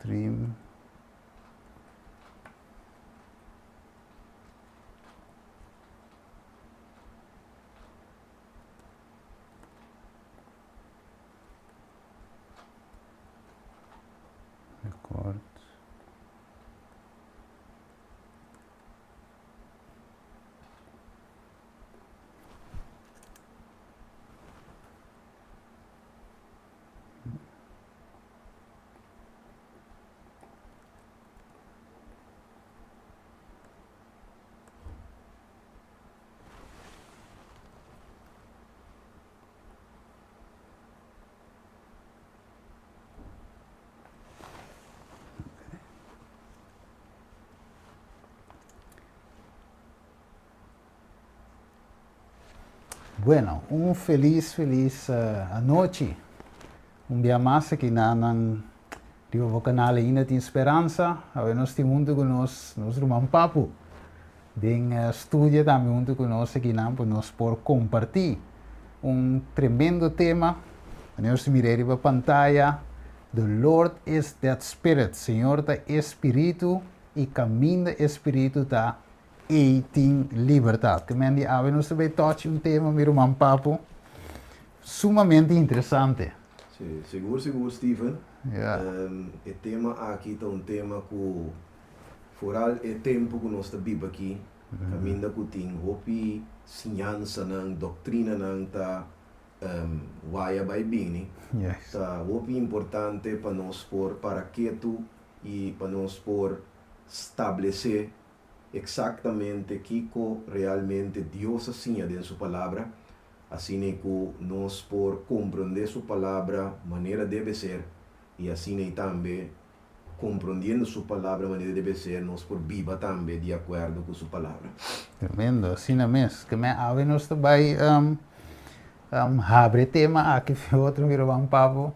Stream. Record. Bueno, un felis, felis anochi. Un bia mas aki na nan riba bo kanal Ainda Tin Speransa. Awe nos tin huntu ku nos, nos ruman Papu den studio tambe huntu ku nos akinan pa nos por kompartí un tremendo tema. Manera nos ta mira riba pantaya, The Lord is that Spirit, Señor ta e Spiritu i kaminda e Spiritu ta I tin libertat. Ke men di awe nos ta bay touch un tema mi ruman Papo sumamente interesante. Si, sigur sigur Steven. E tema aki ta un tema ku foral e tempu ku nos ta biba aki kaminda ku tin hopi siñansanan, doktrinanan ta waya bay bini. Ta hopi importante pa nos por para ketu i pa nos por stablesé eksaktamente kiko realmente Dios a siña den Su Palabra, asina ku nos por komprondé Su Palabra manera debe ser i asina i tambe komprondiendo Su Palabra manera debe ser nos por biba tambe di akuerdo ku Su Palabra. Tremendo, asina mes. Ke men awe nos ta bai habri e tema aki fi otro mi ruman Pablo.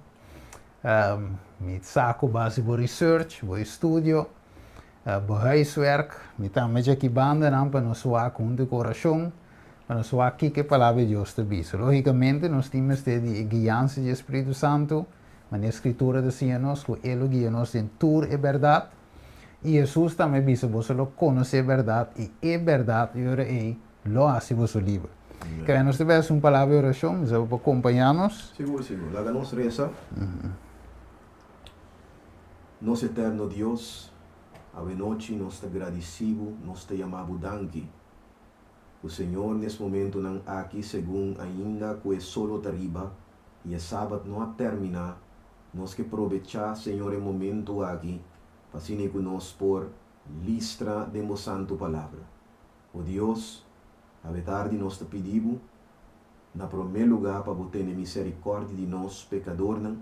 Mi sa ku base bo research, bo estudio, Bo huiswerk, mi tambe dje ki bandanan pa nos wak huntu ku orashon, pa nos wak kiko e Palabra di Dios ta bisa. Lógikamente nos tin mester di e guiansa di e Spiritu Santu, manera e Skritura ta siña nos ku E lo guia nos den tur e bèrdat. I Hesus tambe a bisa, Boso lo konosé e bèrdat, i e bèrdat e ora ei lo hasi boso liber. Kere nos ta bai hasi un palabra di orashon, mi sa bo por kompañá nos. Sigur, sigur. Laga nos resa. Nos Eterno Dios, awenochi nos ta gradisí Bo, nos ta yama Bo danki. Ku Señor nes momentunan aki segun ainda ku e solo ta riba i e Sabat no a terminá, nos ke probechá, Señor, e momentu aki pa asina ku nos por listra den Bo Santu Palabra. O Dios, awe tardi nos ta pidi Bo, na promé lugá pa Bo tene miserikòrdia di nos pekadornan,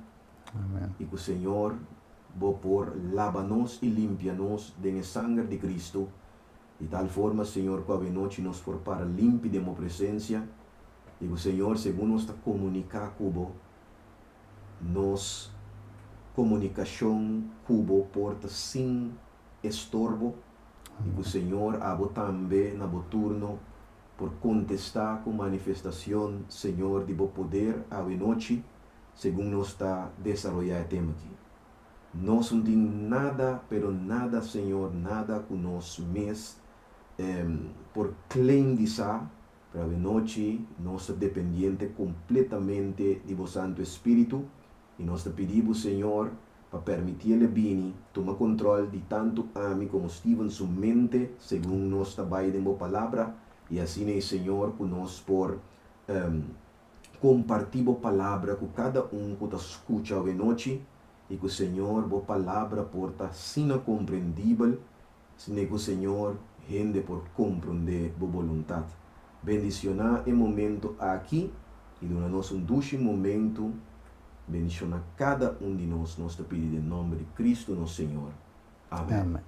I ku Señor bo por laba nos i limpia nos den e sanger di Cristo, di tal forma, Señor, ku awenochi nos por para limpi den bo presencia, i ku, Señor, segun nos ta komuniká ku bo, nos komunikashon ku bo por ta sin estorbo, i ku, Señor, abo tambe na bo turno por kontestá ku manifestacion, Señor, di bo poder awenochi, Segun nos ta desaroyá e tema aki. Nos no tin nada, pero nada Señor, nada ku nos mes por claim di sa, pero awenochi nos ta dependiente completamente di Bo Santo Espíritu y nos ta pidi Bo Señor pa permiti El e bini tuma control di tanto ami como Steven su mente segun nos ta bay den Bo Palabra y asina e Señor cu nos por Kompartí bo palabra ku kada un ku ta skucha awenochi i ku Señor bo palabra por ta asina komprendibel sne ku Señor hende por komprondé bo boluntat. Bendishoná e momento aki i duna nos un dushi momento. Bendishoná kada un di nos, nos ta pidi den nòmber di Kristu nos Señor. Amen. Amen.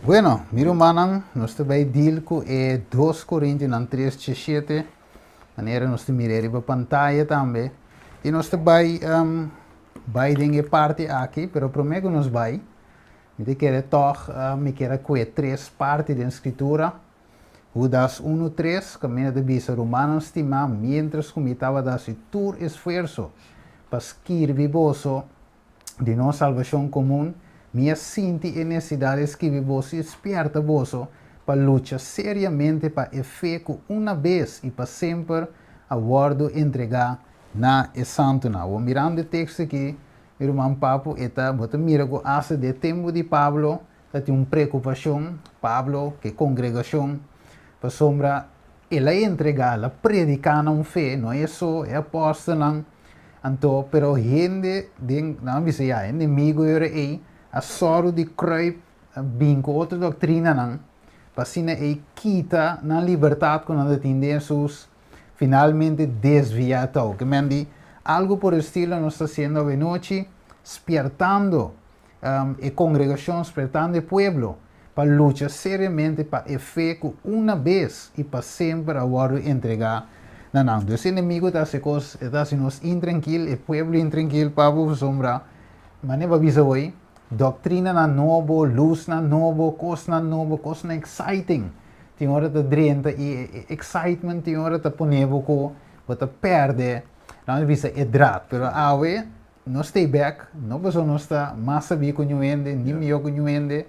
Bueno, mi rumannan, nos ta bai deal ku e 2 Korintionan 3 17, manera nos ta mira riba pantaya tambe. I nos ta bai um, bai den e parti aki, pero promé ku nos bai, mi ta kere tòg, uh, mi kere a kue tres parti den Skritura. Hudas 1, 3, kaminda ta bisa, Rumannan stimá, miéntras ku mi tabata hasi tur esfuerso pa skirbi boso. Di nos salbashon komun, mi a sinti e nesesidat di skibi boso i spièrta boso pa lucha seriamente pa e fe ku una bes i pa semper a wòrdu entregá na e santunan. Awor, mirando e teksto akí, mi ruman Papu, e ta, bo ta mira ku asta den e tempu di Pablo ta tin un preokupashon, Pablo ku e kongregashon, pasobra el a entregá, el a prediká nan un fe, no e so, e apòstelnan. Anto, pero hende den, nan a bisa ya, e enemigo e ora ei a sòru di kruip bin ku otro doktrinanan pa asina ei kita nan libertat ku nan ta tin den Hesus, finalmente desviá tou. Ke men di, algu por estilo nos ta hasiendo awenochi, spiertando e kongregashon, spiertando e pueblo pa lucha seriamente pa e fe ku una bes i pa semper a wòrdu entregá na nan. Dus e enemigu ta hasi kos, e ta hasi nos intrankil, e pueblo intrankil, pabia pasobra, manera bo a bisa hoy, doktrinanan nobo, lusnan nobo, kosnan nobo, kosnan exciting tin ora ta drenta i e excitement tin ora ta pone bo ku bo ta pèrdè, nan a bisa e draad, pero awe nos stay bek, no pasobra nos ta mas sabí ku ñu hende, ni mihó ku ñu hende,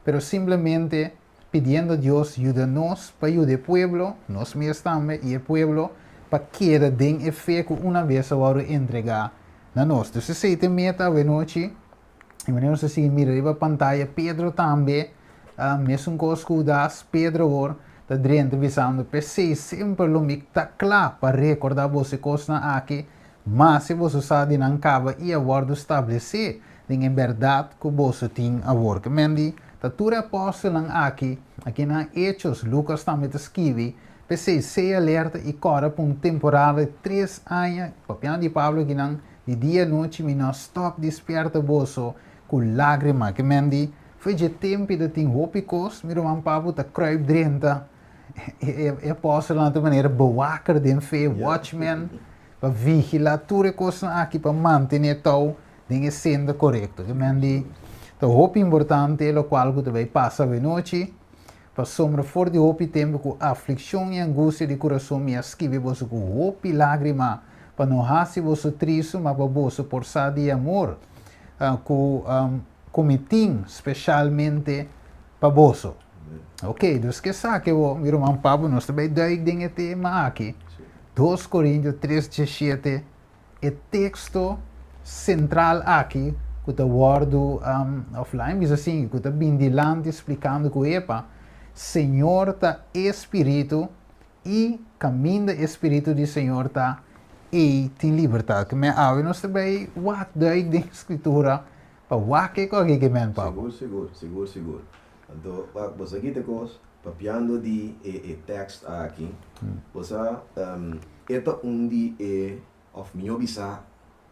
pero simplemente pidiendo Dios yuda nos pa yuda e pueblo, nos mes tambe i e pueblo, pa keda den e fe ku una bes a wòrdu entregá na nos. Dus esei ta e meta awenochi, i manera nos ta sigui mira riba pantaya, Pedro tambe, mesun kos ku Hudas, Pedro awor ta drenta bisando, P'esei semper lo mi ta kla pa rekordá boso e kosnan aki, Ma si boso sa di nan kaba i a wòrdu stablesé den e bèrdat ku boso tin awor. Ke men di, ta tur e apòstelnan aki, aki nan Hechos, Lukas tambe ta skibi, p'esei sea alerta i kòrda pa un temporada di tres aña, papiando di Pablo aki nan, di dia i anochi mi no a stòp di spièrta boso ku lágrima. Ke men di, fo'i dje tempu ta tin hopi kos, mi ruman Pablo ta kruip drenta e apòstelnan ta manera bewaker den fe, watchman. Pa vigilá tur e kosnan aki pa mantené tou den e senda korekto. Ke men di ta hopi importante lokual ku ta bai pasa awenochi, pasobra for di hopi tempu ku aflikshon i angustia di kurason mi a skibi boso ku hopi lágrima pa no hasi boso tristu, ma pa boso por sa di e amor ku ku mi tin speshalmente pa boso. Ok, dus ke sa ke bo, mi ruman Pablo, nos ta bai duik den e tema aki. Dos Korintio tres diesshete, e teksto sentral aki ku ta wòrdu, òf laga mi bisa asin, ku ta bin dilanti splikando ku epa, Señor ta e Spiritu i kaminda e Spiritu di Señor ta, ei tin libertat. Ke men awe nos ta bai wak duik den Skritura pa wak kiko aki ke men, Pablo. Sigur, sigur, sigur, sigur. Anto, wak, bo sa kita kos? Papiando di e e tekst aki, bo sa, e ta un di e, òf mihó bisá,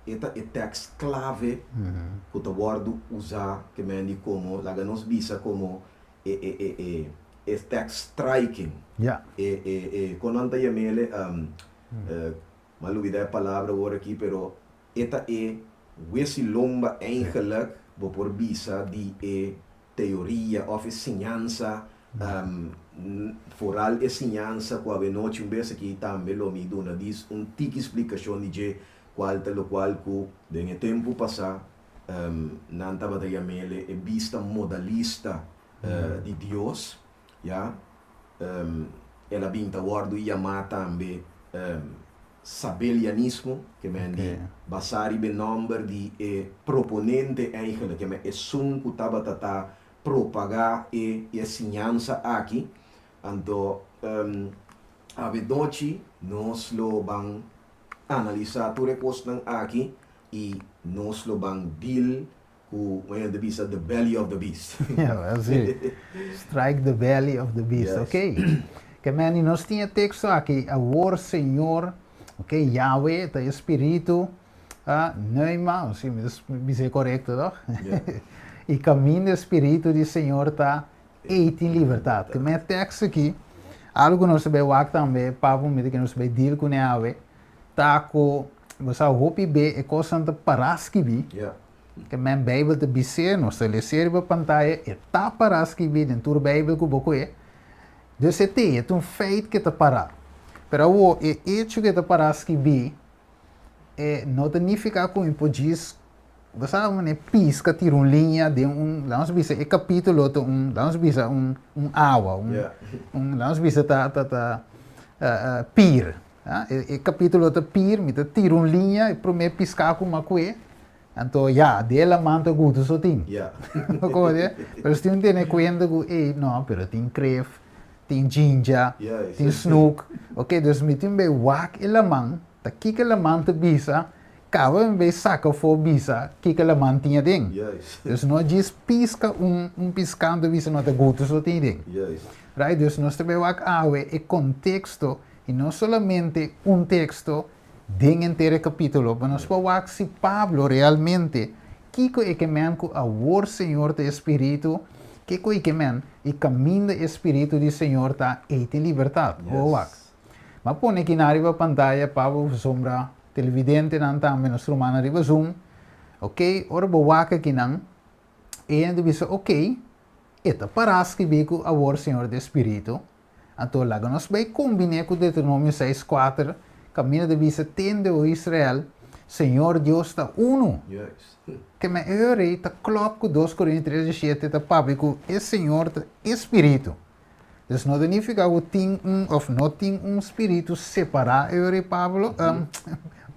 e ta e tekst klave ku ta wòrdu usá ke mendi komo, laga nos bisa komo e e e e e tekst striking. E e e kon nan ta yam'el? M'a lubidá e palabra awor aki, pero e ta e wesi lomba eigenlijk, bo por bisa, di e teoria of e siñansa, foral e siñansa ku awenochi un bes aki tambe lo mi duna dis un tiki splikashon di dje kual ta lokual ku den e tempu pasá nan tabata yam'ele e bista modalista di Dios, ya. El a bin ta wòrdu yamá tambe Sabelianismo, ke men di basá riba e nòmber di e proponente eigenlijk, ke men esun ku tabata ta propagá e e siñansa aki. Anto avenochi nos lo ban analisá tur e kosnan aki i nos lo ban deal ku un hende bisa the belly of the beast. Ja, así. Strike the belly of the beast. Yes. Ok. Ke meni nos tin e teksto aki, awor Señor, ok, Yahweh ta e spiritu, ah, pneuma, o si mi ta bisa e korekto toch? Ja. I kaminda e spiritu di Señor ta, ei tin libertat. Ke men e teksto aki, algu ku nos ta bai wak tambe, Papa mi ta ke nos ta bai deal kuné awe, ta ku bo sa hopi be e kosnan ta pará skibí. Ja. Ke men Beibel ta bis'é, nos ta les'é riba pantaya, e ta pará skibí den tur Beibel ku bo koe. Dus e te, e ta un feit ke ta pará. Pero awor, e echo ku e ta pará skibí, e no ta nifiká ku mi por djis. Bo sa manera pisca tira un liña den un, laga nos bisa e capítulo ta un, laga nos bisa un awa, un, laga nos bisa ta pier. Ah, e capítulo ta pier, mi ta tira un liña, e prome pisca cu m'a cue, anto ya, den laman ta gutu so tin. Como de? Pero si tin tene cuenta cu, ey, no, pero tin kreeft, tin djindja, tin snoek. Ok, dus mi tin bay wak e laman, ta kiko laman ta bisa, caba mi bay saca afo bisa kiko laman tin aden. Dus no djis pisca un piscando bisa no ta gutu so tin aden. Right? Dus nos ta bay wak awe e contexto y no solamente un texto den henter e capítulo, pero nos por wak si Pablo realmente kiko e ke men ku awor Señor ta e Spiritu, kiko e ke men y caminda e Spiritu di Señor ta, ei tin libertad. O wak. M'a pone aki na riba pantaya pa bo sombra televidentenan tambe nos rumannan riba Zoom. Ok, ora bo wak akinan, e hende bisa ok, e ta para skibi ku awor Señor ta e Spiritu. Anto laga nos bai kombiné ku Deuteronomio 6:4, kaminda ta bisa tende o Israel, Señor Dios ta unu. Ke men e ora ei ta klòp ku 2 Korintios 3:17 ta papia ku e Señor ta e Spiritu. Dus no ta nifiká ku tin un òf no tin un spiritu separá e ora ei Pablo,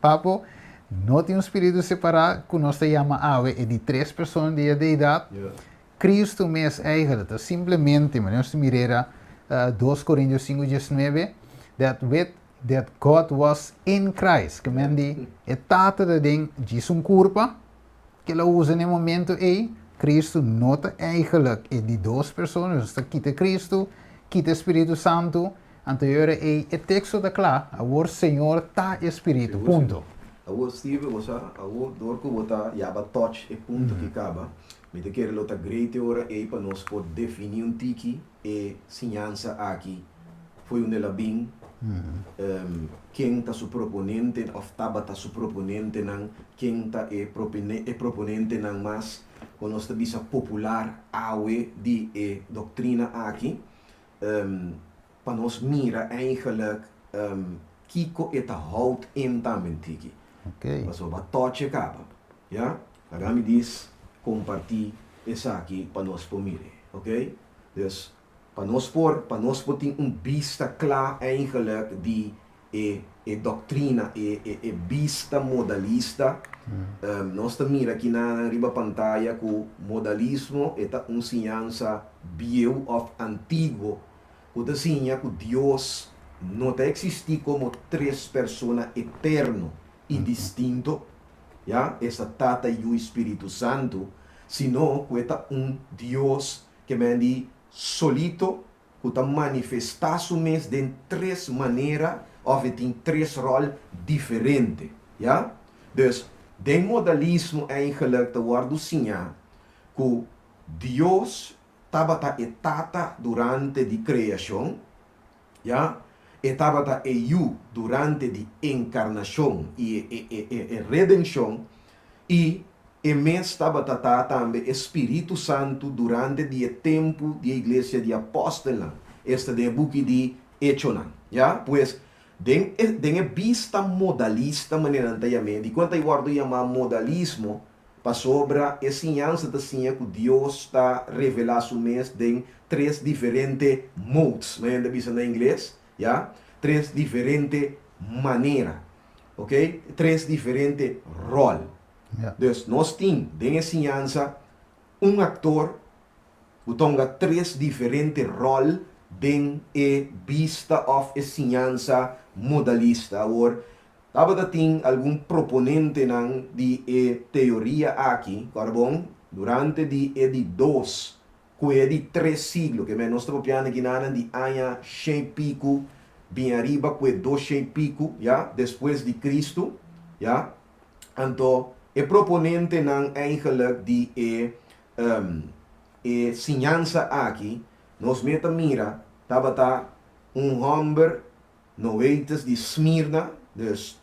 Papo, no tin un spiritu separá ku nos ta yama awe e di tres persona di e deidat. Cristo mes eigenlijk ta simplemente, manera nos ta mir'era 2 Korintios 5:19, that with that God was in Christ, ke men di e Tata ta den djis un kurpa, ke el a usa na e momento ei, Cristo no ta eigenlijk e di dos persona, nos ta kita Cristo, kita e Spiritu Santu, anto e ora ei e teksto ta kla, awor Señor ta e Spiritu, punto. Awor Steven, bo sa, awor dor ku bo ta yaba touch e punto ki kaba, Mi ta kere lo ta great e ora ei pa nos por definí un tiki e siñansa aki fo'i unda el a bin, ken ta su proponente òf tabata su proponentenan, ken ta e e proponentenan mas ku nos ta bisa popular awe di e doktrina aki, pa nos mira eigenlijk kiko e ta houdt in tambe un tiki. Pasobra bo a tòch e kaba, ya. Laga mi dis kompartí esaki pa nos por mir'é, ok? Dus, pa nos por, pa nos por tin un bista kla eigenlijk di e e doktrina, e e e bista modalista, nos ta mira kinan riba pantaya ku modalismo e ta un siñansa bieu òf antiguo ku ta siña ku Dios no ta eksistí komo tres persona eterno i distinto, ya, esta Tata, Yu i Spiritu Santu, sino ku e ta un Dios ke men di solito ku ta manifestá su mes den tres manera òf e tin tres ròl diferente, ya. Dus, den modalismo eigenlik ta wòrdu siñá ku Dios tabata e Tata durante di kreashon, Ya, e tabata e Yu durante di enkarnashon i e redenshon, i E mes tabata ta tambe e Spiritu Santu durante di e tempu di e iglesia di apòstelnan, esta den e buki di Echonan. Ya, pues, den e den e bista modalista manera nan ta yam'é, dikon ta wòrdu yamá modalismo? Pasobra e siñansa ta siña ku Dios ta revelá su mes den tres diferente modes, manera nan ta bisa na ingles, ya, tres diferente manera, ok, tres diferente ròl. Dus nos tin den e siñansa un aktor ku ta hunga tres diferente ròl den e bista òf e siñansa modalista. Awor, Tabata tin algun proponentenan di e teoria aki, kòrda bon, durante di e di dos ku e di tres siglo, ke men nos ta papiando aki nanan di aña shen piku bin ariba ku e dos shen piku, ya, despues di Kristu, ya. Anto e proponentenan eigenlijk di e e siñansa aki, nos meta mira, tabata un hòmber Noetes di Smirna, dus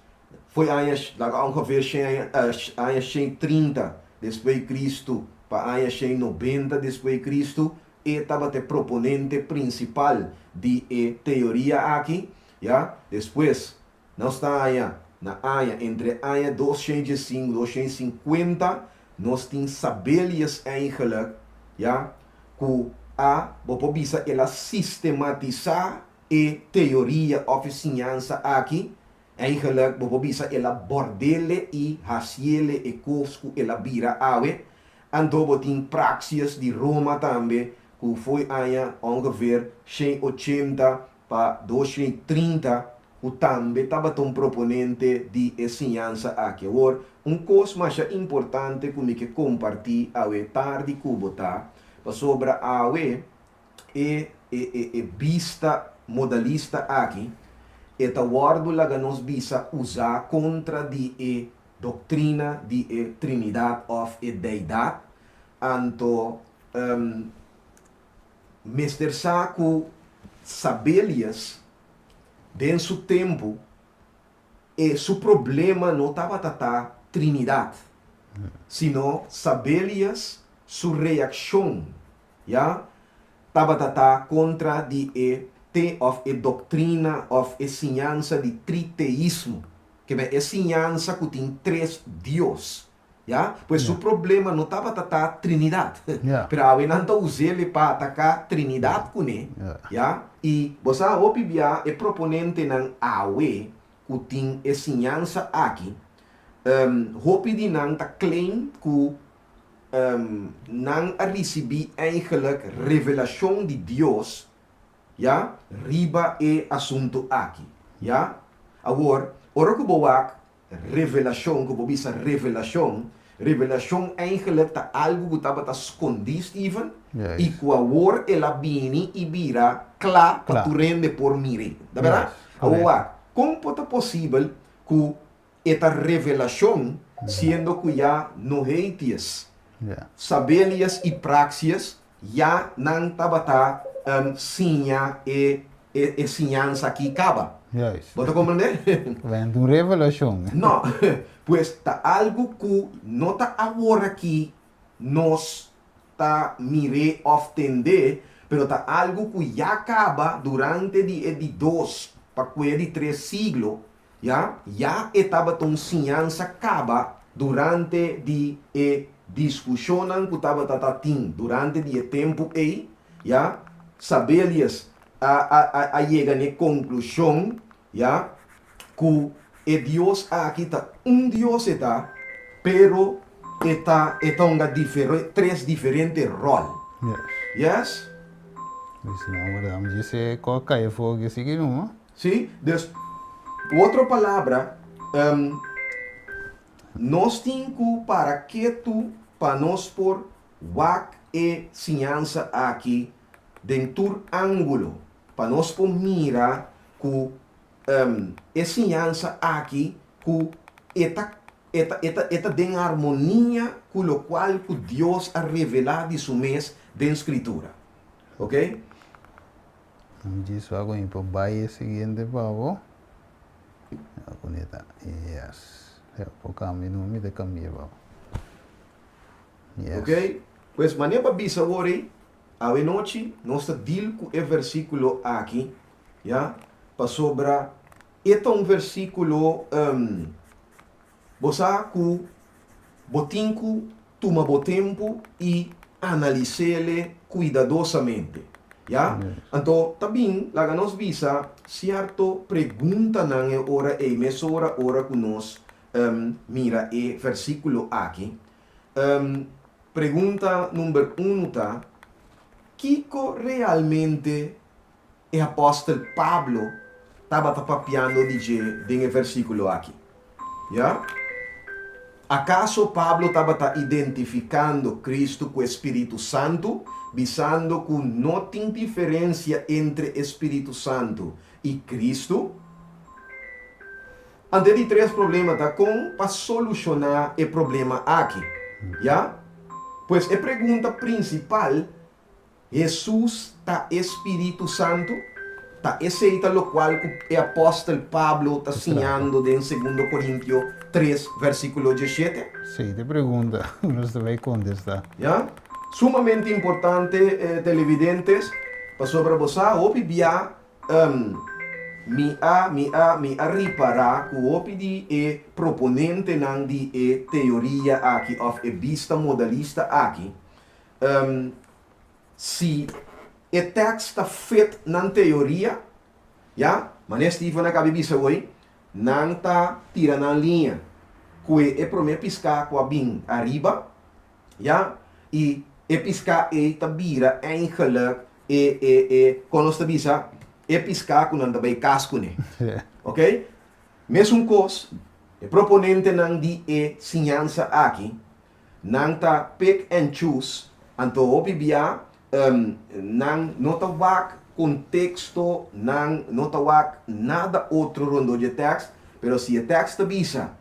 fo'i aña laga ongeveer shen aña 130 despues di Cristo pa aña 190 despues di Cristo, e tabata e proponente principal di e teoria aki, ya. Despues nos ta haña na aña entre aña 215, 250. Nos tin Sabelius eigenlijk, ya, ku a, bo por bisa, el a sistematisá e teoria òf e siñansa aki. Eigenlijk, bo por bisa, el a bordele i hasiele e kos ku el a bira awe. Anto bo tin Praxias di Roma tambe, ku foi aña ongeveer 180 pa 230, ku tambe tabata un proponente di e siñansa aki. Awor, un kos masha importante ku mi ke kompartí awe tardi ku bo ta, pasobra awe e e e e bista modalista aki, e ta wòrdu laga nos bisa usá kontra di e doktrina di e Trinidat òf e Deidat. Anto mester sa ku Sabelius den su tempu e su problema no tabata ta Trinidat, sino Sabelius su reakshon, ya, tabata ta kontra di e te òf e doktrina òf e siñansa di triteismo, ke men e siñansa ku tin tres Dios. Ya, pues su problema no tabata ta Trinidat. Pero awe nan ta us'el pa ataká Trinidat kuné. Ya, i bo sa hopi bia e proponentenan awe ku tin e siñansa aki, hopi di nan ta claim ku nan a risibí eigenlijk revelashon di Dios, ya, riba e asuntu aki. Ya, awor, ora ku bo wak Revelashon, ku bo bisa revelashon, revelashon eigenlijk ta algu ku tabata skondí, Steven, i ku awor el a bini i bira kla pa tur hende por mir'é. Ta bèrdat? Awor wak, kon por ta posibel ku e ta revelashon siendo ku ya Nohetius, Sabelius i Praxius Ya nan tabata siña e e siñansa aki kaba. Juist. Bo ta komprendé? Went un revelashon. No. Pues ta algu ku no ta aworakí nos ta mir'é òf tend'é, pero ta algu ku ya kaba durante di e di dos pa ku e di tres siglo, Ya, ya e tabata un siñansa kaba durante di e diskushonnan ku tabata ta tin durante di e tempu ei, ya, Sabelius a a a a yega n'e konklushon, ya, ku e Dios aki ta un Dios e ta, pero e ta e ta hunga difere tres diferente ròl. Yes. Yes? Pues no, wardá mi djis e kò kai afó aki sigui numa. Sí, dus, ku otro palabra, nos tin ku para ketu pa nos por wak e siñansa aki den tur ángulo, pa nos por mira ku e siñansa aki ku e ta e ta e ta e ta den armonia ku lokual ku Dios a revelá di su mes den Skritura. Oké? Mi djis wak mi por bai e siguiente pa bo. Bonita. Yes. Ya por cambia no mi ta cambia pa bo. Yes. Ok, pues manera pa bisa awor ei, awenochi nos ta deal ku e versíkulo aki, ya, pasobra e ta un versíkulo, bo sa ku bo tin ku Tuma bo tempu i analis'ele kuidadosamente. Ya? Anto, ta bin laga nos bisa sierto preguntanan e ora ei mesora ora ku nos mira e versíkulo aki. Pregunta number unu ta, Kiko realmente e apòstel Pablo tabata papiando di dje den e versíkulo aki? Ya. Akaso Pablo tabata identifikando Kristu ku e spiritu santu, bisando ku no tin diferensia entre e spiritu santu i Kristu? Anto e di tres problema ta kon pa solushoná e problema aki. Ya. Pues e pregunta prinsipal Hesus ta e Spiritu Santu? Ta esei ta lokual ku e apòstel Pablo ta siñando den Segundo Korintio tres vèrsikulo 17? Sí, ta e pregunta ku nos ta bai kontestá. Ya. Sumamente importante, televidentes, pasobra bo sa hopi bia. Mi a, mi a, mi a ripará ku hopi di e proponentenan di e teoria aki òf e bista modalista aki, si e tèks ta fit nan teoria, ya, manera Steven a kabi bisa hoy, nan ta tira nan liña ku e promé piská ku a bin ariba, ya, i e piská ei ta bira eigenlijk e, e, e, kon nos ta bisa, e piská ku nan ta bai kas kuné. Ok? Mesun kos, e proponentenan di e siñansa aki, nan ta pick and choose, anto hopi bia nan no ta wak konteksto, nan no ta wak nada otro rondó di e tèks, pero si e tèks ta bisa,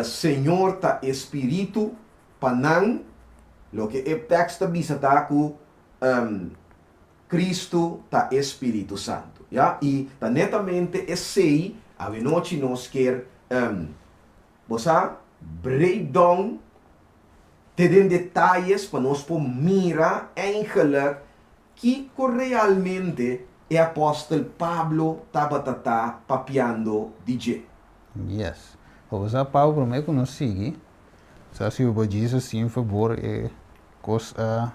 Señor ta e Spiritu, pa nan, loke e tèks ta bisa ta ku Kristu ta e Spiritu Santu. Ya, i ta netamente esei awenochi nos kier, bo sa, break down te den detayes pa nos por mira eigenlijk kiko realmente e apòstel Pablo tabata ta papiando di dje. Yes. Bo sa Pablo promé ku nos sigui, sa si bo por Jesus sin fabor e kos a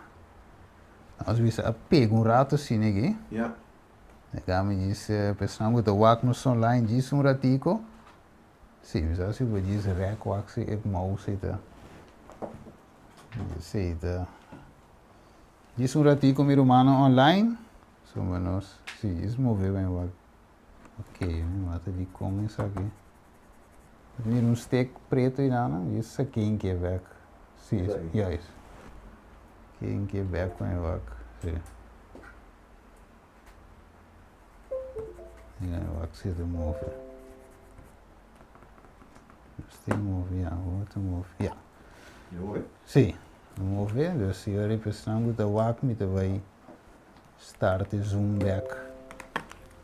nos bisa a pega un rato asina aki. Ya. Laga mi djis pesnan ku ta wak nos online djis un ratiko. Si, mi sa si bo djis rek wak si e mouse ei ta esei ta djis un ratiko mi rumannan online. Sombra nos si djis move ben wak. Ok, mi mata dikon esaki. Mira un stek preto ei nan, djis saké in ke bek. Si, juist. Ke in ke bek kon e wak. Si. Ja, wak si ta move. Still move, ja, hoor te move, ja. Si, move, dus si ora pesnan ku ta wak mi ta bai start e zoom back.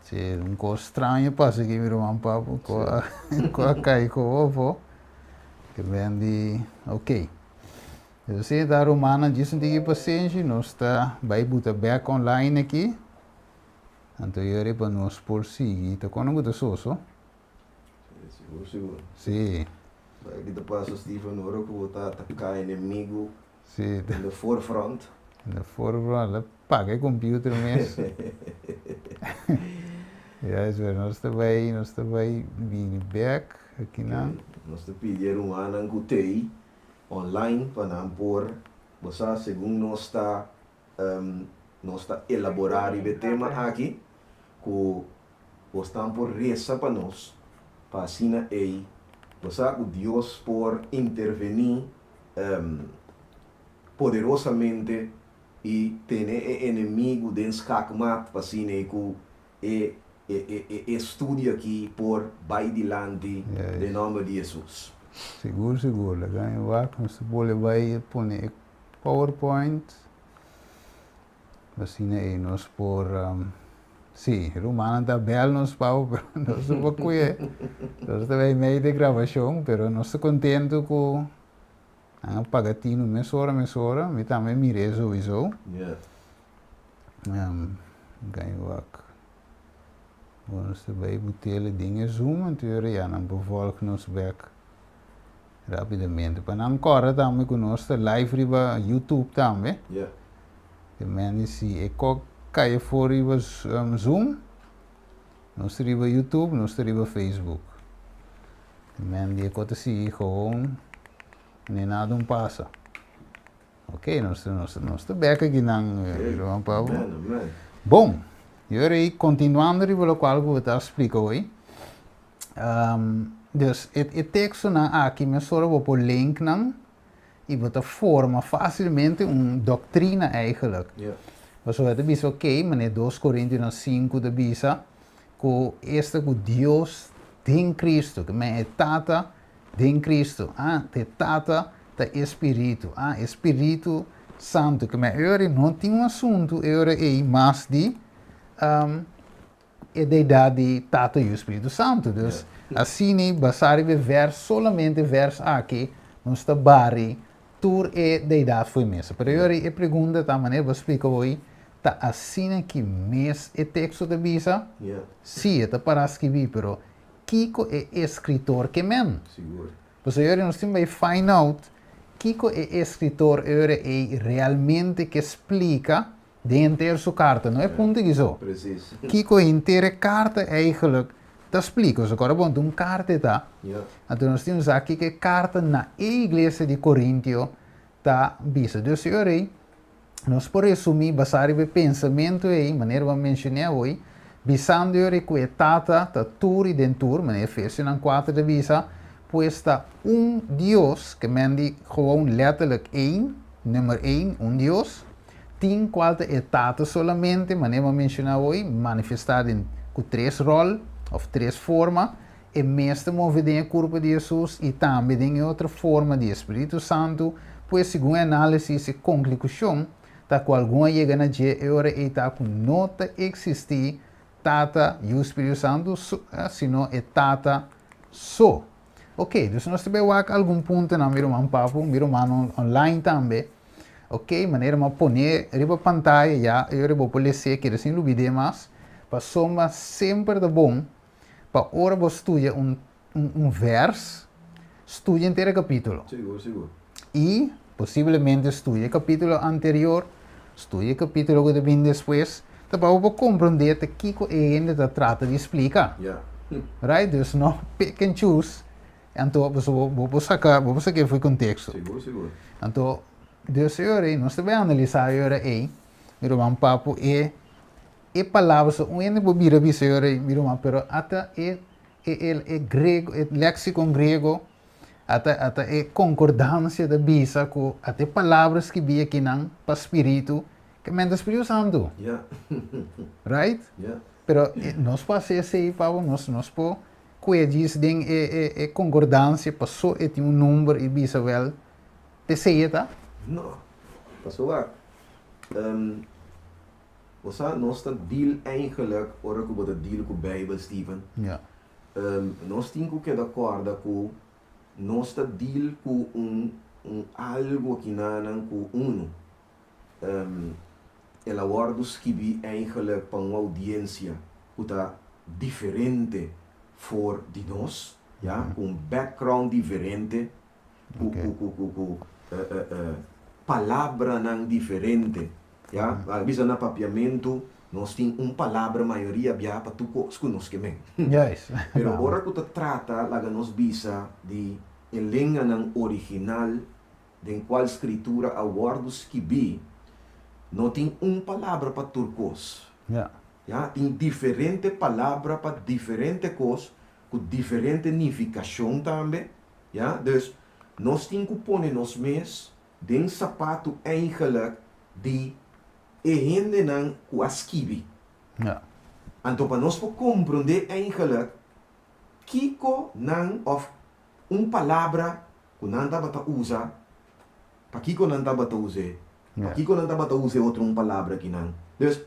Si, un kos straño pasa aki mi ruman Papu, ku a ku a kai ku ofo. Ke ben di, ok. Dus si ta rumannan djis un tiki pasenshi, nos ta bai buta back online aki. Anto yori pa nos por sigui. Ta kono ku ta soso? Sigur, sigur. Si. Bai ki ta pasa Steven ora ku bo ta ataká enemigu Si. in the forefront. In the forefront, la paga e computer mes. Ya es wer, nos ta bai, nos ta bai bini bek akinan. Nos ta pidi e rumannan ku t'ei online pa nan por, bo sa, segun nos ta nos ta elaborá riba e tema aki, ku bosnan por resa pa nos, pa asina ei bo sa ku Dios por intervení poderosamente i tene e enemigu den skakmat pa asina ei ku e e e estudio aki por bai dilanti den nòmber di Hesus. Sigur sigur, laga mi wak, nos ta bolbe bai pone e PowerPoint. Asina ei nos por, sí, rumannan ta bel nos pau, pero nos no por cuye. Nos ta bay mei de grabacion, pero nos ta contento cu nan a paga tinu mesora mesora. Mi tambe mir'é sowieso. Yeah. Gay wak. Bon, nos ta bay butele den e Zoom, anto ya nan por volg nos bek. Rapidamente. Pa nan kòrda tambe ku nos ta live riba YouTube tambe. Yeah. Te mende si e kò kai afó riba Zoom, nos ta riba YouTube, nos ta riba Facebook. Te mende e kò ta sigui gewoon ni nada un pasa. Ok, nos nos nos ta bek aki nan, Ruman Pablo. Amen, amen. Bon, yori kontinuando riba lokual ku bo ta splika hoy. Dus e e tekstonan aki mesora bo por link nan i bo ta forma fásilmente un doktrina eigenlijk. Ja. Pasobra e ta bisa ok, manera dos Korintionan sinku ta bisa ku esta ku Dios den Kristu, ke men e Tata den Kristu, ah, te Tata ta e Spiritu, ah, e Spiritu Santu, ke men e ora ei no tin un asuntu e ora ei mas di e deidad di Tata, Yu, Spiritu Santu. Dus asina basá riba e vers, solamente e vers aki, nos ta bari tur e deidad fo'i mesa. Pero yori e pregunta ta, manera bo a splika hoy, Ta asina ki mes e teksto ta bisa? Sí, e ta pará skibí, pero kiko e eskritor ke men? Sigur. Pasobra yori nos tin bai find out kiko e eskritor ora ei realmente ke splika den henter su karta, no e punto aki so. Precies. Kiko henter e karta eigenlijk ta splika. Pasobra kòrda bon, ta un karta e ta. Anto nos tin sa kiko e karta na e iglesia di Korintio ta bisa. Dus e ora ei nos por resumí basá riba e pensamentu ei, manera bo a menshoné awor, bisando e ora ku e Tata ta tur i den tur, manera Efesionan 4 ta bisa, pues ta un Dios, ke men di gewoon letterlijk één, nummer één, un Dios, tin kual ta e Tata solamente, manera bo a menshoná awor, manifestá den ku tres ròl òf tres forma, e mes ta move den e kurpo di Hesus i tambe den e otro forma di e Spiritu Santu, pues segun e análisis e konklikushon ta ku algun a yega na dje e ora ei ta ku no ta eksistí Tata, Yu, Spiritu Santu sino e Tata so. Ok, dus nos ta bai wak algun puntonan mi ruman Papu, mi rumannan online tambe. Ok, manera mi a pone riba pantaya ya e ora bo por les'é keda sin lubid'é mas, pasobra semper ta bon Pa ora bo studia un un vers, studia henter e kapítulo. Sigur, sigur. I posiblemente studia e kapítulo anterior, studia e kapítulo ku ta bini despues, ta pa bo por komprondé ta kiko e hende ta trata di splika. Ya. Right? Dus no pick and choose, anto pasobra bo por saka, bo por sak'é for di konteksto. Sigur, sigur. Anto, dus e ora ei, nos ta bai analisá e ora ei, mi ruman Papu, e E palabra so un hende por bira bisa yo rei mi ruman pero ata e e e e grego e lexicon griego ata ata e concordancia ta bisa cu ata e palabra skibi akinan pa spiritu ke men ta spiritu santu. Right? Pero nos por haci esey pabo nos nos por cue djis den e e e concordancia paso e tin un number y bisa wel t'esey e ta. No. Pasobra Bo sa, nos ta deal eigenlijk ora ku bo ta deal ku Bijbel, Steven. Ja. Nos tin ku keda kòrda ku nos ta deal ku un un algu akinanan ku unu. El a wòrdu skibí eigenlijk pa un oudiensia ku ta diferente for di nos, ya, ku un background diferente. Ku ku ku ku ku palabranan diferente ya a bisa na papiamentu nos tin un palabra mayoria bia pa tur kos ku nos ke men pero ora ku ta trata laga nos bisa di e lenganan original den kual skritura a wòrdu skibí no tin un palabra pa tur kos ya tin diferente palabra pa diferente kos ku diferente nifikashon tambe. Ya, dus nos tin ku pone nos mes den sapatu eigenlijk di e hendenan ku a skibi. Anto pa nos por komprondé eigenlijk kiko nan òf un palabra ku nan tabata usa, pakiko nan tabata us'é, pakiko nan tabata usa e otro un palabra akinan. Dus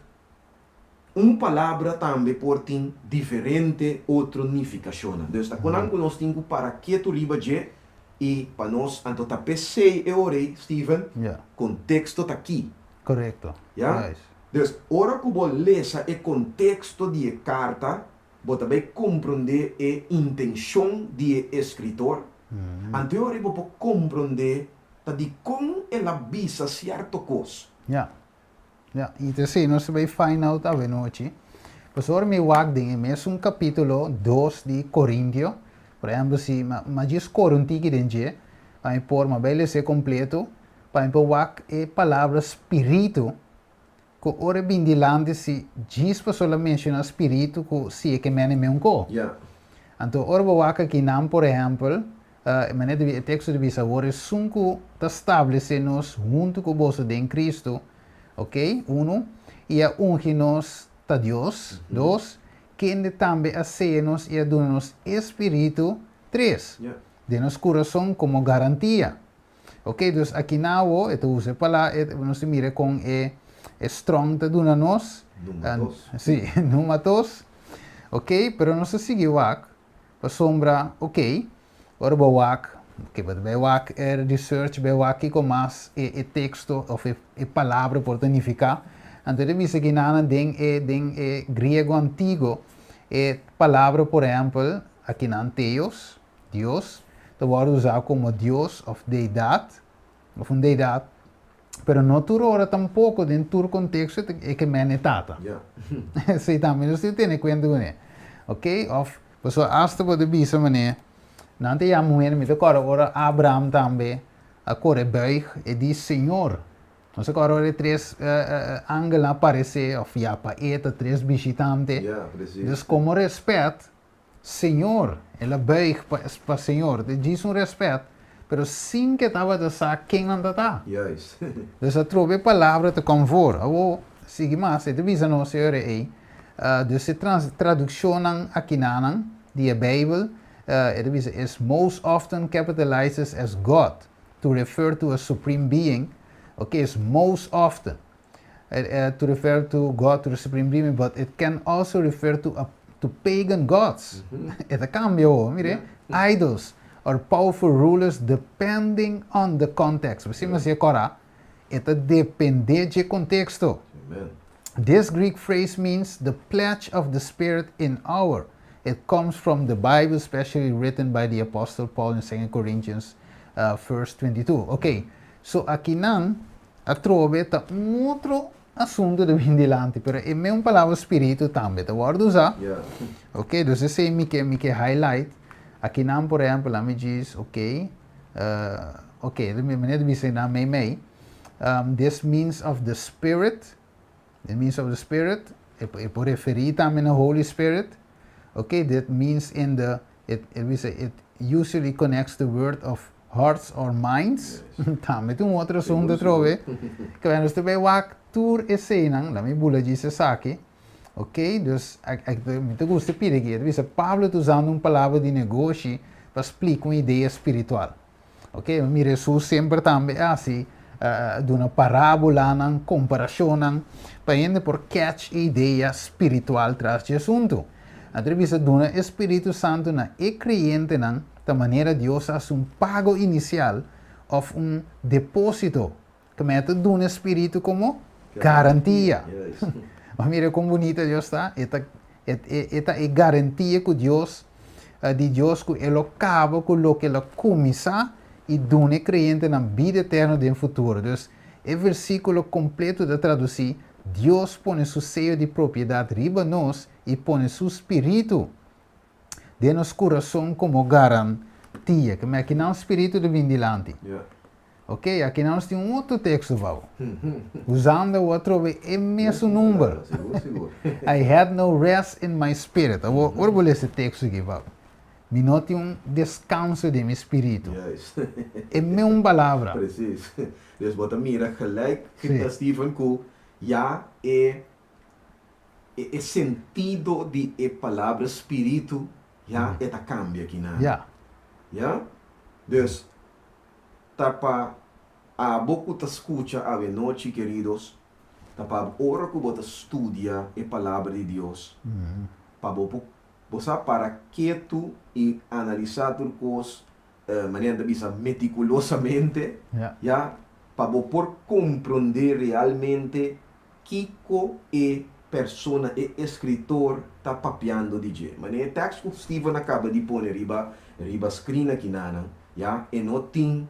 Un palabra tambe por tin diferente otro nifikashonnan. Dus ta konan ku nos tin ku para ketu riba dje i pa nos, anto ta p'esei e ora ei, Steven, konteksto ta ki. Korekto. Ya? Dus ora ku bo lesa e konteksto di e karta, bo ta bai komprondé e intenshon di e eskritor. Anto e ora ei bo por komprondé ta dikon el a bisa sierto kos. Ya. Ya, i ta esei nos ta bai find out awenochi. Pasobra mi wak den e mesun kapítulo 2 di Korintio, por ehèmpel si mi a djis kore un tiki den dje, pa mi por, mi a bai les'é kompleto, pa mi por wak e palabra spiritu, ku ora e bin dilanti si djis pasobra el a menshoná spiritu ku si e ke mene meun ko. Anto ora bo wak akinan, por ehèmpel, E manera di e teksto ta bisa, Awor esun ku ta stablesé nos huntu ku boso den Kristu, ok, unu, i a ungi nos ta Dios, dos, kende tambe a seya nos i a duna nos e Spiritu, tres, den nos kurason komo garantia. Ok, dus aki na awo e ta usa e palabra, nos ta mira kon e Strong ta duna nos. Numatos. Sí, numatos. Ok, pero nos ta sigui wak. Pasobra, ok, ora bo wak, ke bo ta bai wak e research, bai wak kiko mas e e teksto òf e e palabra por ta nifiká. Anto e ta bisa ki nan den e den e griego antiguo e palabra por ehempel akinan theos, Dios, ta wòrdu usá komo Dios òf deidat, òf un deidat, pero no tur ora tampoko den tur konteksto e ke men e Tata. Esei tambe nos tin tene kuenta kuné. Ok, òf pasobra asta bo ta bisa manera nan ta yama un hende, mi ta kòrda ora Abraham tambe a kore bùig e di Señor. Nos a kòrda ora e tres angelnan a paresé òf ya pa e ta tres bishitante. Dus komo rèspèt Señor, el a buig pa pa Señor, ta djis un respet, pero sin ke tabata sa ken nan ta ta. Juist. Dus atrobe e palabra ta kom voor. Awo, sigui mas, e ta bisa nos e ora ei, dus e trans traduccionnan akinanan di e Bijbel, e ta bisa is most often capitalizes as God to refer to a supreme being, ok, is most often. To refer to God, to the supreme being, but it can also refer to a to pagan gods. E ta cambia ho, mire, idols or powerful rulers depending on the context. Bo sima si e cora, e ta depende dje contexto. Amen. This Greek phrase means the pledge of the Spirit in our. It comes from the Bible, especially written by the Apostle Paul in 2 Corinthians uh, verse 22. Okay, so akinan Atrobe ta un otro asuntu ta bin dilanti, pero e meun palabra spiritu tambe ta wòrdu usá. Ok, dus esei mi ke mi ke highlight. Akinan por ehèmpel ami djis ok, ok, mi manera di bisa einan meimei, this means of the spirit, the means of the spirit, e por referí tambe na Holy Spirit, ok, that means in the, e bisa it usually connects the word of Hearts or minds, tambe ta un otro asuntu atrobe. Kaba nos ta bai wak tur eseinan, laat mi bula djis esaki. Ok, dus mi ta gusta pidi aki, e ta bisa Pablo ta usando un palabra di negoshi pa splika un idea spiritual. Ok, mi mira Hesus semper tambe a hasi duna parabolanan, komparashonnan, pa hende por catch e idea spiritual tras dje asuntu. Anto e bisa duna e Spiritu Santu na e kreyentenan Ta manera Dios a hasi un pago inisial òf un depósito ku mi a ta duna e Spiritu komo garantia. Bo mira kon bunita Dios ta? E ta e ta e garantia ku Dios di Dios ku e lo kaba ku loke el a kuminsá i duna e kreyentenan bida eterno den futuro. Dus, e versíkulo kompleto ta tradusí, Dios pone su seyo di propiedat riba nos i pone su Spiritu Den nos kurason komo garantia. Ke aki nan spiritu ta bin dilanti. Ok, aki nan nos tin un otro teksto pa bo. Usando awor atrobe e mesun number. I had no rest in my spirit. Awor, ora bo lesa e teksto aki pa bo, mi no tin un deskanso den mi spiritu. E meun palabra. Precies. Dus bo ta mira gelijk, Steven, ku ya e E sentido di e palabra spiritu ya e ta kambia kinan. Ya? Dus, ta pa abo ku ta skucha awenochi, keridos, ta pa ora ku bo ta studia e Palabra di Dios, pa bo por, bo sa, para ketu i analisá tur kos, manera nan ta bisa, metikulosamente, ya, pa bo por komprondé realmente Kiko e persona, e eskritor, ta papiando di dje? Manera e tèks ku Steven a kaba di pone riba riba skrin akinanan, ya, e no tin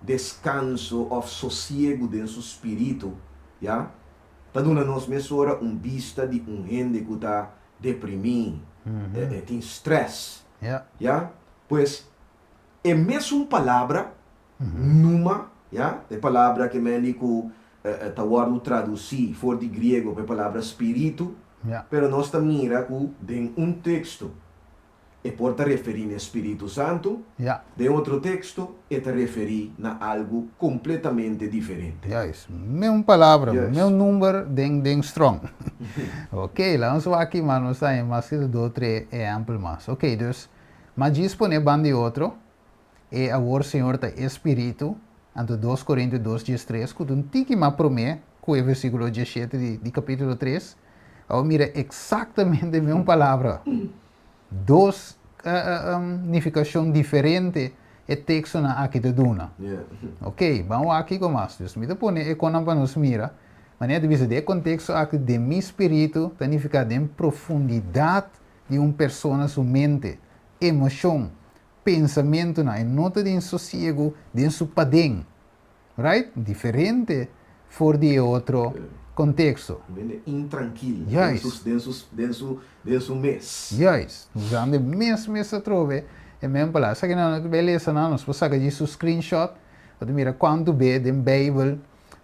deskanso òf sosiegu den su spiritu, ya, ta duna nos mesora un bista di un hende ku ta deprimí, e tin strès, ya. Pues, e mesun palabra Pneuma, ya, e palabra ke meni ku ta wòrdu tradusí for di griego pa e palabra spiritu, pero nos ta mira ku den un teksto e por ta referí na e spiritu santu, den otro teksto e ta referí na algu kompletamente diferente. Juist, meun palabra, meun number den den strong. Ok, laga nos wak aki mas nos ta haña mas ki dos o tres ehèmpel mas. Ok, dus, mas djis pone banda di otro. E awor Señor ta e Spiritu, anto dos Korintio dos diestres, ku ta un tiki mas promé ku e versíkulo dieshete di di kapítulo tres, awor mira eksaktamente mesun palabra, dos nifikashon diferente e tekstonan aki ta duna. Ok, ban wak kiko mas. Dus mi ta pone e konan pa nos mira. Manera di bisa, den e konteksto aki, den mi spiritu, ta nifiká den profundidat di un persona su mente, emoshon, pensamentunan. E no ta den sosiegu, den su paden. Right? Diferente for di e otro konteksto. Mente intrankil, den su mes. Juist. Usando e mes mes atrobe, e mes palabra. Sabe ku no belesa no, nos por saka su screenshot, pa mira kuantu be den Bijbel,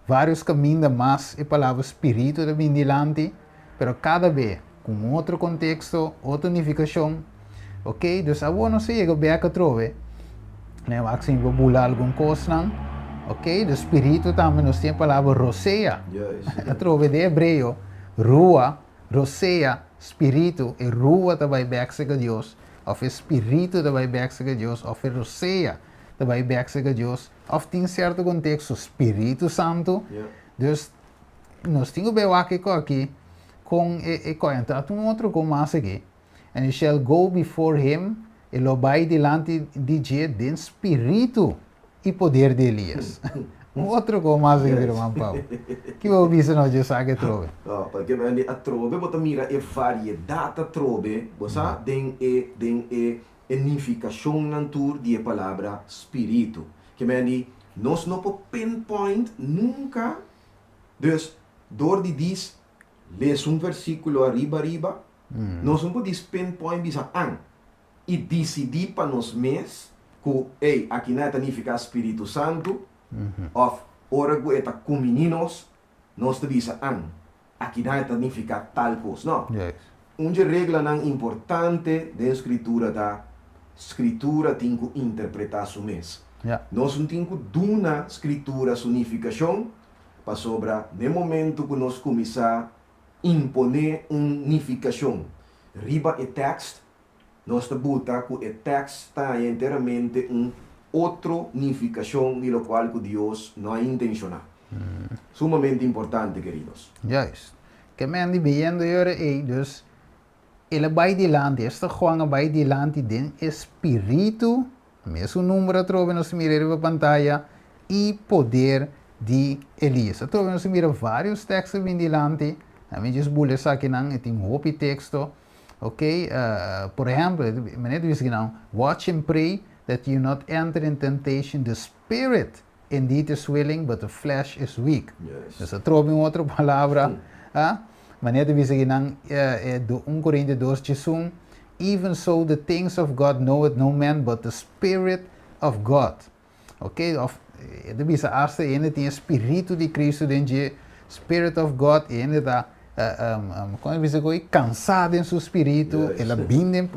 vários kaminda mas e palabra spiritu ta bin dilanti, pero kada be ku otro konteksto, otro nifikashon. Ok? Dus awor nos a yega bèk atrobe. Ne, maxim bo bula algun kos nan. Ok? De spiritu tambe nos tin e palabra rosea. Atrobe den hebreo, rua, rosea, spiritu, e rua ta bai bèk serka Dios, òf e spiritu ta bai bèk serka Dios, òf e rosea ta bai bèk serka Dios, òf tin sierto konteksto, Spiritu Santu. Dus nos tin ku wak aki kon e e entra un otro kon mas aki. "And he shall go before him", e lo bai dilanti di dje den spiritu i poder di Elias. Un otro kon mas aki, ruman Pablo. Ki bo bisa nos di esaki atrobe? No, pasobra mi atrobe bo ta mira e variedat atrobe, bo sa, den e nifikashon nan tur di e palabra spiritu. Ke men nos no por pinpoint nunka, dus dor di dis lesa un versíkulo ariba ariba, nos no por pinpoint bisa an i disidí pa nos mes ku ei aki nan ta nifiká Spiritu Santu, òf ora ku e ta kumbiní nos, nos ta bisa an aki nan ta nifiká tal kos. No. Un reglanan importante den skritura ta skritura tin ku interpretá su mes. Nos no tin ku duna skritura su nifikashon, pasobra na momento ku nos kuminsá imponé un nifikashon riba e teksto, nos ta buta ku e teksto ta enteramente un otro nifikashon di lokual ku Dios no a intenshoná. Sumamente importante, keridos. Juist. Ke men di biendo yore ei, dus el a bai dilanti, esta Juan a bai dilanti den espiritu, mesun number atrobe nos mira riba pantaya, i poder di Elias. Atrobe nos mira vários teksto bin dilanti, ami just bula esakinan, e tin hopi teksto. Ok, por ehèmpel, manera di bisa, "Watch and pray that you not enter in temptation. The spirit indeed is willing, but the flesh is weak." Dus atrobe un otro palabra. Ah? Manera di bisa nan, 1 Korintionan 2, "Even so the things of God knoweth no man but the spirit of God." Ok, òf di bisa hasta hende tin spiritu di Cristo den dje, spirit of God, i hende ta kon bisa ku kansá den su spiritu, el a bin den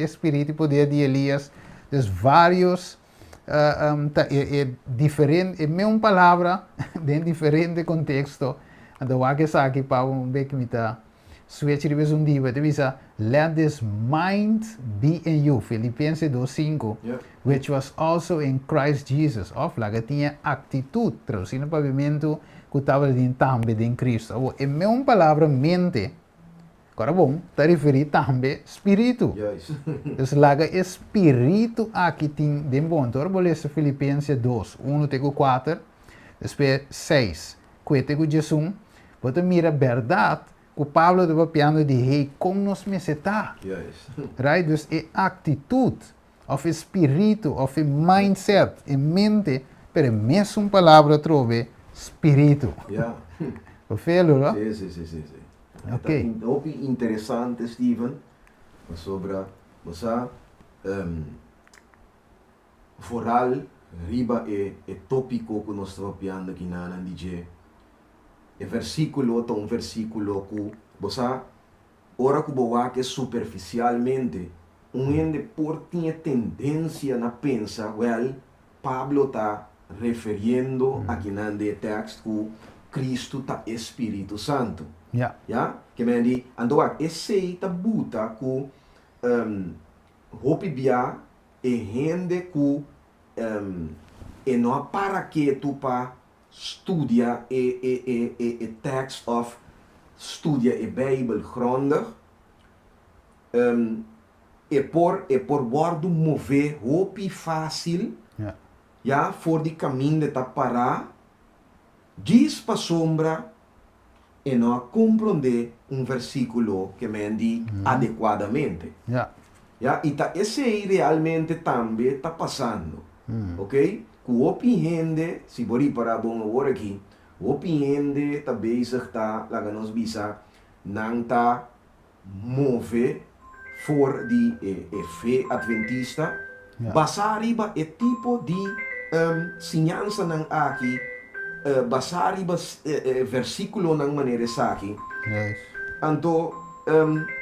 spiritu i poder di Elias. Dus vários ta e diferente, e mesmo palabra den diferente konteksto. Anto wak esaki pa un bek mi ta switch riba un dia, ta bisa, "Let this mind be in you", Filipenses 2:5, "which was also in Christ Jesus". Òf laga tin e aktitut, tradusiendo papiamentu, ku tabata tambe den Cristo. E mesmo palabra mente, awor bon, ta referí tambe spiritu. Dus laga e spiritu aki tin den bo. Anto, bo lesa Filipenses 2, 1 te 4, despues 6, 4 ku 11, bo ta mira bèrdat ku Pablo ta papiando di hey, kon nos mester ta. Right? Dus e aktitut, òf spiritu, òf mindset, e mente, pero e mesun palabra atrobe, spiritu. Perfekto, no? Sí. Ta hopi interesante, Steven, sobre, bo, vooral riba e tópiko ku nos ta papiando aki na DJ. E versíkulo ta un versíkulo ku, bo, ora ku bo wak superficialmente, un hende por tin tendensia na pensa, well, Pablo ta refiriendo aki na e teksto ku Cristo ta Spiritu Santu. Ja? Ke men di, anto wak, esei ta buta ku hopi bia e hende ku e no a para ketu pa studia e tekst òf studia e Bijbel grondig, e por wòrdu move hopi fásil, ja, for di kaminda ta pará, djis pasombra. E no a komprondé un versíkulo ke men di adekuadamente. Ya, i ta esei realmente tambe ta pasando. Ok? Ku hopi hende, si bo ripará bon awor aki, hopi hende ta bezig ta, laga nos bisa, nan ta move for di e fe adventista, basá riba e tipo di siñansanan aki, basá riba e versíkulonan manera esaki. Anto,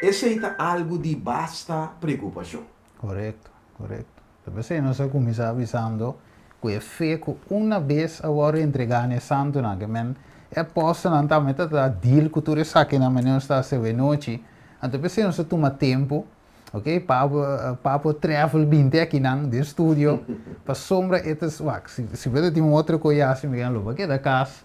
esei ta algu di basta preokupashon. Korekto, korekto. Ta p'esei nos a kuminsá bisando ku e fe ku una bes a wòrdu entregá na e santunan, ke men e apòstelnan tambe ta ta deal ku tur esakinan manera nos ta hasi awenochi. Anto p'esei nos a tuma tempu, ok, pa pa por travel binti akinan den studio, pasobra e ta wak, si si bo ta tin un otro kos hasi mi lo bo keda kas,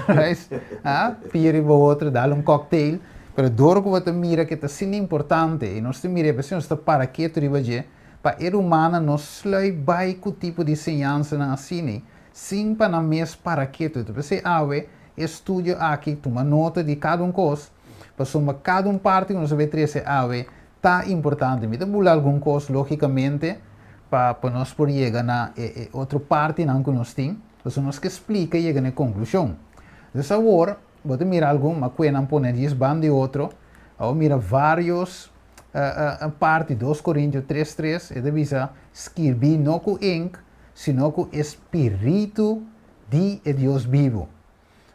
right? Ah, pia riba otro, dal un cocktail, pero dor ku bo ta mira ke ta asina importante i nos ta mira e p'esei nos ta para ketu riba dje, Pa e rumannan no sluip bai ku tipo di señansanan asina sin pa nan mes para ketu. Ta p'esei awe e studio aki tuma nota di kada un kos, pasobra kada un parti ku nos a bai trese awe ta importante. Mi ta bula algun kos logikamente pa pa nos por yega na e e otro partinan ku nos tin, pasobra nos ke splika i yega na e konklushon. Entonces awor bo ta mira algun, ma kue nan pone dies banda di otro, awor mira varios Parti 2 Korintio 3 3 e ta bisa, Skirbí no ku ink, sino ku e spiritu di e Dios bibu.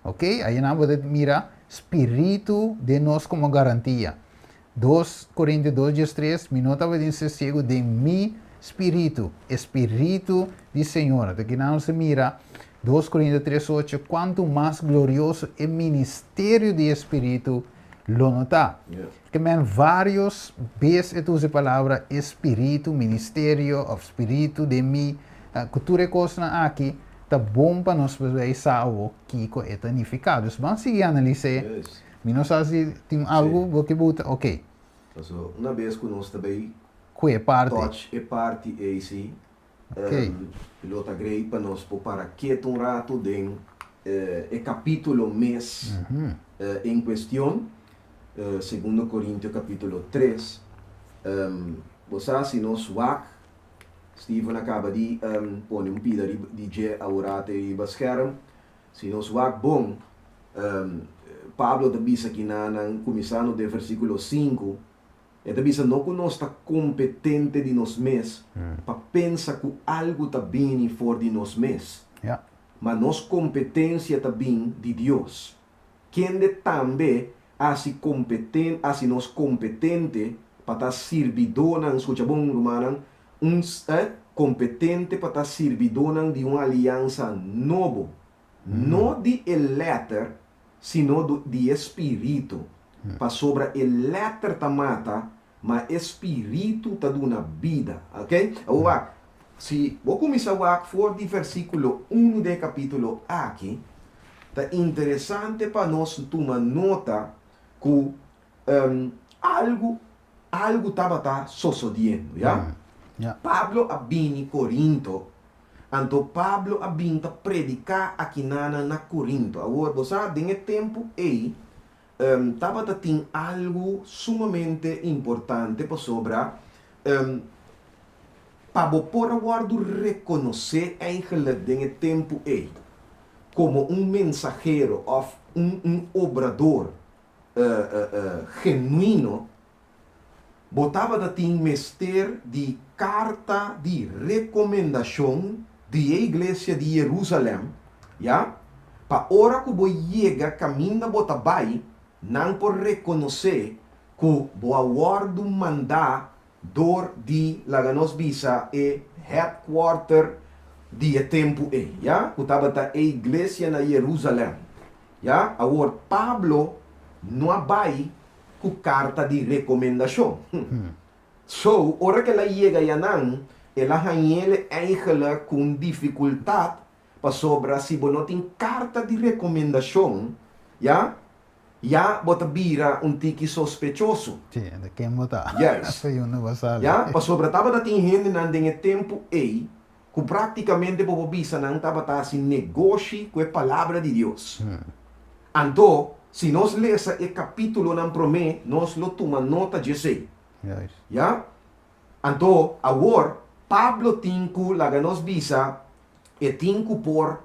Ok, ayanan bo ta mira spiritu den nos komo garantia. 2 Korintio 2 13, Mi no tabatin sosiegu den mi spiritu, e spiritu di Señor. Anto kinan nos ta mira 2 Korintio 3 8, kuantu mas glorioso e ministerio di e spiritu lo no ta. Ke men varios bes e ta usa e palabra e spiritu, ministerio of spiritu den mi, ku tur e kosnan aki ta bon pa nos bay sa awo kiko e ta nifiká. Dus ban sigui analis'é. Mi no sa si tin algu bo ke buta, ok. Paso una bes ku nos ta bay Ku e parti. touch e parti ei si, lo ta great pa nos por para ketu un ratu den e kapítulo mes en kuestion, Segundo Korintio kapítulo 3. Bo sa si nos wak, Steven a kaba di pone un pida di dje aworat riba skerm, si nos wak bon, Pablo ta bisa kinanan kuminsando den versíkulo 5, E ta bisa no ku nos ta kompetente di nos mes pa pensa ku algu ta bini for di nos mes, ma nos kompetensia ta bin di Dios, kende tambe a hasi kompeten hasi nos kompetente pa ta sirbidónan, skucha bon, rumannan, un kompetente pa ta sirbidónan di un aliansa nobo, no di e lèter, sino di e spiritu, pasobra e lèter ta mata, ma e spiritu ta duna bida. Ok? Awor wak, si bo kuminsá wak for di versíkulo unu den e kapítulo aki, ta interesante pa nos tuma nota ku algu algu tabata sosodiendo, ya? Pablo a bini Korinto, anto Pablo a bin ta prediká akinanan na Korinto. Awor, bo sa, den e tempu ei, tabata tin algu sumamente importante pasobra pa bo por a wòrdu rekonosé eigenlijk den e tempu ei komo un mensahero òf un un obrador genuino, bo tabata tin mester di karta di rekomendashon di e iglesia di Jerusalèm, ya, pa ora ku bo yega kaminda bo ta bai, nan por rekonosé ku bo a wòrdu mandá dor di, laga nos bisa, e headquarter di e tempu ei, ya, ku tabata e iglesia na Jerusalèm. Ya, awor Pablo no a bai ku karta di rekomendashon. So, ora ku el a yega yanan, el a hañ'el eigenlijk ku un difikultat, pasobra si bo no tin karta di rekomendashon, ya, ya bo ta bira un tiki sospechoso. Sí, di ken bo ta? Juist. Di unda bo sali? Ya, pasobra tabata tin hendenan den e tempu ei ku práktikamente bo por bisa nan tabata hasi negoshi ku e Palabra di Dios. Anto, Si nos lesa e kapítulonan promé, nos lo tuma nota di esei. Ya? Anto, awor, Pablo tin ku laga nos bisa, e tin ku por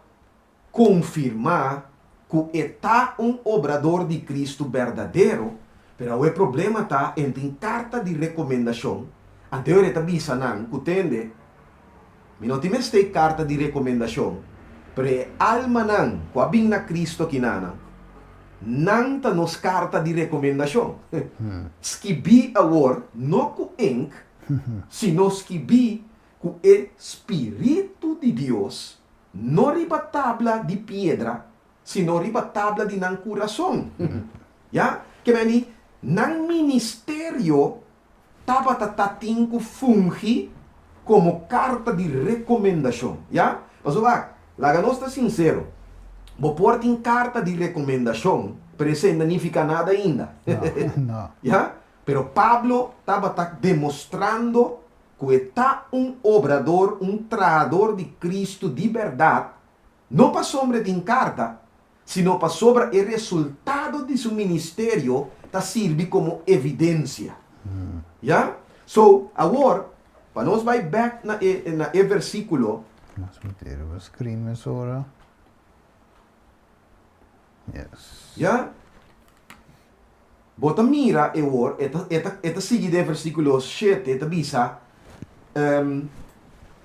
konfirmá ku e ta un obrador di Kristu berdadero, pero awor e problema ta, e no tin karta di rekomendashon. Anto e ta bisa nan ku tende, mi no tin mester karta di rekomendashon, pero e almanan ku a bin na Kristu akinan, nan ta nos karta di rekomendashon. Skibí awor, no ku ink, sino skibí ku e Spiritu di Dios, no riba tabla di piedra, sino riba tabla di nan kurason. Ya? Ke men nan ministerio tabata tatin ku fungi komo karta di rekomendashon. Ya? Pasobra, laga nos ta sinsero. Bo por tin karta di rekomendashon, pero esei no nifiká nada ainda. No, no. Ya? Pero Pablo tabata demostrando ku e ta un obrador, un trahador di Kristu di bèrdat, no pasobra e tin karta, sino pasobra e resultado di su ministerio ta sirbi komo evidensia. Ya? So, awor, pa nos bai bèk na e versíkulo. Nos mester screen mesora. Yes. Ya? Bo ta mira e wor, e ta sigui den versíkulo 7, ta bisa,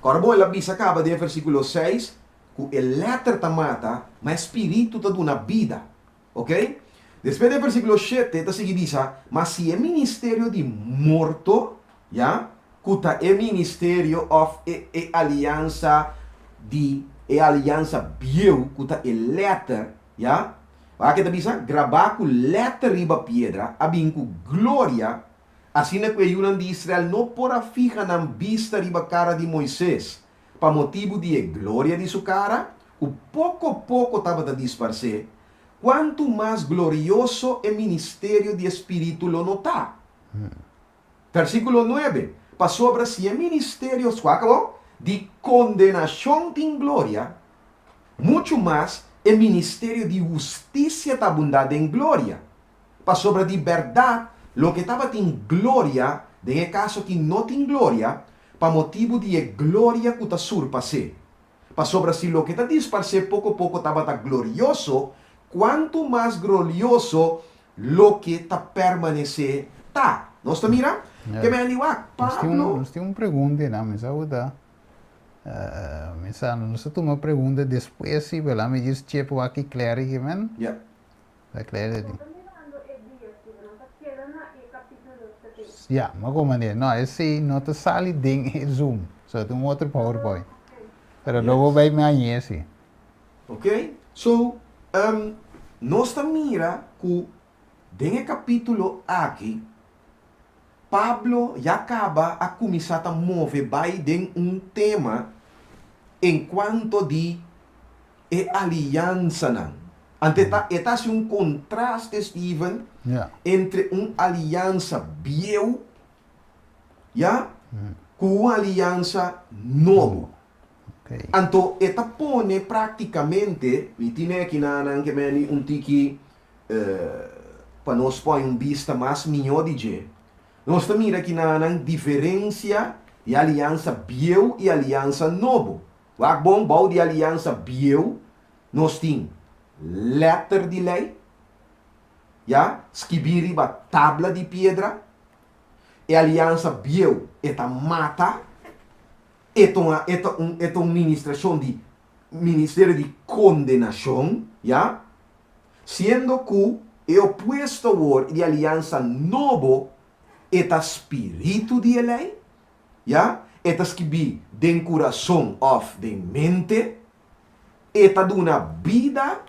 awor bo, el a bisa kaba den versíkulo 6, ku e lèter ta mata, ma e spiritu ta duna bida. Ok? Despues di versíkulo 7, ta sigui bisa, ma si e ministerio di morto, ya, ku ta e ministerio òf e aliansa bieu, ku ta e lèter, ya, Wak e ta bisa, grabá ku lèter riba piedra, a bin ku gloria, asina ku e yunan di Israel no por a fiha nan bista riba kara di Moises, pa motibu di e gloria di su kara, ku poko poko tabata disparsé, kuantu mas glorioso e ministerio di Spiritu lo no ta. Versíkulo 9. Pasobra si e ministerio di kondenashon tin gloria, muchu mas e ministerio di hustisia ta abundá den gloria. Pasobra di bèrdat, loke tabatin gloria, den kaso ku no tin gloria, pa motibu di e gloria ku ta surpas'é. Pasobra si loke ta disparsé poko poko tabata glorioso, kuantu mas glorioso loke ta permanesé ta. Nos ta mira? Yeah. Ke men Pablo. Nos tin un pregunta, no? Mi sa mi sa, nos a tuma pregunta despues, si, bèrdat? Mi djis check aki Clary ke men. Ta Clary. Ja, maar kom maar No, esei no ta sali den Zoom. So, tin un otro PowerPoint. Pero lo bai mi añe, si. Ok? So, nos ta mira ku den e kapítulo aki, Pablo ya kaba a kuminsá ta move bai den un tema en kuanto di e aliansanan. Anto e ta un kontraste, Steven, entre un aliansa bieu, ya, ku un aliansa nobo. Anto, e ta pone práktikamente, mi tin akinan ke men un tiki pa nos pone un bista mas mihó di dje. Nos ta mira akinan diferensia di aliansa bieu i aliansa nobo. Wak bon, bou di aliansa bieu, nos tin lèter di lei, ya, skibí riba tabla di piedra, e aliansa bieu e ta mata, e ta un ministrashon di ministerio di kondenashon, ya, siendo ku e opuesto wor di aliansa nobo e ta spiritu di lei, ya, e ta skibí den kurason òf den mente, e ta duna bida,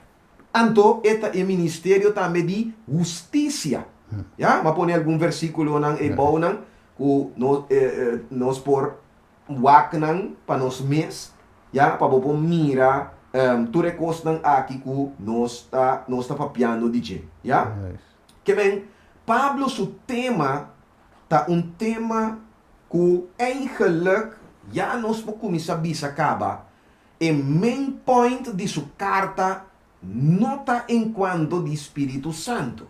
anto e ta e ministerio tambe di hustisia. Ya, m'a pone algun versíkulonan e bounan ku nos por wak nan pa nos mes, ya, pa bo mira tur e kosnan aki ku nos ta papiando di dje, ya? Ke men Pablo su tema ta un tema ku eigenlijk ya nos por kuminsá bisa kaba e main point di su karta. no ta enkuanto di Spiritu Santu.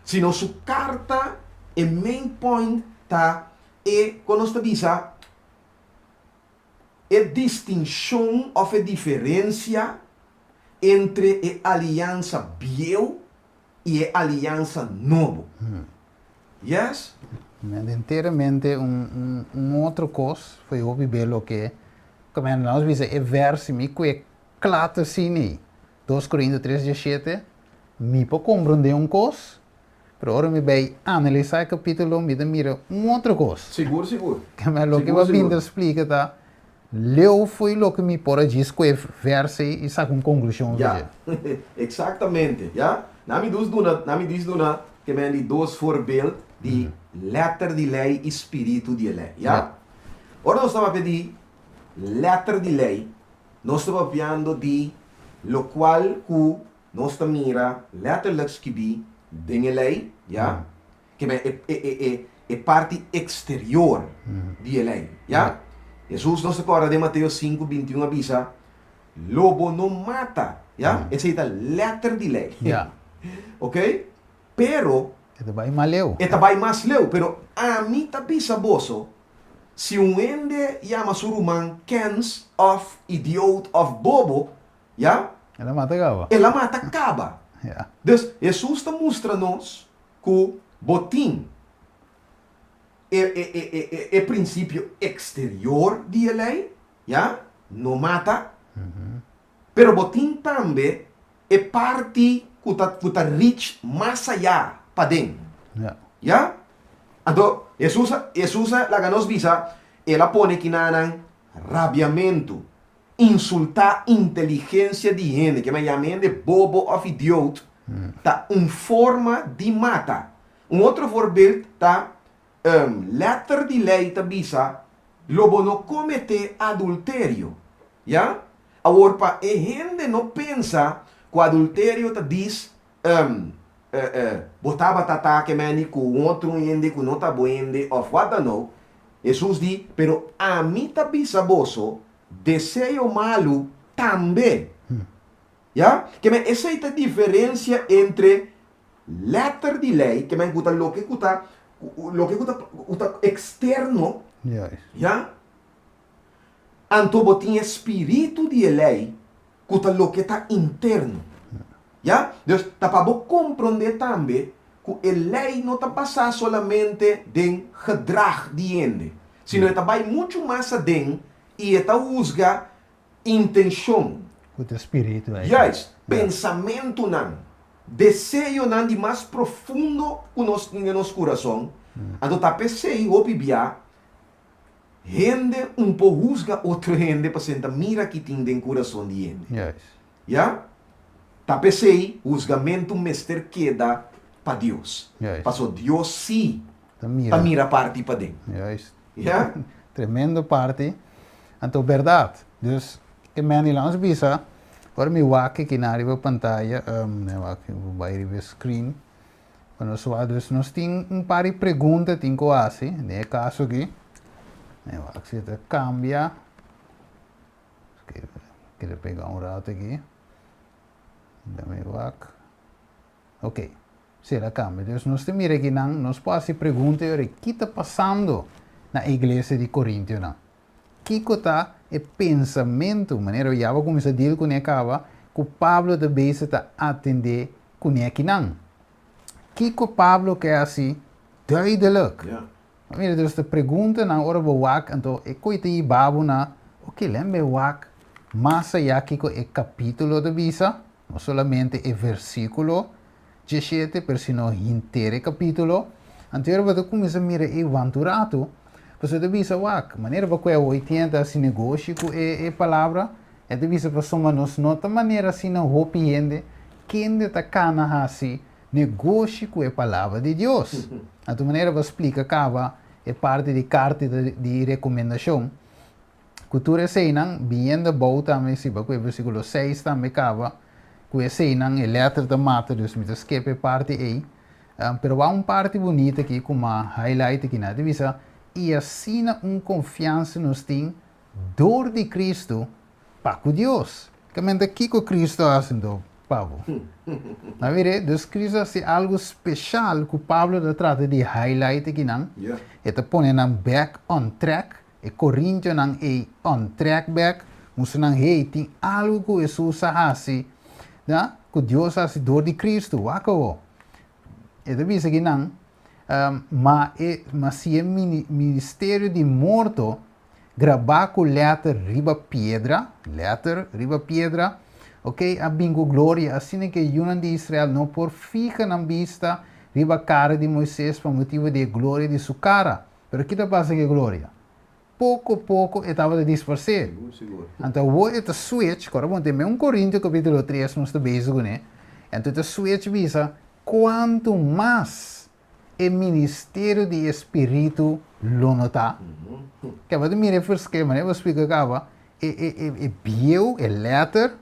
Sino su karta, e main point ta e, kon nos ta bisa, e distinshon òf e diferensia entre e aliansa bieu i e aliansa nobo. Yes? Men enteramente un otro kos foi hopi be loke men nos bisa e versi mi kue kla ta asina ei. 2 Korinto 3:17 mi por komprondé un kos, pero ora mi bai analisá e kapítulo mi ta mira un otro kos. Sigur, sigur. Ke men loke bo a bin ta splika ta leu fo'i loke mi por a djis ku e vèrs ei i saka un konklushon Ya, eksaktamente, ya. Na mi dus duna, na mi dis duna ke men di dos voorbeeld di lèter di lei i spiritu di e lei, ya. Ora nos ta papia di lèter di lei, nos ta papiando di lokual ku nos ta mira lèterlik skibí den e lei, ya. Ke men e e e e e parti eksterior di e lei, ya. Hesus nos ta kòrda den Mateo sinku, 21 a bisa, Lo bo no mata, ya. Esei ta lèter di lei. Oke? Pero. E ta bai mas leu. E ta bai mas leu, pero ami ta bisa boso, si un hende yama su ruman kens òf idioot òf bobo, ya. El a mata kaba. El a mata kaba. Dus, Hesus ta mustra nos ku bo tin e e e e e e prinsipio eksterior di e lei, ya, no mata, pero bo tin tambe e parti ku ta ku ta reach mas ayá paden, ya. Anto Hesus a Hesus a laga nos bisa, el a pone kinanan rabiamentu, Insultá inteligensia di hende, ke men yama hende bobo òf idioot, ta un forma di mata. Un otro voorbeeld ta, Lèter di lei ta bisa, Lo bo no kometé adulterio. Ya? Awor pa e hende no pensa ku adulterio ta dis, bo tabata ta ke meni ku un otro hende ku no ta bo hende òf wat dan ook, Hesus di, Pero ami ta bisa boso, Deseo malu tambe. Ya? Ke men esei ta diferensia entre lèter di lei, ke men ku ta loke ku ta loke ku ta ku ta eksterno, ya? Anto bo tin e spiritu di e lei ku ta loke ta interno. Ya? Dus ta pa bo komprondé tambe ku e lei no ta basá solamente den gedrag di hende, sino e ta bai muchu mas aden i e ta husga intenshon. Ku ta spiritu ei. Juist, pensamentunan, deseonan di mas profundo ku nos tin den nos kurason. Anto ta p'esei hopi bia hende un por husga otro hende pasobra ta mira ki tin den kurason di hende. Juist. Ya? Ta p'esei husgamentu mester keda pa Dios. Juist. Paso Dios sí Ta mira. ta mira parti paden. Juist. Ya? Tremendo parti. Anto berdad. Dus e Manny la nos bisa, ora mi wak aki na riba pantaya, um, wak, bai riba screen. Pa nos wak, dus nos tin un par di pregunta tin ku hasi, den e kaso aki. Wak si ta kambia. Kere pega un rato aki. Dame wak. Ok. Si el a kambia. Dus nos ta mira aki nan, nos por hasi pregunta i ora, ki ta pasando na e iglesia di Korintionan? Kiko ta e pensamentu, manera ya bo kuminsá deal kuné kaba, ku Pablo ta bezig ta atendé kuné akinan? Kiko Pablo ke hasi duidelijk? Mira, dus ta preguntanan ora bo wak, anto e koe ta hiba bo na, oke, lèmbe wak mas ayá kiko e kapítulo ta bisa, no solamente e versíkulo 17, pero sino henter e kapítulo. Anto ora bo ta kuminsá mira ei wantu ratu, pasobra e ta bisa, wak, manera bo koe awor tin ta hasi negoshi ku e e palabra, e ta bisa pasobra nos no ta manera asina hopi hende kende ta kana hasi negoshi ku e Palabra di Dios. Anto manera bo splika kaba e parti di karta di rekomendashon, ku tur eseinan biniendo abou tambe si bo ku e versíkulo 6 tambe kaba ku eseinan e lèter ta mata, dus mi ta skip e parti ei. Pero wak un parti bunita aki ku m'a highlight aki nan, ta bisa, I asina un konfiansa nos tin dor di Kristu pa ku Dios. Kamente kiko Kristu a hasi anto? pa bo. Na mire, dus Cristo a hasi algu speshal ku Pablo ta trata di highlight akinan. E ta pone nan back on track, e Korintionan ei on track back, mustra nan, hey, tin algu ku Hesus a hasi, ya, ku Dios a hasi dor di Cristo, wak awo. E ta bisa akinan, Ma e, ma si e ministerio di morto grabá ku lèter riba piedra, lèter riba piedra, ok, a bin ku gloria, asina ku e yunan di Israel no por fiha nan bista riba kara di Moises pa motibu di e gloria di su kara. Pero ki ta pasa ku e gloria? Poko poko e tabata disparsé. Sigur, sigur. Anto awor e ta switch, kòrda bon, den un Korintio kapítulo 3 nos ta bezig kuné, anto e ta switch bisa, kuantu mas e ministerio di e Spiritu lo no ta? Kaba ta mira e ferskil, manera bo splika kaba, e e e e bieu, e lèter,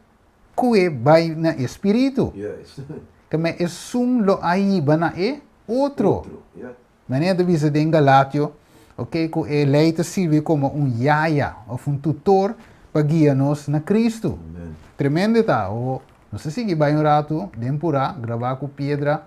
ku e bai na e Spiritu. Juist. Keme esun lo a hiba na e otro. Otro, ja. Manera ta bisa den Galatio, ok, ku e lei ta sirbi komo un yaya òf un tutor pa guia nos na Kristu. Amen. Tremendo ta, o nos ta sigui bai un ratu den purá, grabá ku piedra.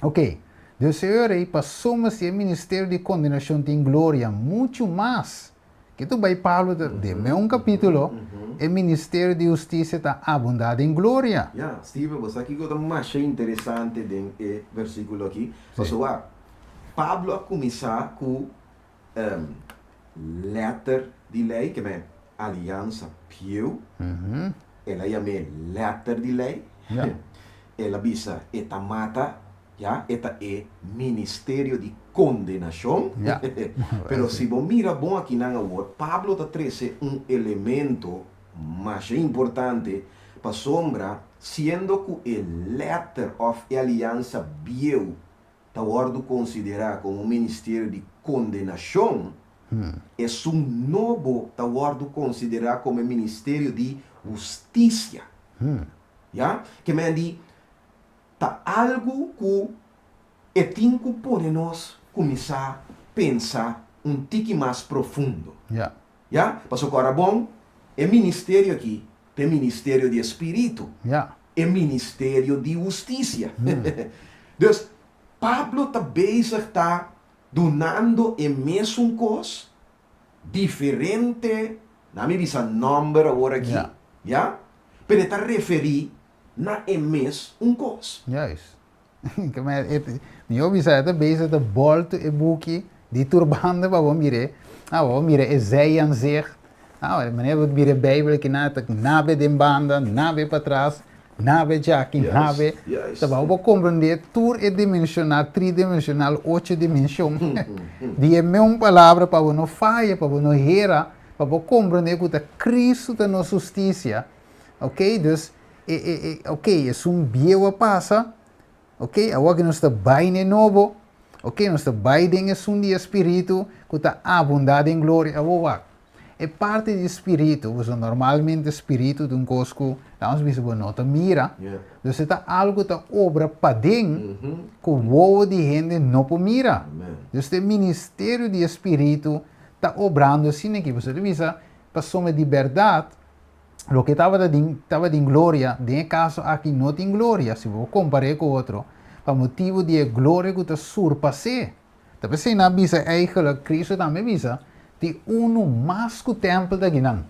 Ok, Dios Señor ei pasobra si e ministerio di kondenashon tin gloria muchu mas Ke tu bai Pablo ta den meun kapítulo, e ministerio di hustisia ta abundá den gloria. Ya, Steven, bo sa kiko ta masha interesante den e versíkulo aki? Pasobra Pablo a kuminsá ku lèter di lei, ke men aliansa pieu, el a yam'é lèter di lei, el a bisa e ta mata. Ya, e ta e ministerio di kondenashon. Pero si bo mira bon akinan awor, Pablo ta trese un elemento masha importante pasobra siendo ku e lèter òf e aliansa bieu ta wòrdu konsiderá komo un ministerio di kondenashon, esun nobo ta wòrdu konsiderá komo e ministerio di hustisia. Ya, ke men di Ta algu ku e tin ku pone nos kuminsá pensa un tiki mas profundo. Ya. Ya? Pasobra ora bon, e ministerio aki ta e ministerio di e Spiritu. Ya. E ministerio di hustisia. Dus, Pablo ta bezig ta dunando e mesun kos, diferente, na mi bisa nòmber awor aki, Ya. ya, pero e ta referí na e mes un kos. Juist. Mi hopi sa e ta bezig ta bolto e buki di tur banda pa bo mir'é. Ah, bo mira e zijaanzicht. Ah, manera bo mira e Bijbel aki nan ta nabe den banda, nabe patras, nabe djaki, nabe. Juist. Ta bo comprende tur e dimensional, tridimensional, ocho dimension di e meun palabra pa bo no faya, pa bo no hera, pa bo comprende ku ta Cristo ta nos hustisia. Ok, dus e e e ok, esun bieu a pasa, ok, awor ku nos ta bai n'e nobo, ok, nos ta bai den esun di e spiritu ku ta abundá den gloria. Awor wak, e parti di spiritu, pasobra normalmente spiritu ta un kos ku, laga nos bisa bo no ta mira, dus e ta algu ku ta obra paden ku wowo di hende no por mira. Dus e ministerio di e spiritu ta obrando asina aki, pasobra ta bisa pasobra di bèrdat, Loke tabata den tabatin gloria, den e kaso aki no tin gloria, si bo kompar'é ku otro, pa motibu di e gloria ku ta surpas'é. Ta p'esei nan a bisa eigelijk, Kristu tambe a bisa, Tin unu mas ku tèmpel ta akinan.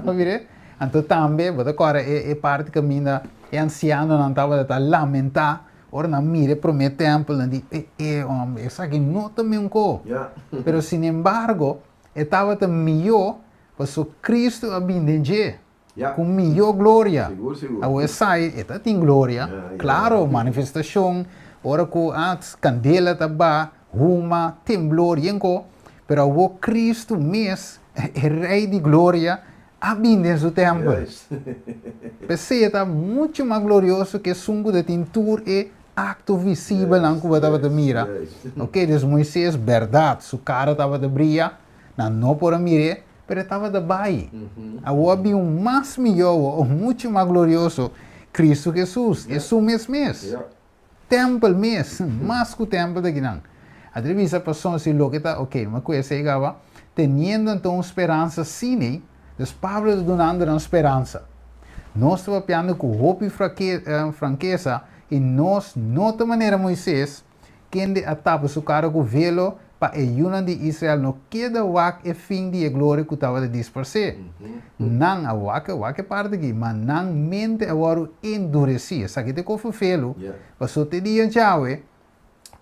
Bo mir'é? Anto tambe bo ta kòrda e e parti kaminda e ansianonan tabata ta lamentá ora nan mira e promé tèmpel, nan di, E e hòmber, esaki no ta meunko. Pero sinembargo, e tabata mihó Paso Cristo a bin den dje cu miyo gloria. Sigur, sigur. Awor esai e ta tin gloria. Claro, manifestacion, ora cu candela ta ba, huma, temblor, yen co. Pero awor Cristo mes, e Rey di gloria, a bin den su tempel. P'esei e ta mucho mas glorioso cu esun cu ta tin tur e acto visibelnan cu bo tabata mira. Ok, dus Moises, berdad, su cara tabata briya. Nan no por a mir'é, pero e tabata bai. Awor a bin un mas mihó awor, un muchu mas glorioso, Cristo Jesus, esun mes mes. Tèmpel mes, mas ku tèmpel ta kinan. A ta bisa pasobra si loke ta, ok, mi a ku esei kaba, teniendo anto un speransa asina, dus Pablo ta dunando nan speransa. Nos ta papiando ku hopi frankesa i nos no ta manera Moises, kende a tapa su kara ku velo pa e yunan di Israel no keda wak e fin di e gloria ku tabata disparsé. Nan a wak, wak e parti aki, ma nan mente a wòrdu enduresí. Esaki ta e kof velo, pasobra te dia djawe,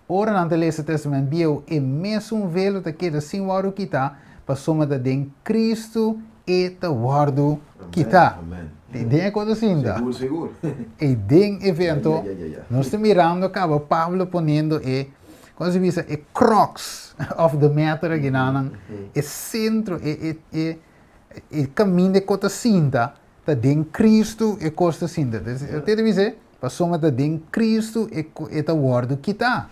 ora nan ta lesa Testament Bieu, e mesun velo ta keda sin wòrdu kitá, pasobra ta den Kristu e ta wòrdu kitá. Den e kos asinta. Sigur, sigur. E den evento, nos ta mirando kaba Pablo poniendo e, kon se bisa, e crux of the matter akinanan, e sentro, e, e, e, e kaminda e kos ta sinta, ta den Kristu e kos ta sinta. Te ta bisa, pasobra ta den Kristu e, e ta wòrdu kitá.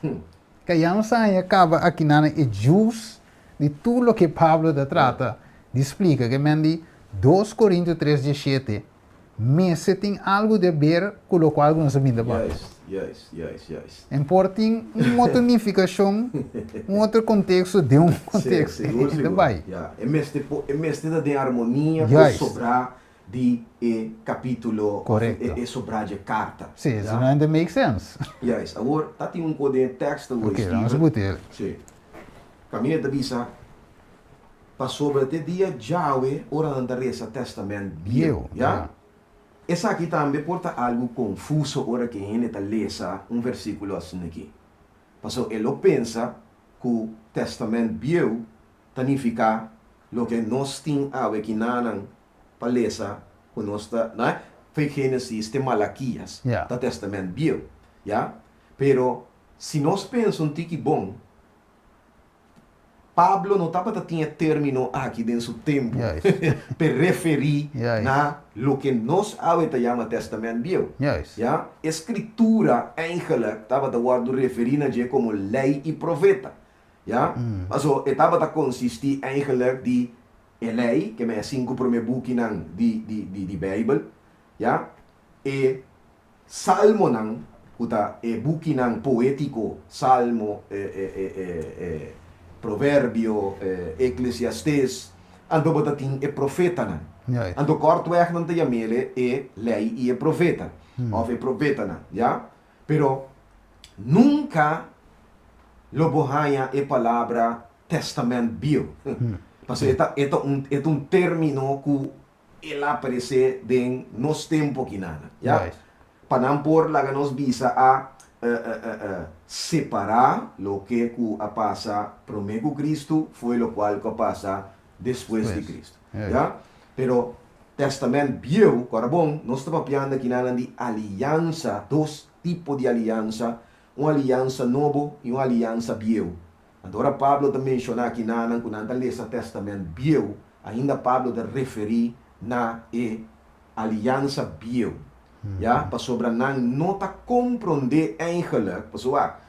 Ka ya nos a haña kaba akinanan e juice di tur loke Pablo ta trata di splika, ke men di 2 Korintio 3:17 mester tin algu di aber ku lokual ku nos a binta papia. Juist. En por tin un otro nifikashon, un otro konteksto den un konteksto. Sí, sigur, E ta sigur. bai. Ja, e mester ta den armonia ku sobrá di e kapítulo òf e sobrá dje karta. Sí, esei no ta make sense. Juist. Awor, ta tin un kos den e teksto, Ok, Steven. nos a buti el. Sí. Kaminda ta bisa, Pasobra te dia djawe ora nan ta resa Tèstamènt Bieu, ya? Esaki tambe por ta algu konfuso ora ku e hende ta lesa un versíkulo asin'akí. Pasobra e lo pensa ku Tèstamènt Bieu ta nifiká loke nos tin awe kinanan pa lesa ku nos ta, na, fo'i Génesis te Malakias ta Tèstamènt Bieu, ya? Pero si nos pensa un tiki bon, Pablo no tabata tin e término aki den su tempu p'e referí na loke nos awe ta yama Tèstamènt Bieu. Ya, e Skritura eigenlik tabata wòrdu referí na dje komo Lei i Profeta. Ya, paso e tabata konsistí eigenlik di e Lei, ke men e sinku promé bukinan di di di Beibel, ya, e Salmonan, ku ta e bukinan poétiko, Salmo, Proverbio, Eklesiastés, anto bo ta tin e profetanan. Anto kòrtwèg nan ta yam'el e Lei i e Profeta, òf e Profetanan, ya. Pero nunka lo bo haña e palabra Tèstamènt Bieu, pasobra e ta e ta un e ta un término ku El a aparesé den nos tempu akinana, ya? Pa nan por laga nos bisa a separá loke ku a pasa promé ku Kristu fo'i lokual ku a pasa despues di Kristu, ya? Pero Tèstamènt Bieu, ku ora bon, nos ta papiando akinanan di aliansa, dos tipo di aliansa, un aliansa nobo i un aliansa bieu. Anto ora Pablo ta menshoná kinanan ku nan ta lesa Tèstamènt Bieu, ainda Pablo ta referí na e Aliansa Bieu, ya, pasobra nan no ta komprondé eigenlik, pasobra wak,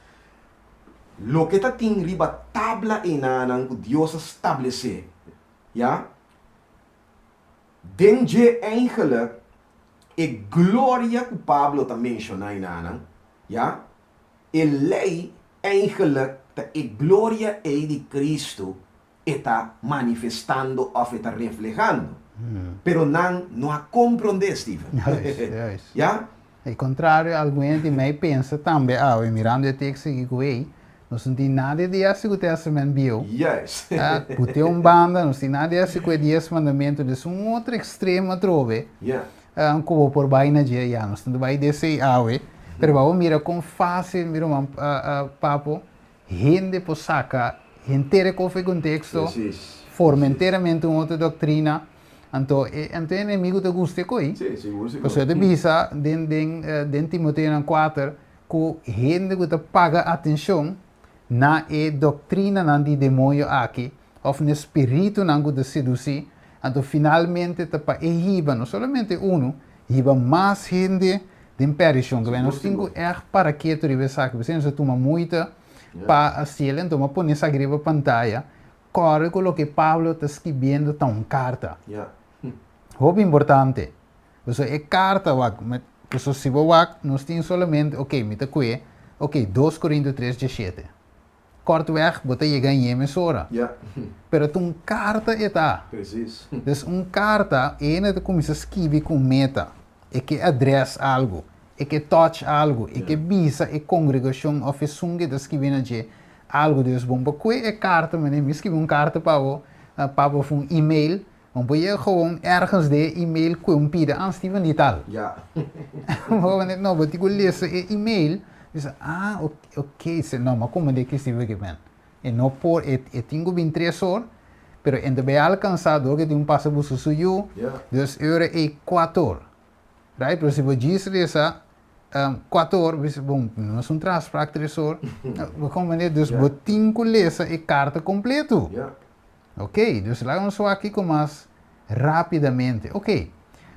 loke ta tin riba tabla einanan ku Dios a stablesé, ya, den dje eigenlik e gloria ku Pablo ta menshoná einanan, ya, E lei eigenlijk ta e gloria ei di Cristo e ta manifestando of e ta reflehando. Pero nan no a comprende, Steven. Juist, juist. Ya? E contrario, algun hende di mei pensa tambe awe, mirando e tekst aki ku ei, nos no tin nada di hasi ku Testament Bieu. Juist. Put'e un banda, nos tin nada di hasi ku e Dies Mandamentu, des un otro extremo atrobe. Ya. Ku bo por bai na dje ya nos ta bai desei awe pero bo a mira kon fásil mi ruman papo hende por saka henter e kof e konteksto forma enteramente un otro doktrina anto e anto e enemigu ta gusta e koi pasobra e ta bisa den den den Timoteonan 4 ku hende ku ta paga atenshon na e doktrinanan di demoño aki òf na e spiritunan ku ta sedusí, anto finalmente ta pa e hiba no solamente unu, hiba mas hende den perdishon. Kaba nos tin ku ègt para ketu riba esaki, p'esei nos a tuma moita pa hasiel, anto mi a pone esaki riba pantaya, kòrda ku loke Pablo ta skibiendo ta un karta. Hopi importante. Pasobra e karta wak, pasobra si bo wak nos tin solamente, ok, mi ta kue, ok, 2 Korinto 3 17. Kortweg bo ta yega en e mesora. Pero ta un karta e ta. Precies. Dus un karta, e hende ta kuminsá skibi ku un meta. E ke address algu, e ke touch algu, e ke bisa e kongregashon òf esun ku ta skibi na dje algu. Dus bon pa kue e karta, manera mi skibi un karta pa bo, pa bo òf un email, bon por yega gewoon ergens den e email kue un pida, ah Steven di tal. No, bo tin ku lesa e email, bisa ah ok, no, mi a komprende ki Steven ke men. E no por, e e tin ku bin tres or, pero e ta bay alkansá dor ku e tin un pasa buska su yu, dus e ora ei kuator. Right? Pero si bo djis resa kuator, bo bisa, bon, nos un traha afsprak tres or. Bo komprendé? Dus bo tin ku lesa e karta kompletu. Ok, dus laga nos wak kiko mas rápidamente. Ok,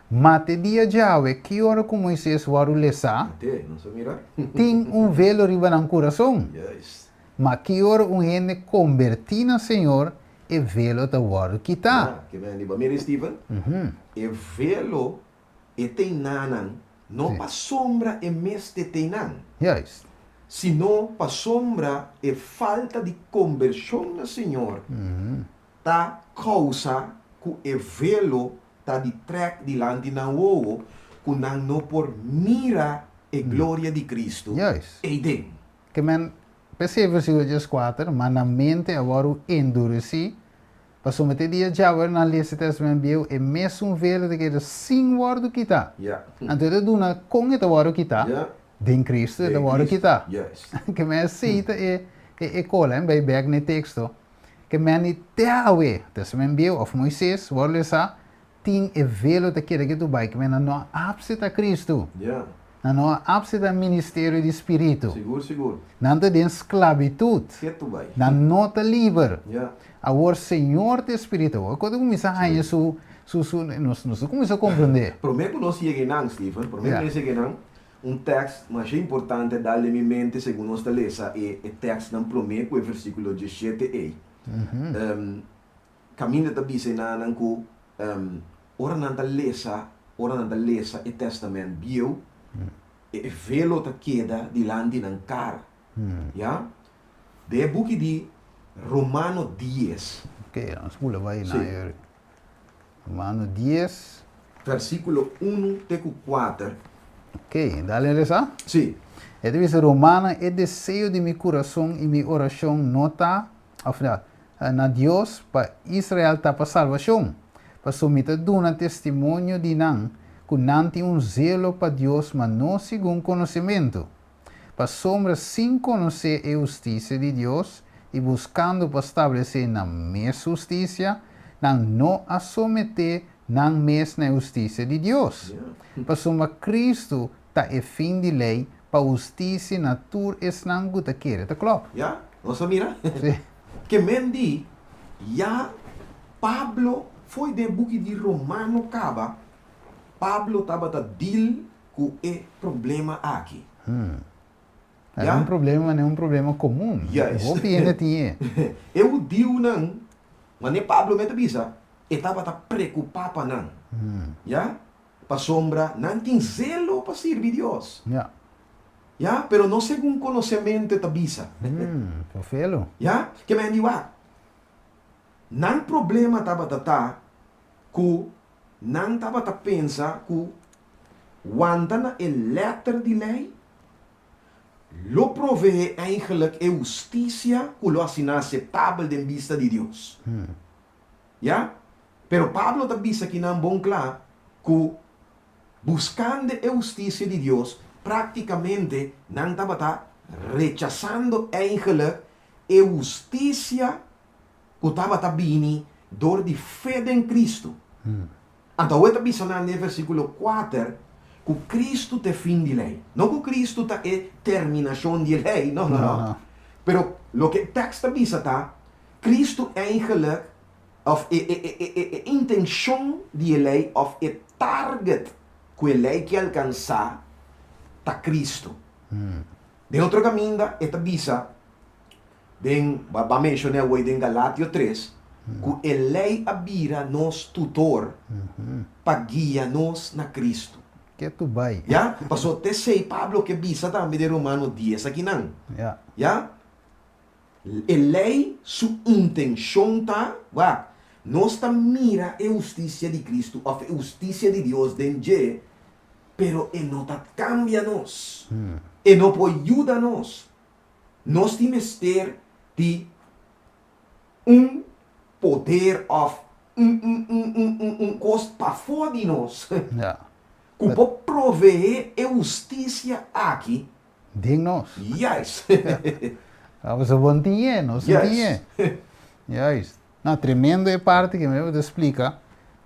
ma te dia djawe, ki ora ku Moises wòrdu lesá, tin un velo riba nan kurason. Ma ki ora un hende kombertí na Señor, e velo ta wòrdu kitá. Ya, ke men di bo. Mira, Steven, e velo e teinánan no pasobra e mester teinan. Juist. Sino pasobra e falta di kombershon na Señor ta kousa ku e velo ta di trèk dilanti nan wowo, ku nan no por mira e gloria di Kristu eiden. Ke men, p'esei versíkulo 14, Ma nan mente a wòrdu enduresí, pasobra te dia djawe nan lesa e Tèstamènt Bieu, e mesun velo ta keda sin wòrdu kitá. Anto e ta duna kon e ta wòrdu kitá, den Kristu e ta wòrdu kitá. Ke men esei ta e e kola, en bai bèk na e teksto. Ke men di te awe, Tèstamènt Bieu òf Moises, wòrdu lesá, Tin e velo ta keda ketu bai, kimen nan no a apseta Kristu. Nan no a apseta ministerio di Spiritu. Sigur, sigur. Nan ta den sklabitut. Ketu bai. Nan no ta liber. Awor Señor ta e Spiritu. Awor ku ta kuminsá haña su, su, su, nos, nos ta kuminsá komprendé. Promé ku nos yega einan, Steven, promé ku nos yega einan, un tèks masha importante a dal den mi mente segun nos ta lesa e, e tèksnan promé ku e versíkulo 17 ei. Kaminda ta bisa e nannan ku ora nan ta lesa, ora nan ta lesa e Tèstamènt Bieu, e velo ta keda dilanti nan kara. Ya? Den e buki di Romano dies. Oke, nos bula bai na e Romano dies. Versíkulo unu te ku kuater. Oke, dale lesa? Sí. E ta bisa, Romano, e deseo di mi kurason i mi orashon no ta, òf no, na Dios pa Israel ta pa salbashon, pasobra mi ta duna testimonio di nan ku nan tin un zelo pa Dios ma no segun konosementu. Pasobra sin konosé e hustisia di Dios i buskando pa stablesé nan mes hustisia, nan no a someté nan mes na e hustisia di Dios. Pasobra Kristu ta e fin di lei pa hustisia na tur esnan ku ta kere. Ta klòp. Ya, nos a mira. Sí. Ke men di, ya Pablo fo'i den buki di Romano kaba, Pablo tabata deal ku e problema aki. Ya? Un problema manera un problema komun. Juist. Hopi hende tin e. E hudiunan, manera Pablo mes ta bisa, e tabata preokupá pa nan. Ya? Pasobra nan tin zelo pa sirbi Dios. Ya. Ya, pero no segun konosementu e ta bisa. Perfelo. Ya, ke men di wak. Nan problema tabata ta ku nan tabata pensa ku wanta na e lèter di lei lo proveé eigenlik e hustisia ku lo hasi nan aseptabel den bista di Dios. Ya? Pero Pablo ta bisa kinan bon kla ku buskando e hustisia di Dios, práktikamente nan tabata rechasando eigenlik e hustisia ku tabata bini dor di fe den Kristu. Anto awe ta bisa nan den versíkulo kuater ku Kristu ta e fin di lei. No ku Kristu ta e terminashon di e lei, no, no, no. Pero loke e tèkst ta bisa ta, Kristu eigenlik òf e e e e e intenshon di e lei òf e target ku e lei ke alkansá ta Kristu. Den otro kaminda e ta bisa den bo a menshoná awor den Galatio tres ku e lei a bira nos tutor pa guia nos na Kristu. Ke tu bai. Ya? Pasobra t'esei Pablo ke bisa tambe den Romano dies akinan. Ya? E lei su intenshon ta, wak, nos ta mira e hustisia di Kristu òf e hustisia di Dios den dje. Pero e no ta kambia nos. E no por yuda nos. Nos tin mester di un poder òf un un un un un un kos pafó di nos ku por proveé e hustisia aki. Den nos. Juist. Pasobra bo no tin ye, nos no tin ye. Juist. No, tremendo e parti ke mi bo ta splika.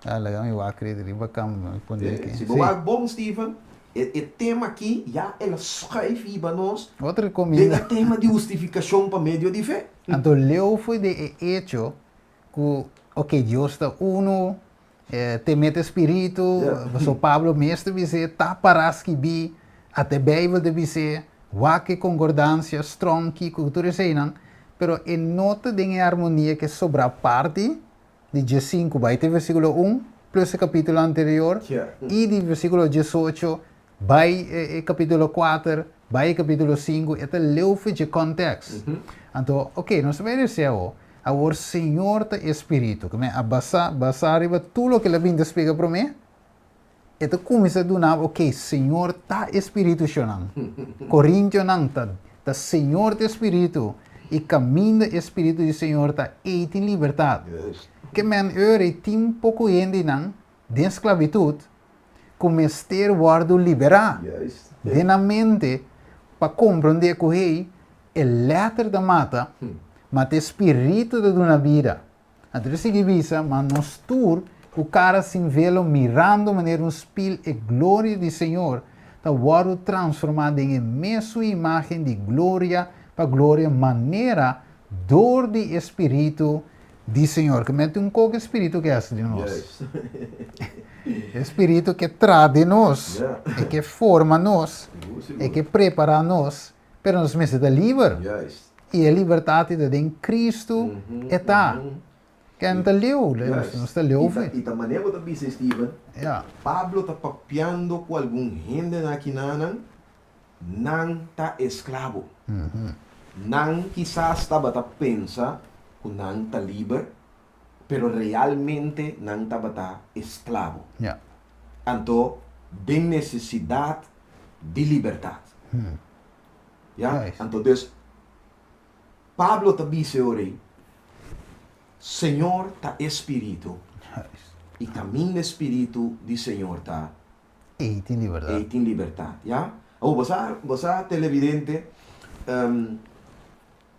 Ah, laga mi wak rit riba kama mi pone aki. Si bo wak bon, Steven, e e tema aki ya el a schuif hiba nos Otro den kuminda. e tema di hustifikashon pa medio di fe. Anto leu foi den e echo ku, ok, Dios ta uno, te mete spiritu, pasobra Pablo mes ta bis'é, ta pará skibí, ata e Beibel ta bis'é, wak e konkordansia strong kiko ku tur eseinan, pero e no ta den e armonia ku e sobrá parti di diesinku bai te versíkulo un plus e kapítulo anterior i di versíkulo diesocho bai e kapítulo kuater bai e kapítulo sinku, e ta leu for dje kòntèks. Anto, oke, nos ta bai rese awor. Awor Señor ta e Spiritu, ke men a basá, basá riba tur loke el a bin ta splika promé, e ta kuminsá duna bo, oke, Señor ta e Spiritu, shonnan. Korintionan, ta, ta Señor ta e Spiritu, i kaminda e Spiritu di Señor ta, ei tin libertat. Ke men ora ei tin poko hendenan den sklabitut ku mester wòrdu liberá den nan mente pa komprondé ku hey, e lèter ta mata, ma ta e spiritu ta duna bida. Anto ta sigui bisa, Ma nos tur, ku kara sin velo, mirando manera un spil e gloria di Señor, ta wòrdu transformá den e mesun imágen di gloria pa gloria, manera dor di e spiritu di Señor. Ke mete un koko e spiritu ke hasi den nos. E spiritu ke traha den nos, e ke forma nos, e ke prepara nos, pero nos mester ta liber. I e libertat ta den Kristu e ta. Ken ta liu, nos ta liu fe. I ta manera bo ta bisa, Steven, Pablo ta papiando ku algun hendenan akinanan, Nan ta esklabo. Nan kisas tabata pensa ku nan ta liber, pero realmente nan tabata esklabo. Anto, den nesesidat di libertat. Ya? Anto dus, Pablo ta bisa e ora ei, Señor ta e Spiritu, i kaminda e Spiritu di Señor ta, Ei tin libertat. Ei tin libertat, ya. Awor, bo sa, bo sa, televidente,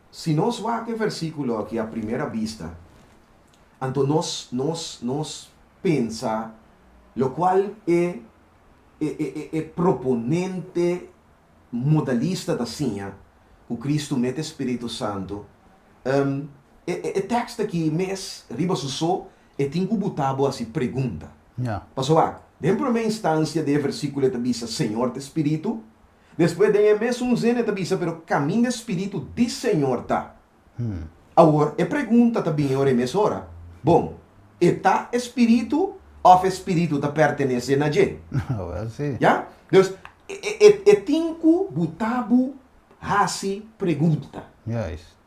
si nos wak e versíkulo aki a primera bista, anto nos, nos, nos pensa lokual e, e, e, e proponente modalista ta siña, ku Kristu mete Spiritu Santu, e, e, e tekst aki mes riba su so E tin ku buta bo hasi pregunta. Pasobra, den promé instansia den e versíkulo e ta bisa Señor ta e Spiritu, despues den e mesun zin e ta bisa pero kaminda e Spiritu di Señor ta. Awor, e pregunta ta bini ora e mes ora, Bon, e ta e Spiritu òf e Spiritu ta pertenesé na dje? Ya? Dus, e tin ku buta bo hasi pregunta. Juist.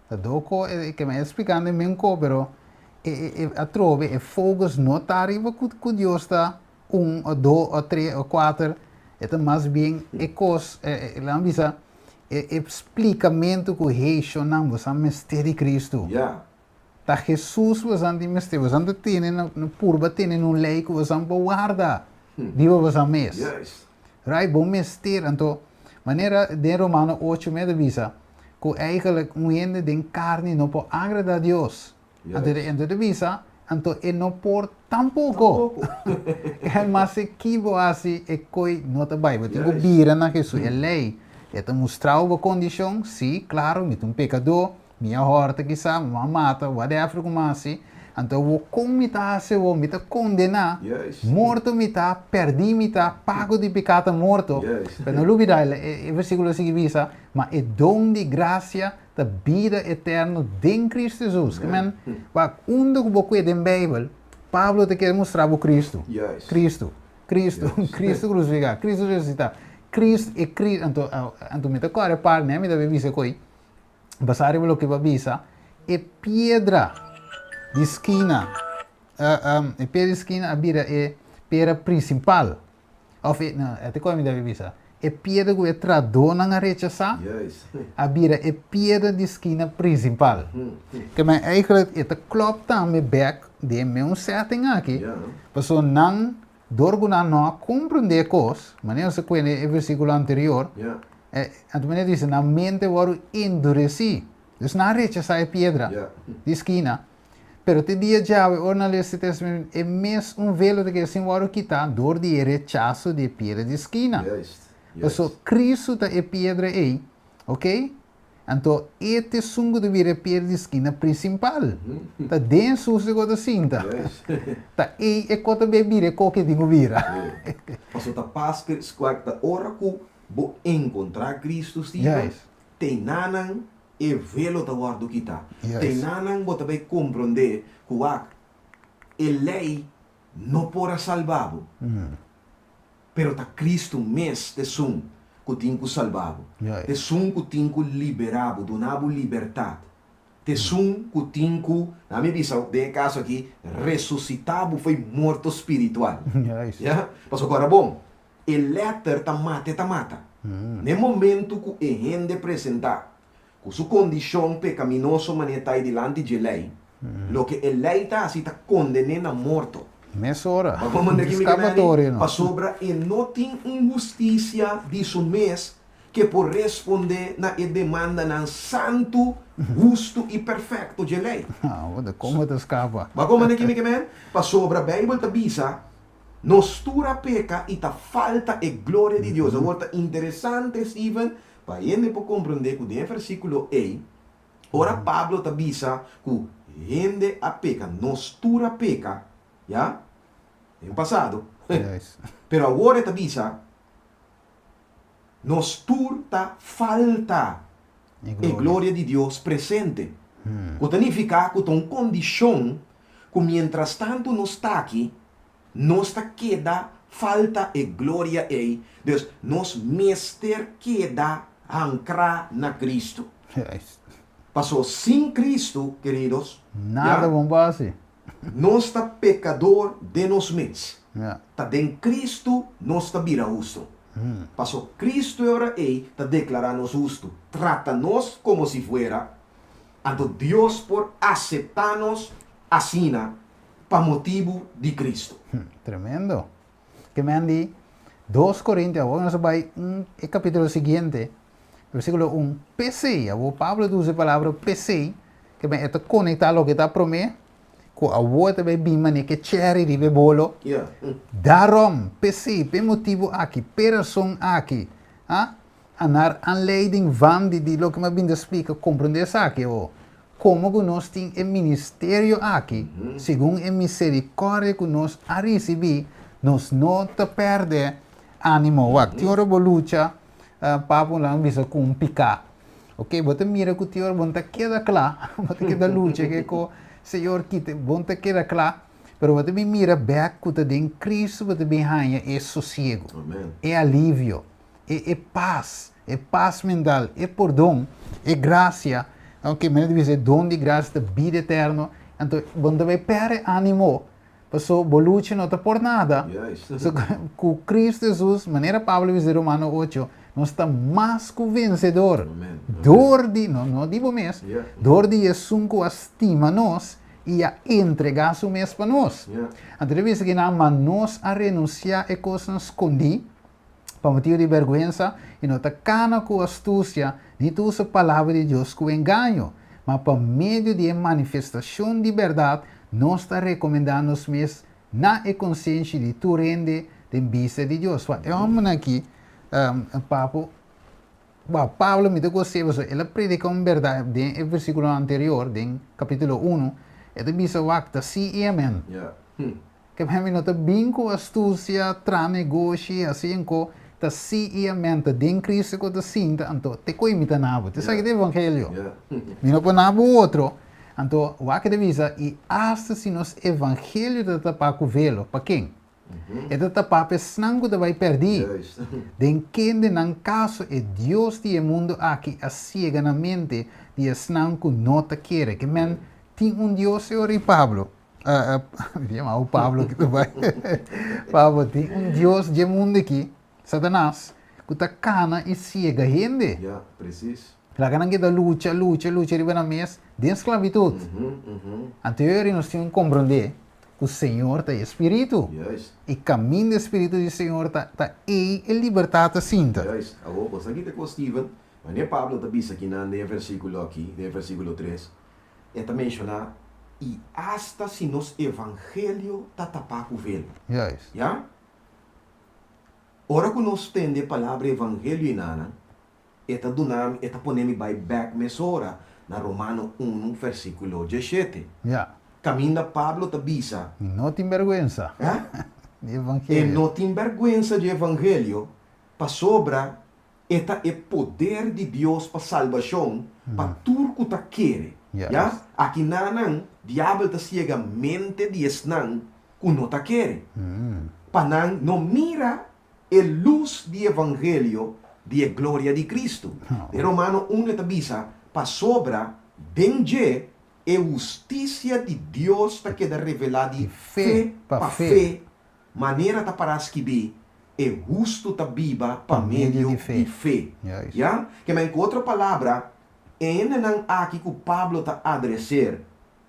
Ta doko e ke mi a explica den men ko pero e e atrobe e focus no ta riba ku ku Dios ta un o do o tres o kuater e ta mas bien e kos e laga mi bisa e e splikamentu ku hey shonnan boso a mester di Cristo. Ta Jesus boso tin mester boso ta tene na purba tene na un lei ku boso por warda riba boso mes. Right, bo mester, anto manera den Romano ocho mi a ta bisa ku eigenlijk un hende den karni no por agrada Dios. Anto e ta bisa, anto e no por tampoko. E mas e ki bo hasi e koi no ta bai. Bo tin ku bira na Hesus. E lei e ta mustrao bo kondishon, si, klaro, mi ta un pekadó, Mi a hòrta kisá, mi a mata, whatever ku mi a hasi, anto awor kon mi ta hasi awor? Mi ta kondená, morto mi ta, pèrdí mi ta, pago di piká ta morto. Pero no lubidá, e versíkulo a sigui bisa, Ma e don di grasia ta bida eterno den Kristu Hesus. Ke men, wak, unda ku bo kue den Beibel, Pablo ta kere mustra bo Kristu. Kristu, Kristu, Kristu krusifiká, Kristu resusitá, Kristu, e Kristu, anto, anto mi ta kòrda e parti, mi ta bisa koe, Basá riba loke bo a bisa, e piedra di skina, e piedra di skina a bira e piedra prinsipal. Òf e, no, e te kua mi debe bisa, e piedra ku e trahadónan a rechasá, a bira e piedra di skina prinsipal. Ke men eigenlijk e ta klòp tambe bèk den e meun setting aki, pasobra nan, dor ku nan no a komprendé e kos, manera nos a kuenta e versíkulo anterior, e, anto manera ta bisa nan mente wòrdu enduresí. Dus nan a rechasá e piedra di skina. Pero te dia djawe, ora nan lesa e Testament, e mes un velo ta keda sin wòrdu kitá dor di e rechaso di e piedra di skina. Paso Kristu ta e piedra ei, ok? Anto e ta esun ku ta bira e piedra di skina prinsipal. Ta den Hesus e ku ta sinta. Ta ei e ku ta bai bira e koke tin ku bira. Paso ta pas ta ora ku bo enkontrá Kristu, Steven, tenanan E velo ta wòrdu kitá. Te nanan bo ta bai komprondé ku wak, e lei no por a salba bo, pero ta Kristu mes ta esun ku tin ku salba bo, ta esun ku tin ku liberá bo, duna bo libertat, ta esun ku tin ku, na mi bisa den e kaso aki, resusitá bo fo'i morto spiritual. Ya? Pasobra ora bon, E lèter ta mata e ta mata. Na e momentu ku e hende presentá ku su kondishon pekaminoso manera ta ei dilanti dje lei, loke e lei ta hasi ta konden'é na morto. Mesora. Bo manda ki mi ke meni? Pasobra e no tin un hustisia di su mes ke por respondé na e demandanan santu, hustu i perfekto dje lei. Kon bo ta skapa? Bo manda ki mi ke meni? Pasobra Beibel ta bisa. Nos tur a peka i ta falta e gloria di Dios. Awor ta interesante, Steven, pa hende por komprondé ku den e versíkulo ei, ora Pablo ta bisa ku hende a peka, nos tur a peka, ya, den pasado, pero awor e ta bisa, nos tur ta falta e gloria di Dios presente, ku ta nifiká ku ta un kondishon ku mientrastantu nos ta aki, nos ta keda falta e gloria ei, dus nos mester keda hankrá na Kristu. Paso sin Kristu, keridos, Nada bon pa hasi. Nos ta pekador den nos mes. Ta den Kristu nos ta bira hustu. Paso Kristu e ora ei ta deklará nos hustu, trata nos komo si fuera Anto Dios por aseptá nos asina pa motibu di Kristu. Tremendo. Ke men di Dos Korintio, awor nos a bai un e kapítulo siguiente, versíkulo un, P'esei, awor Pablo ta usa e palabra p'esei, ke men e ta konektá loke ta promé ku awor e ta bai bin manera ke chèri riba e bolo. Daarom, p'esei, p'e motibu aki, p'e rason aki, a A naar aanleiding van di di loke mi a bin ta splika, komprendé esaki awor, komo ku nos tin e ministerio aki, segun e miserikòrdia ku nos a risibí, nos no ta pèrdè ánimo. Wak, tin ora bo lucha, Papa un laga bisa ku un piká. Oke, bo ta mira ku tin ora bo no ta keda kla, bo ta keda lucha ke ko Señor kita, bo no ta keda kla, pero bo ta bin mira bèk ku ta den Kristu bo ta bin haña e sosiegu, e alivio. E e pas, e pas mental, e pordon, e gracia, aunke mi no ta bisa e don di gracia ta bida eterno, anto bo no ta bay perde animo, paso bo lucha no ta por nada. So cu Cristo Jesus, manera Pablo a bisa den Romano ocho, nos ta mas cu vencedor, door di, no no di bo mes, door di esun cu a stima nos y a entrega su mes pa nos. Anto ta bisa kinan, ma nos a renuncia e cosnan scondi, Pa motibu di bèrgwensa, i no ta kana ku astusia ni ta usa palabra di Dios ku engaño, ma pa medio di e manifestashon di bèrdat nos ta rekomendá nos mes na e konsenshi di tur hende den bista di Dios. Wak, e hòmbernan akí, Papo, wak, Pablo mi ta gost'é pasobra el a prediká un bèrdat den e versíkulonan anterior, den kapítulo unu, e ta bisa, wak, ta sí i amèn. Ke mi no ta bin ku astusia, tra negoshi, hasi enko, ta si i amen, ta den Cristo ku ta sinta, anto te koe mi ta na bo. Te esaki ta evangelio. Mi no por na bo otro. Anto wak e ta bisa, i asta si nos evangelio ta tapá ku velo, pa ken? E ta tapá pa esnan ku ta bai pèrdí, den kende nan kaso e dios di e mundu aki a siega nan mente di esnan ku no ta kere. Ke men tin un dios e ora i Pablo. Mi yama o Pablo ki bai. Pablo tin un Dios dje mundo aki, Satanas, ku ta kana i siega hende. Ja, precies. Laga nan keda lucha, lucha, lucha riba nan mes den sklabitut. Anto yori nos tin ku komprondé ku Señor ta e Spiritu. I kaminda e Spiritu di Señor ta, ta ei e libertat ta sinta. Juist. Awor, bo sa ki ta kos, Steven? Wanneer Pablo ta bisa kinan den e versíkulo aki, den e versíkulo tres, e ta menshoná, I asta si nos evangelio ta tapá ku velo. Ya? Ora ku nos tende e palabra evangelio inana, e ta duna mi, e ta pone mi bai bèk mesora na Romano unu versíkulo diesshete. Kaminda Pablo ta bisa. Mi no tin bèrgwensa di evangelio. E no tin bèrgwensa di evangelio, pasobra E ta e poder di Dios pa salbashon pa tur ku ta kere. Ya? Akinanan diabel ta siega mente di esnan ku no ta kere, pa nan no mira e lus di evangelio di e gloria di Kristu. Den Romano un e ta bisa, Pasobra den dje e hustisia di Dios ta keda revelá di fe pa fe. Manera ta pará skibí, E hustu ta biba pa medio di fe. Ya? Ke men ku otro palabra, e hendenan aki ku Pablo ta adreser,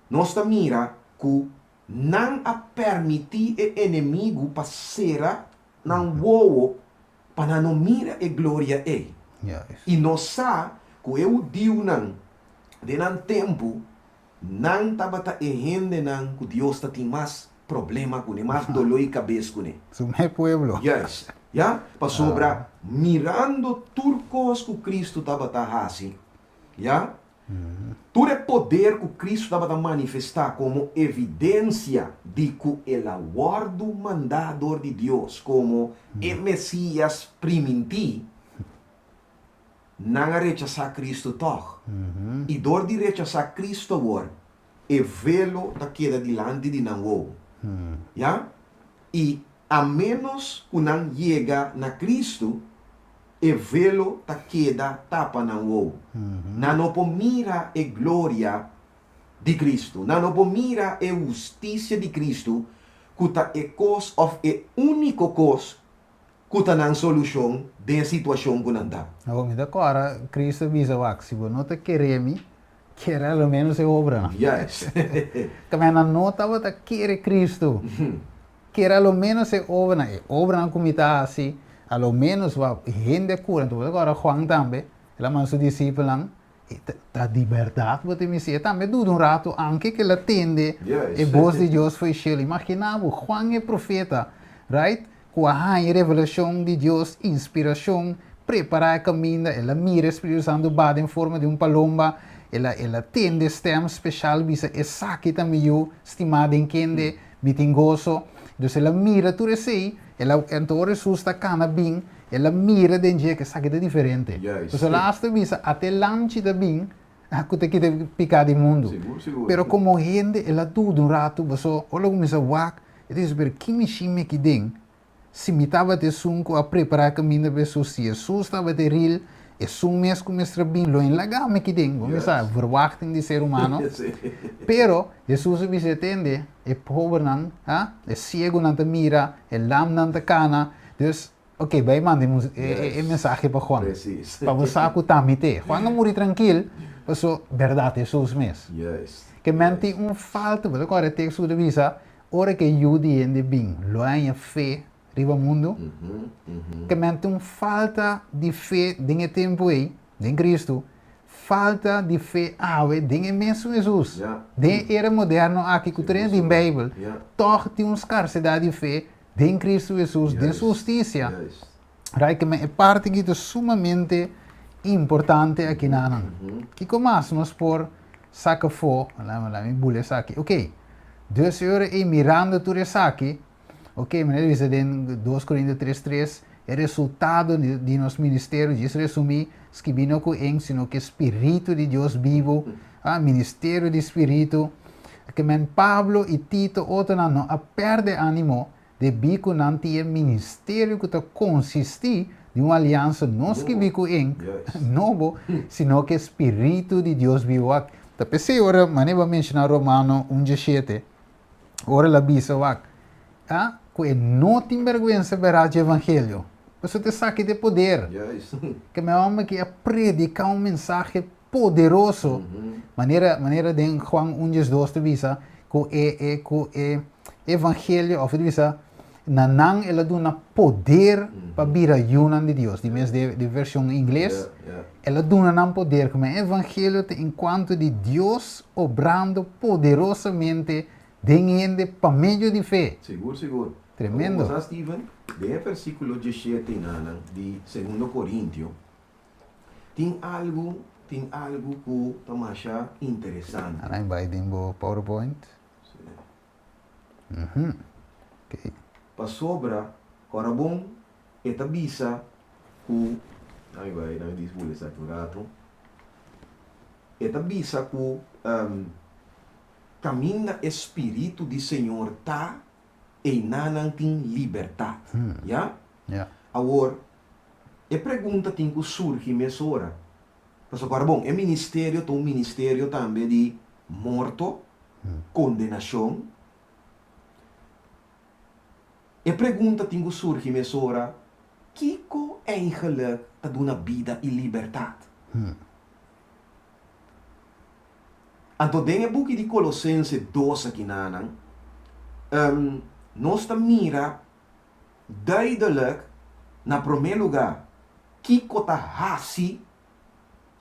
nos ta mira ku nan a permití e enemigu pa sera nan wowo pa nan no mira e gloria ei. I nos sa ku e hudiunan den nan tempu Nan tabata e hendenan ku Dios ta tin mas problema kuné, mas doló i kabes kuné. Su mes pueblo. Juist. Ya? Pasobra mirando tur kos ku Kristu tabata hasi, ya, tur e poder ku Kristu tabata manifestá komo evidensia di ku el a wòrdu mandá dor di Dios komo e Mesias primintí, Nan a rechasá Kristu tòg. I dor di rechasá Kristu awor, e velo ta keda dilanti di nan wowo. Ya? I a ménos ku nan yega na Kristu, e velo ta keda tapa nan wowo. Nan no por mira e gloria di Kristu. Nan no por mira e hustisia di Kristu, ku ta e kos òf e úniko kos Ku ta nan solushon den e situashon ku nan ta? Awor mi ta kòrda Cristo a bisa, Wak, si bo no ta kere mi, kere a lo ménos e obranan. Juist. Kaba nan no tabata kere Cristo. Kere a lo ménos e obranan. E obranan ku mi ta hasi, a lo ménos wak, hende a kura. Anto bo ta kòrda Juan tambe, el a manda su disipelnan, E ta di bèrdat bo ta misi. E tambe duda un ratu anke ku el a tende e bos di Dios for e shelu. Imaginá bo, Juan e profeta, right, ku a haña e revelashon di Dios, inspirashon, prepará e kaminda, el a mira e Spiritu Santu baha den forma di un palomba, el a el a tende e stèm speshal bisa, Esaki ta mi Yu stimá den kende mi tin goso. Entonces el a mira tur esei, el a, anto ora Hesus ta kana bin, El a mira den dje ku esaki ta diferente. Pasobra el a asta bisa, Ata e lamchi ta bin ku ta kita piká di mundu. Pero komo hende el a duda un ratu, pasobra ora el a kuminsá wak, el ta bisa, Pero ki mishi mi aki den? Si mi tabata esun ku a prepará e kaminda pa Hesus, si Hesus tabata e ril, esun mes ku mester a bin lo en laga mi aki den. Bo mester sa, verwachting di ser humano. Pero Hesus a bisa e tende, e pobernan, e siegunan ta mira, e lamnan ta kana. Dus, Ok, bai manda e mensahe pa Juan. Precies. Pa bo sa ku ta mi te. Juan a muri trankil, paso bèrdat Hesus mes. Juist. Ke men tin un falta, bo ta kòrda e teksto ku ta bisa, ora ku e Yu di hende bin, lo a haña fe riba mundu? Ke men tin un falta di fe den e tempu ei, den Kristu, falta di fe awe den e mesun Hesus. Den e era moderno aki ku tur hende tin Beibel, tòg tin un skarsedat di fe Den Cristo Jesus, den su husticia. Right, ke men e parti aki ta sumamente importante aki nanan. Kiko mas nos por saka afó? Laat mi bula esaki. Ok, dus e ora ei mirando tur esaki, ok, manera bisa den dos Corinto tres tres, e resultado di nos ministerio, djis resumí, skibí no ku ink, sino ku e Spiritu di Dios bibu, ah, ministerio di Spiritu. Ke men Pablo i Tito otronan no a pèrdè ánimo debí ku nan tin e ministerio ku ta konsistí di un aliansa no skibí ku ink nobo, sino ku e spiritu di Dios bibu. Wak, ta p'esei ora manera bo a menshoná Romano un djeshete. Ora el a bisa wak, a, ku e no tin bèrgwensa bèrá dje evangelio. Pasobra ta esaki ta e poder. Ke mi hòmber aki a prediká un mensahe poderoso, manera manera den Juan un diesdos ta bisa ku e e ku e evangelio òf e ta bisa na nan el a duna poder pa bira yunan di Dios, di mes de de vershon ingles, el a duna nan poder, ku e evangelio ta enkuanto di Dios obrando poderosamente den hende pa medio di fe. Sigur, sigur. Tremendo. Awor bo sa, Steven, den e versíkulo diesshete i nanan di Segundo Korintio, tin algu, tin algu ku ta masha interesante. Ana bai den bo PowerPoint. Sí. Pasobra, ora bon, e ta bisa ku, Ai bai, nan dis bula esaki un ratu. E ta bisa ku kaminda e Spiritu di Señor ta, einan nan tin libertat. Ya? Awor, e pregunta tin ku surgi mesora. Pasobra, ora bon, e ministerio ta un ministerio tambe di morto, kondenashon. E pregunta tin ku surgi mesora, Kiko eigenlik ta duna bida i libertat? Anto den e buki di Kolosense dos akinanan, nos ta mira duidelik na promé lugá kiko ta hasi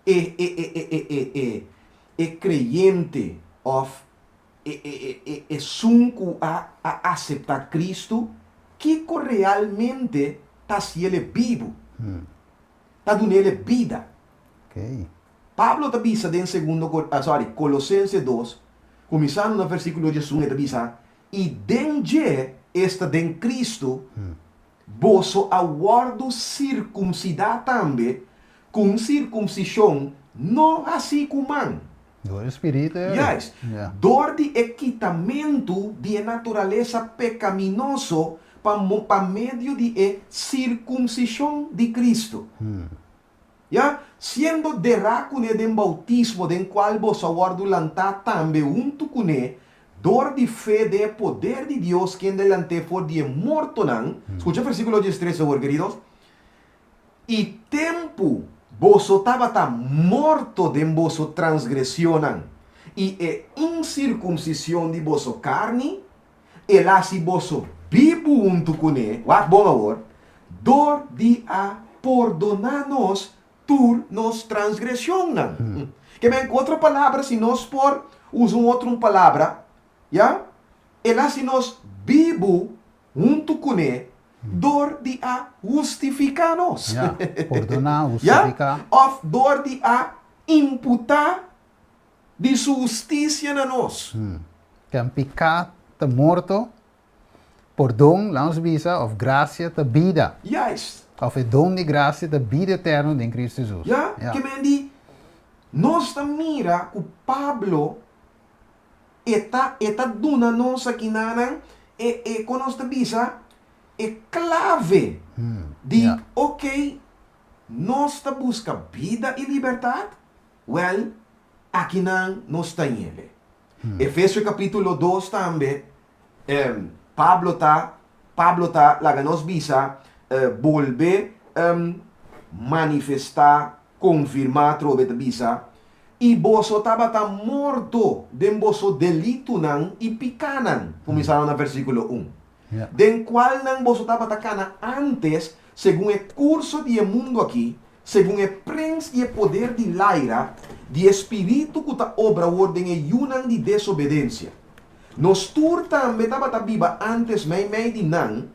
e e e e e e e e kreyente òf e e e e esun ku a a aseptá Kristu, kiko realmente ta hasiel e bibu, ta dun'el e bida. Pablo ta bisa den segundo Kor ah sorry, Kolosense dos, kuminsando na versíkulo diesun e ta bisa, I den dje, esta den Kristu, boso a wòrdu sirkumsidá tambe ku un sirkumsishon no hasí ku man. Dor e Spiritu e. Juist. Dor di e kitamentu di e naturalesa pekaminoso pa pa medio di e sirkumsishon di Kristu. Ya, siendo derá kuné den boutismo den kual boso a wòrdu lantá tambe huntu kuné dor di fe den e poder di Dios kende lant'é for di e mortonan. Skucha versíkulo diestres awor, keridos. I tempu boso tabata morto den boso transgresionnan i e insirkumsision di boso karni, el a hasi boso bibu huntu kuné, wak bon awor, dor di a pordoná nos tur nos transgresionnan. Ke men, ku otro palabra, si nos por usa un otro un palabra, ya, el a hasi nos bibu huntu kuné dor di a hustifiká nos. Ya, pordoná, hustifiká. Ya, òf dor di a imputá di su hustisia na nos. Ken piká ta morto, pordon, laat nos bisa, òf grasia ta bida. Juist. Òf e don di grasia ta bida eterno den Kristu Hesus. Ya, ke men di, nos ta mira ku Pablo E ta e ta duna nos akinanan e e kon nos ta bisa e klave di ok nos ta buska bida i libertat wèl akinan nos ta ñele. Efesio kapitulo dos tambe Pablo ta Pablo ta laga nos bisa bolbe manifestá konfirmá atrobe ta bisa, I boso tabata morto den boso delitunan i pikánan, kuminsando na versíkulo un, den kualnan boso tabata kana ántes segun e kurso di e mundu akí, segun e prens di e poder di laira, di e spiritu ku ta obra awor den e yunan di desobedensia. Nos tur tambe tabata biba ántes meimei di nan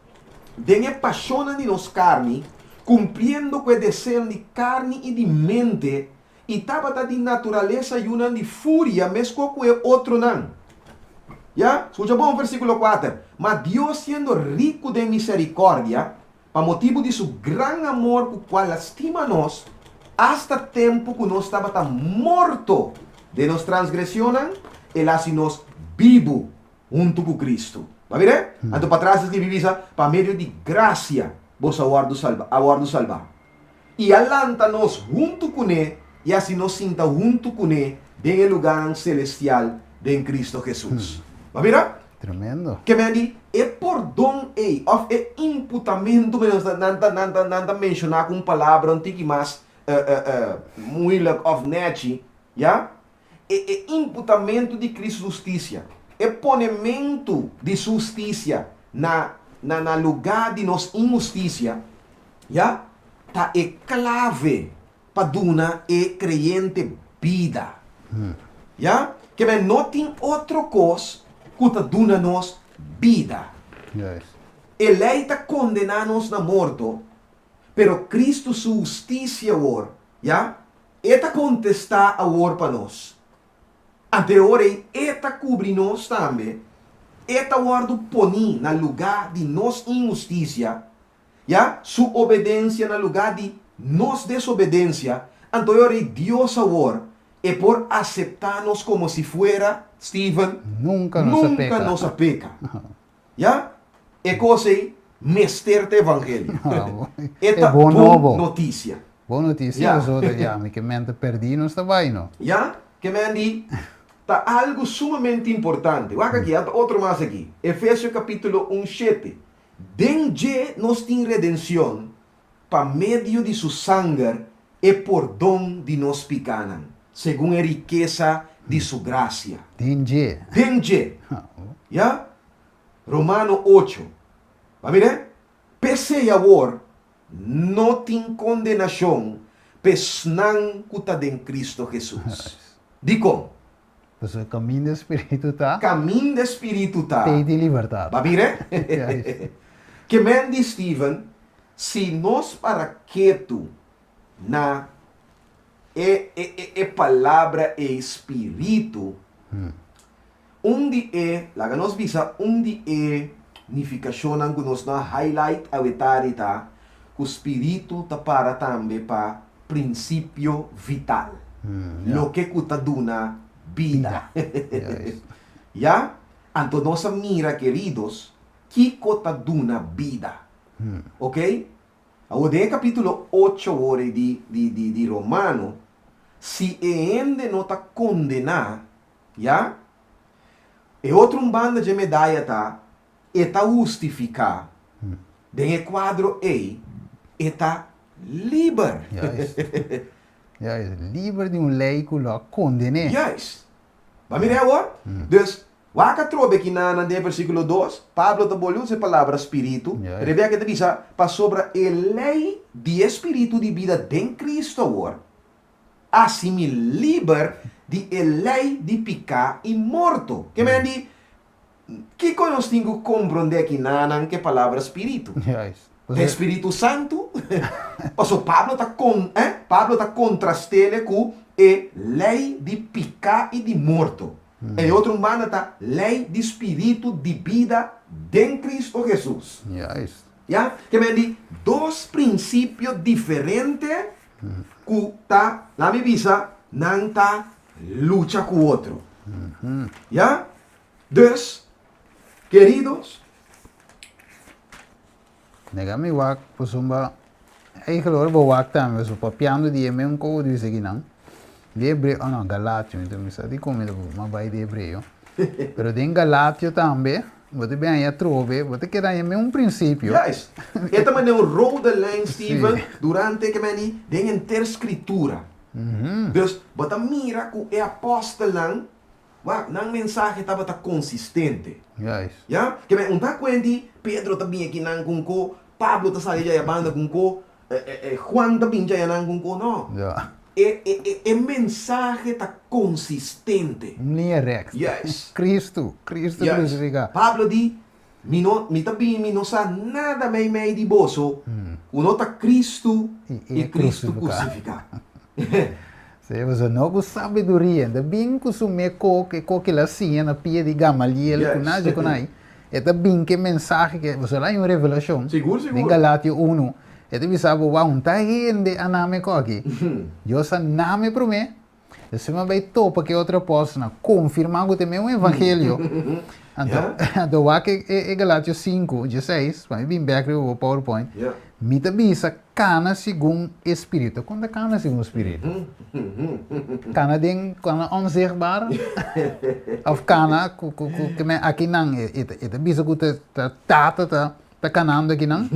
den e pashonnan di nos karni, kumpliendo ku e deseonan di karni i di mente, I tabata di naturalesa yunan di furia meskos ku e otronan. Ya, skucha bon versíkulo kuater, Ma Dios siendo riku den miserikòrdia, pa motibu di su gran amor ku kual a stima nos, asta tempu ku nos tabata morto den nos transgresionnan, el a hasi nos bibu huntu ku Kristu. Bo a mir'é? Anto patras ta skirbi bisa, Pa medio di grasia boso a wòrdu salba, a wòrdu salbá. I a lanta nos huntu kuné i hasi nos sinta huntu kuné den e lugánan selestial den Kristu Hesus. Bo a mira? Tremendo. Ke men di, e pordon ei, òf e imputamentu, men nan ta nan ta nan ta menshoná ku un palabra un tiki mas moeilijk òf nèchi, ya? E e imputamentu di Cristo su hustisia, e ponementu di su hustisia na na na lugá di nos inhustisia, ya, ta e klave pa duna e kreyente bida. Ya? Ke men no tin otro kos ku ta duna nos bida. E lei ta kondená nos na morto, pero Kristu su hustisia awor, ya, e ta kontestá awor pa nos. Anto e ora ei e ta kubri nos tambe, e ta wòrdu poní na lugá di nos inhustisia, Ya, su obedensia na lugá di nos desobedensia, anto e ora ei Dios awor e por aseptá nos komo si fuera, Steven, Nunka nos a nunka peka. nos a peka. Ya, e kos ei mester ta evangelio. E E ta bon bon nobo. notisia. Bon notisia Ya. pasobra ya mi ke mente perdí nos ta bai no. Ya, ke men di ta algu sumamente importante. Wak aki, ata otro mas aki. Efesio kapítulo un shete. Den dje nos tin redenshon pa medio di su sanger, e pordon di nos pikánan, segun e rikesa di su grasia. Den dje. Den dje. Ya? Romano ocho. Ba mira? P'esei awor no tin kondenashon p'esnan ku ta den Kristo Hesus. Dikon? Pasobra kaminda e spiritu ta. Kaminda e spiritu ta. Tei di libertat. Ba mira? Ke men di Steven, si nos para ketu na e e e e palabra ei spiritu, un di e, laga nos bisa un di e nifikashonnan ku nos no a highlight awetari ta ku spiritu ta para tambe pa prinsipio vital. Loke ku ta duna bida. Ya? Anto nos a mira, keridos, kiko ta duna bida. Ok? Awor den e kapítulo ocho awor ei di di di di Romano, si e hende no ta kondená, ya? E otro un banda dje medaya ta, e ta hustifiká. Den e kuadro ei, e ta liber. Juist. Juist. Liber di un lei ku lo a konden'é. Juist. Bo a mira awor? Dus, wak atrobe ki nan den versíkulo dos, Pablo ta bolbe usa e palabra spiritu. Juist. Rebia ke ta bisa, Pasobra e lei di e spiritu di bida den Kristu awor a hasi mi liber di e lei di piká i morto. Ke men di, Kiko nos tin ku komprondé aki nanan ku e palabra spiritu? Juist. Ta e Spiritu Santu? Pasobra Pablo ta kon, eh, Pablo ta kontrast'ele ku e lei di piká i di morto. E otro un banda ta lei di spiritu di bida den Kristu Hesus. Juist. Ya? Ke men di dos prinsipio diferente ku ta, laat mi bisa, nan ta lucha ku otro. Ya? Dus, keridos. Nega mi wak pasobra eigenlijk ora bo wak tambe pasobra papiando di e mesun kodios akinan di hebreo oh no galatio mi ta bisa dikon mi ta ma bai di hebreo pero den galatio tambe bo ta bin haña atrobe bo ta keda haña mesun prinsipio. Juist. E ta manera un rode lijn Steven durante ke meni den henter skritura. Dus bo ta mira ku e apostelnan. Wak, nan mensahe tabata konsistente. Juist. Ya? Ke men un ta kuenti, Pedro ta bin aki nan ku un ko, Pablo ta sali djaya banda ku un ko, Juan ta bin djaya nan ku un ko. No. Ja. E, e, e, e mensahe ta konsistente. Un liña rèks. Juist. Kristu, Kristu Juist. krusifiká. Pablo di, Mi no, mi ta bin, mi no sa nada meimei di boso, ku no ta Kristu I i e Kristu krusifiká. krusifiká. Sí, pasobra no ku sabiduria, e ta bin ku su me kok, e kok el a siña na pia di Gamaliel, ku Yes. nashi ku nai. E ta bin ku e mensahe ke, pasobra el a haña un revelashon Sigur, den sigur. Galatio unu, e ta bisa bo, wou, un ta hende a name koki. Dios a name promé, Esei mi a bai topa ku e otro apòstelnan, konfirmá ku ta e mesun evangelio. Anto, Ja? anto wak e, e, e Galatio 5, 16, pa mi bin bek riba bo PowerPoint. Ja. Mi ta bisa kana segun e spiritu. Kon ta kana segun spiritu? Kana den kana onzichtbaar? Of kana ku ku ku ke men akinan e e ta e ta bisa ku ta ta tata ta ta kanando akinan?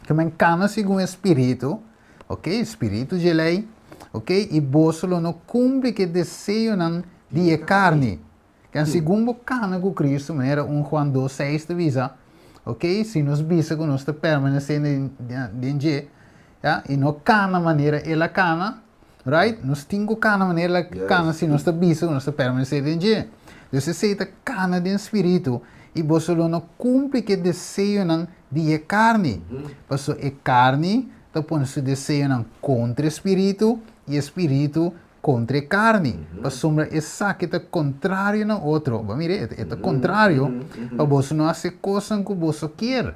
Ke men kana segun e spiritu, ok, spiritu dje lei, ok, i boso lo no kumpli ku e deseonan di e karni. Ken segun bo kana ku Kristu, manera 1 Juan 2:6 ta bisa, ok, si nos bisa ku nos ta permanesé den dje, ya, i no kana manera el a kana, right, nos tin ku kana manera el a kana si nos ta bisa ku nos ta permanesé den dje. Dus esei ta kana den spiritu, i boso lo no kumpli ku e deseonan di e karni, pasobra e karni ta pone su deseonan kontra e spiritu, i e spiritu Kontra e karni, pasobra esaki ta kontrario na otro. Bo mira, e ta kontrario pa boso no hasi e kosnan ku boso kier.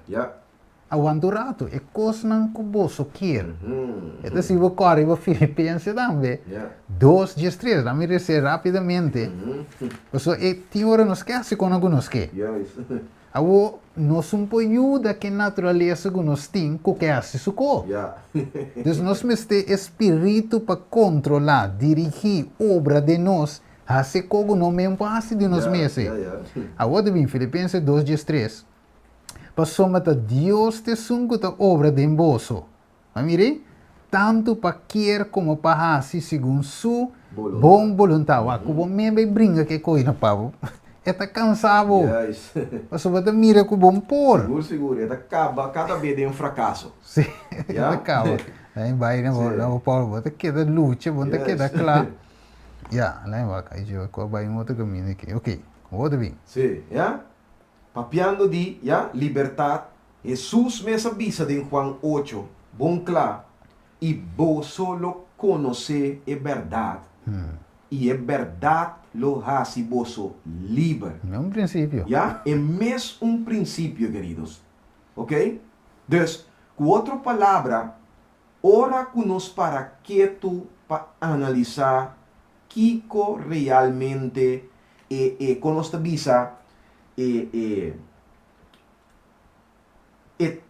Awanta un ratu, e kosnan ku boso kier. E ta si bo kòrda riba Filipense tambe, dos diestres. Laat mi resé rápidamente, pasobra e tin ora nos ke hasi kosnan ku nos ke. Awor, nos un por yuda ku e naturalesa ku nos tin ku ke hasi su kos. Dus nos mester e spiritu pa kontrolá, dirigí, obra den nos, hasi e kos ku no men por hasi di nos mes. Awor ta bin Filipenses dos 13, Pasobra ta Dios ta esun ku ta obra den boso, A mira, tantu pa kier komo pa hasi segun su bon boluntat. Wak ku bo mes bai bringa ku e koina pa bo, e ta kansa bo. Pasobra bo ta mira ku bon por. Sigur, sigur. E ta kaba kada be den frakaso. Si, e ta kaba. Lain bai na bo, na bo power, bo ta keda lucha, bo no ta keda kla. Ya, lain wak, ai dje ku a bai un otro kaminda aki. Oke, bo ta bin. Si, ya. Papiando di, ya, libertat, Hesus mes a bisa den Juan ocho, bon kla, I boso lo konosé e bèrdat, i e bèrdat lo hasi boso liber. E un prinsipio. Ya, e mes un prinsipio, keridos. Oké? Dus, ku otro palabra, ora ku nos para ketu pa analisá kiko realmente e e kon nos ta bisa e e E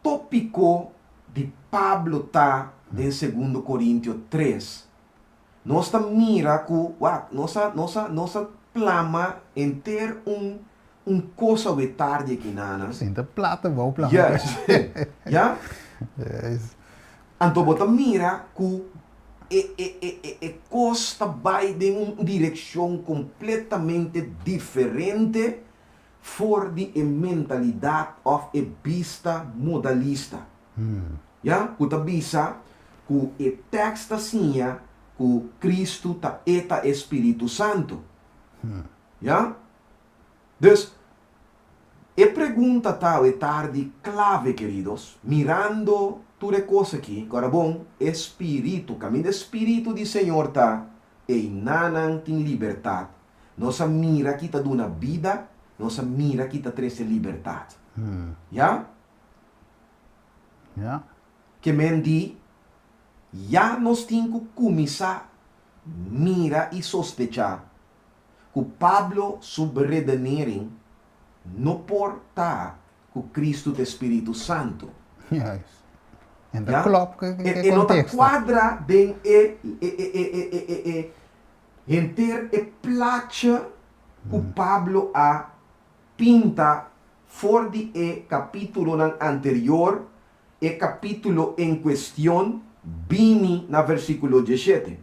tópiko di Pablo ta den Segundo Korintio tres. Nos ta mira ku, wak, nos a, nos a, nos a plama henter un, un kos awe tardi aki, nana. Sinta plata bou plama. Yes. Ya? Yes. Anto bo ta mira ku e, e, e, e, e kos ta bai den un direkshon kompletamente diferente for di e mentalidat òf e bista modalista, ya, ku ta bisa ku e tèkst ta siña ku Kristu ta e ta e Spiritu Santu. Ya. Dus, e pregunta ta awe tardi klave, keridos, mirando tur e kos aki, ku ora bon, e Spiritu, kaminda e Spiritu di Señor ta, einanan tin libertat. Nos a mira ki ta duna bida, nos a mira ki ta trese libertat. Ya? Ya. Ke men di, ya nos tin ku kuminsá mira i sospechá ku Pablo su beredenering no por ta ku Kristu ta e Spiritu Santu. Juist. En ta Ya? klòp ku e E no ta konteksto. kuadra den e e e e e e e Henter e placha ku Pablo a pinta for di e kapítulonan anterior, e kapítulo en kuestion bini na versíkulo dieshete.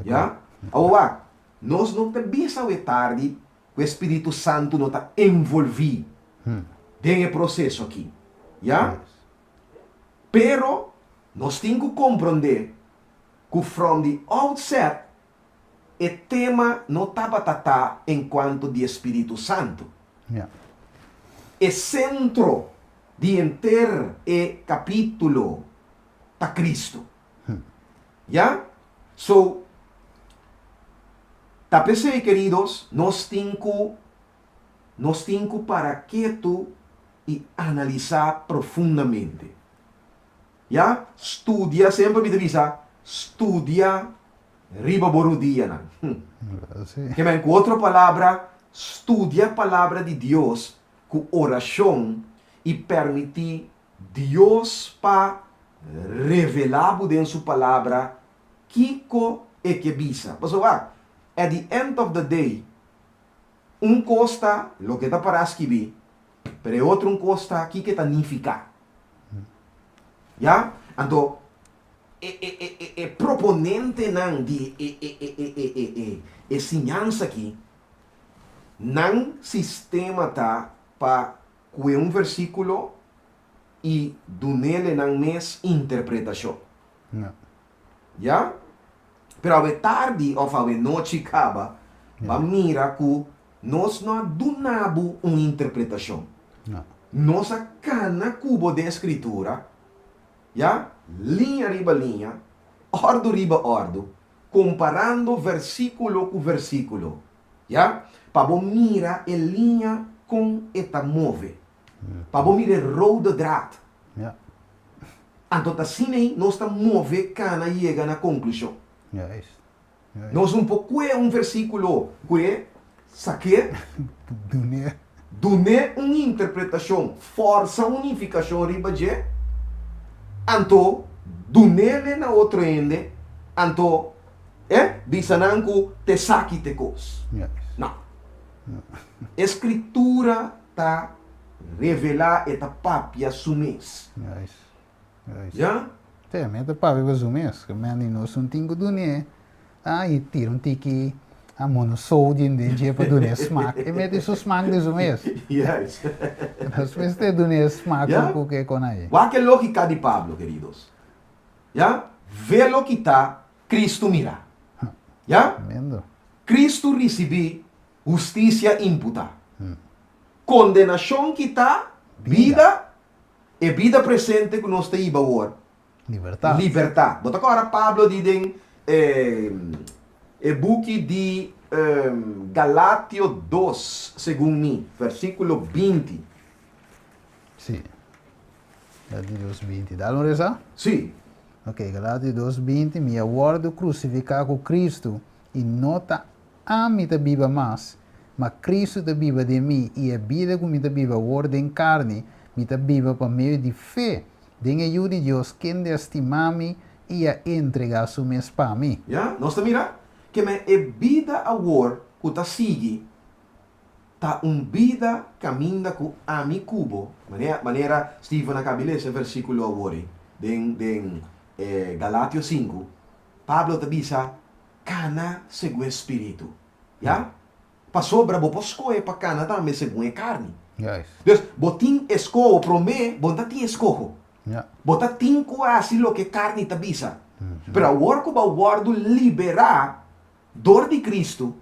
Ya? Awor wak, nos no ta bisa awe tardi ku e spiritu santu no ta envolví den e proseso akí. Ya? Pero nos tin ku komprondé ku from the outset e tema no tabata ta en cuanto di e Spiritu Santo. E centro di henter e capitulo ta Cristo. Ya? So, ta p'esey, queridos, nos tin cu, nos tin cu para ketu y analisa profundamente. Ya, studia, semper mi ta bisa, studia riba bo rudianan. Ke men, ku otro palabra, Studia palabra di Dios ku orashon i permití Dios pa revelá bo den su palabra kiko e ke bisa. Pasobra wak, at the end of the day, un kos ta loke ta pará skibí, pero e otro un kos ta kiko e ta nifiká. Ya? Anto, e e e e e proponentenan di e e e e e e e e siñansa akí, nan sistema ta pa kue un versíkulo i dunele nan mes interpretashon. Ya? Pero awe tardi òf awe nochi kaba, bo a mira ku nos no a duna bo un interpretashon. Nos a kana ku bo den Skritura, ya, liña riba liña, òrdu riba òrdu, komparando versíkulo ku versíkulo, ya, pa bo mira e liña kon e ta move, pa bo mira e rode draad. Anto ta asina ei nos ta move kana yega na konklushon. Nos un por kue un versíkulo kue sak'é, dun'é un interpretashon, fòrsa un nifikashon riba dje, anto dun'é na otro hende, anto bisa nan ku t'esaki t'e kos. No. E Skritura ta revelá, e ta papia su mes. Ya? Te, mi ta papia pa su mes, ke men di nos un tin ku dun'é, ah, i tira un tiki a monosodium den dje pa dun'é smak. E mete su smak den su mes. Yes. Nos mester dun'é smak ku ke kon ai. Wak e lógika di Pablo, keridos. Ya? Velo kitá, Kristu mirá. Ya? Tremendo. Kristu risibí hustisia imputá. Kondenashon kitá, bida, e bida presente ku nos ta hiba awor. Libertat. Libertat. Bo ta kòrda Pablo di den e buki di Galatio dos, segun mi, versíkulo 20. Sí. Galatio 2, 20. Dal un resa? Sí. Ok, Galatio 2, 20. Mi a wòrdu krusifiká ku Kristu, i no ta ami ta biba mas, ma Kristu ta biba den mi, i e bida ku mi ta biba awor den karni, mi ta biba pa medio di fe den e Yu di Dios, kende a stima mi i a entregá su mes pa mi. Ya, nos ta mira keme e bida awor ku ta sigui ta un bida kaminda ku ami ku bo, manera manera Steven a kabi lesa e versíkulo awor ei den den Galatio sinku, Pablo ta bisa, Kana segun e spiritu, ya? Pasobra bo por skohe pa kana tambe segun e karni. Dus, bo tin eskoho, promé bo no ta tin eskoho. Bo ta tin ku hasi loke e karni ta bisa. Pero awor ku bo a wòrdu liberá dor di Kristu,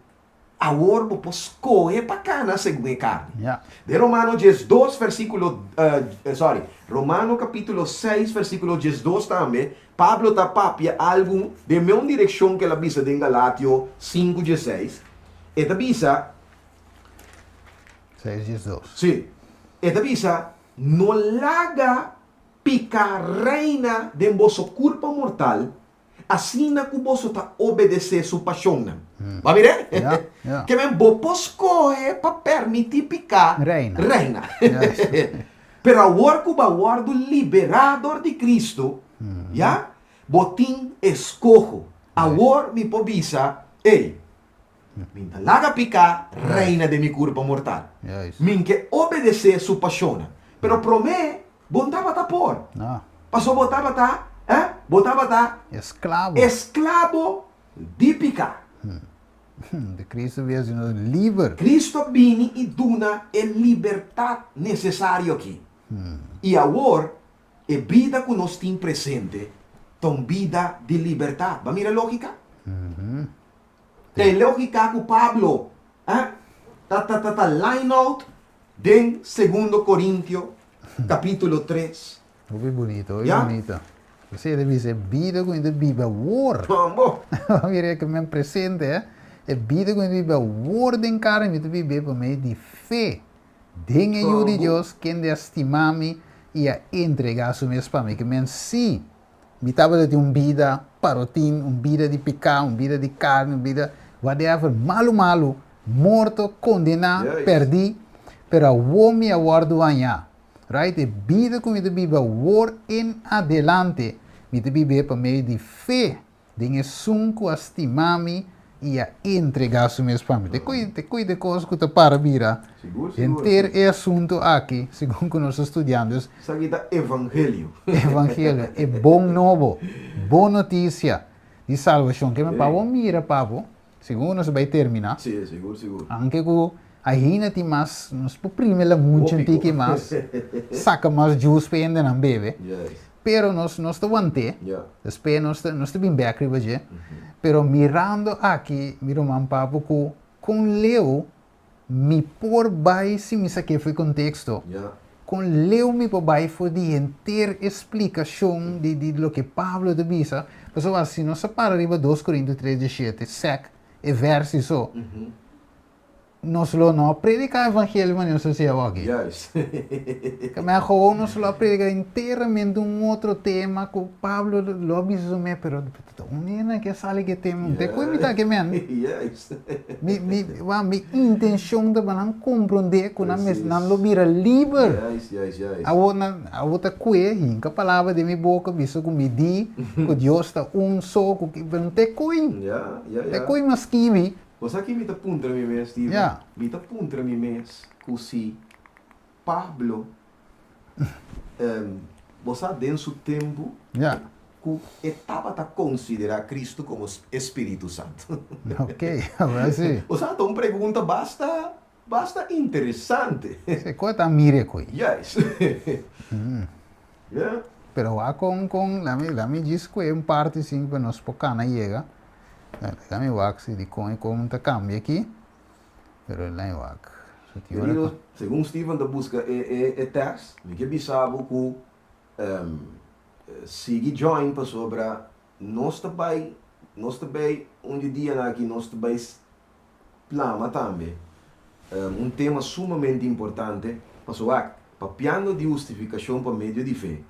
Awor bo por skohe pa kana segun e karni. Den Romano 12 versíkulo, sorry, Romano kapítulo 6 versíkulo 12 tambe, Pablo ta papia algu den meun direkshon ku el a bisa den Galatio 5 16. E ta bisa. 6 12. Sí. E ta bisa, No laga piká reina den boso kurpa mortal, Asina ku boso ta obedesé su pashonnan. Bo a mir'é? Ja, ja. Ke men bo por skohe pa permití piká Reina. reina. Pero awor ku bo a wòrdu liberá dor di Kristu, ya, bo tin eskoho. Awor mi por bisa, Ey, mi ta laga piká reina den mi kurpa mortal. Mi ke obedesé su pashonnan. Pero promé Bo no tabata por. No. Pasobra bo tabata, eh, bo tabata. Esklabo. Esklabo di piká. De Cristo bia haci nos liber. Cristo a bini i duna e libertat nesesario aki. I awor e bida ku nos tin presente ta un bida di libertat. Bo a mira e lógika? Ta e lógika ku Pablo, eh, ta ta ta line out Den Segundo Corintio capítulo 3. Hopi bunito, hopi Ya. bunito. Esei ta bisa e bida ku mi ta biba awor. Tambo. Mira ke men presente, eh. E bida ku mi ta biba awor den karni, mi ta bib'é pa medio di fe den e Yu di Tambo. Dios, kende a stima mi i a entregá su mes pa mi. Ke men sí, mi tabata tin un bida parotin, un bida di piká, un bida di karni, un bida whatever, malu malu. Morto, kondená, pèrdí, pero awor mi a wòrdu hañá. Right? E bida ku mi ta biba awor en adelante, mi ta bib'é pa medio di fe den esun ku a stima mi i a entregá su mes pa mi. Te koe, te koe de kos ku ta para bira henter e asuntu aki, segun ku nos ta studiando. Dus, Esaki ta evangelio. Evangelio, e bon nobo, bon notisia di salbashon. Ke men pa bo mira, pa bo, Segun nos bai termina. Sí, sigur, sigur. Aunke ku ainda tin mas, nos por primi la mucha un tiki mas, saka mas juice pa e hendenan bebe. Yes. Pero nos nos ta want'é. Ya. Despues nos ta nos ta bin bek riba dje. Pero mirando aki, mi ruman Papo, ku kon leu mi por bai si mi sak'é for e konteksto. Ya. Kon leu mi por bai for di henter e splikashon di di loke Pablo ta bisa? Pasobra si nos a para riba dos Korinto tres diesshete, sèk e vèrsi so, nos lo no a prediká evangelio manera nos ta hasi awoki. Juist. Kemey gewoon nos lo a prediká enteramente un otro tema ku Pablo lo a bisa su mes, pero ta un hende ke a sali ku e tema, un te koe mi ta ke men. Juist. Mi, mi, wak, mi intencion ta pa nan comprende cu nan mes, nan lo bira liber. Juist, juist, juist. Awor nan, awor ta cue, hinca palabra den mi boca, bisa cu mi di cu Dios ta un so, cu ki, pero no ta e coi. Ja, ja, Ta e ja. coi mas skibi. Bo sa ki mi ta puntra mi mes, Steven? Ja. Mi ta puntra mi mes cu si Pablo, bo sa den su tempu, Ja. Ku e tabata konsiderá Kristu komo e Spiritu Santu? Ok, awor si. Osea, ta un pregunta basta, basta interesante. Si, ku e ta mira ku ei. Juist. Ja. Pero wak kon, kon, lami, lami djis kue un parti sin pa nos por kana yega. Lami wak si dikon e kon ta kambia aki. Pero lami wak. So tin ora Querido, segun Steven ta buska e, e, e tèks, mi ke bisa bo ku Sigui join pasobra nos ta bai nos ta bay un di dianan aki nos ta bay plama tambe un tema sumamente importante pasobra wak papiando di hustificacion pa medio di fe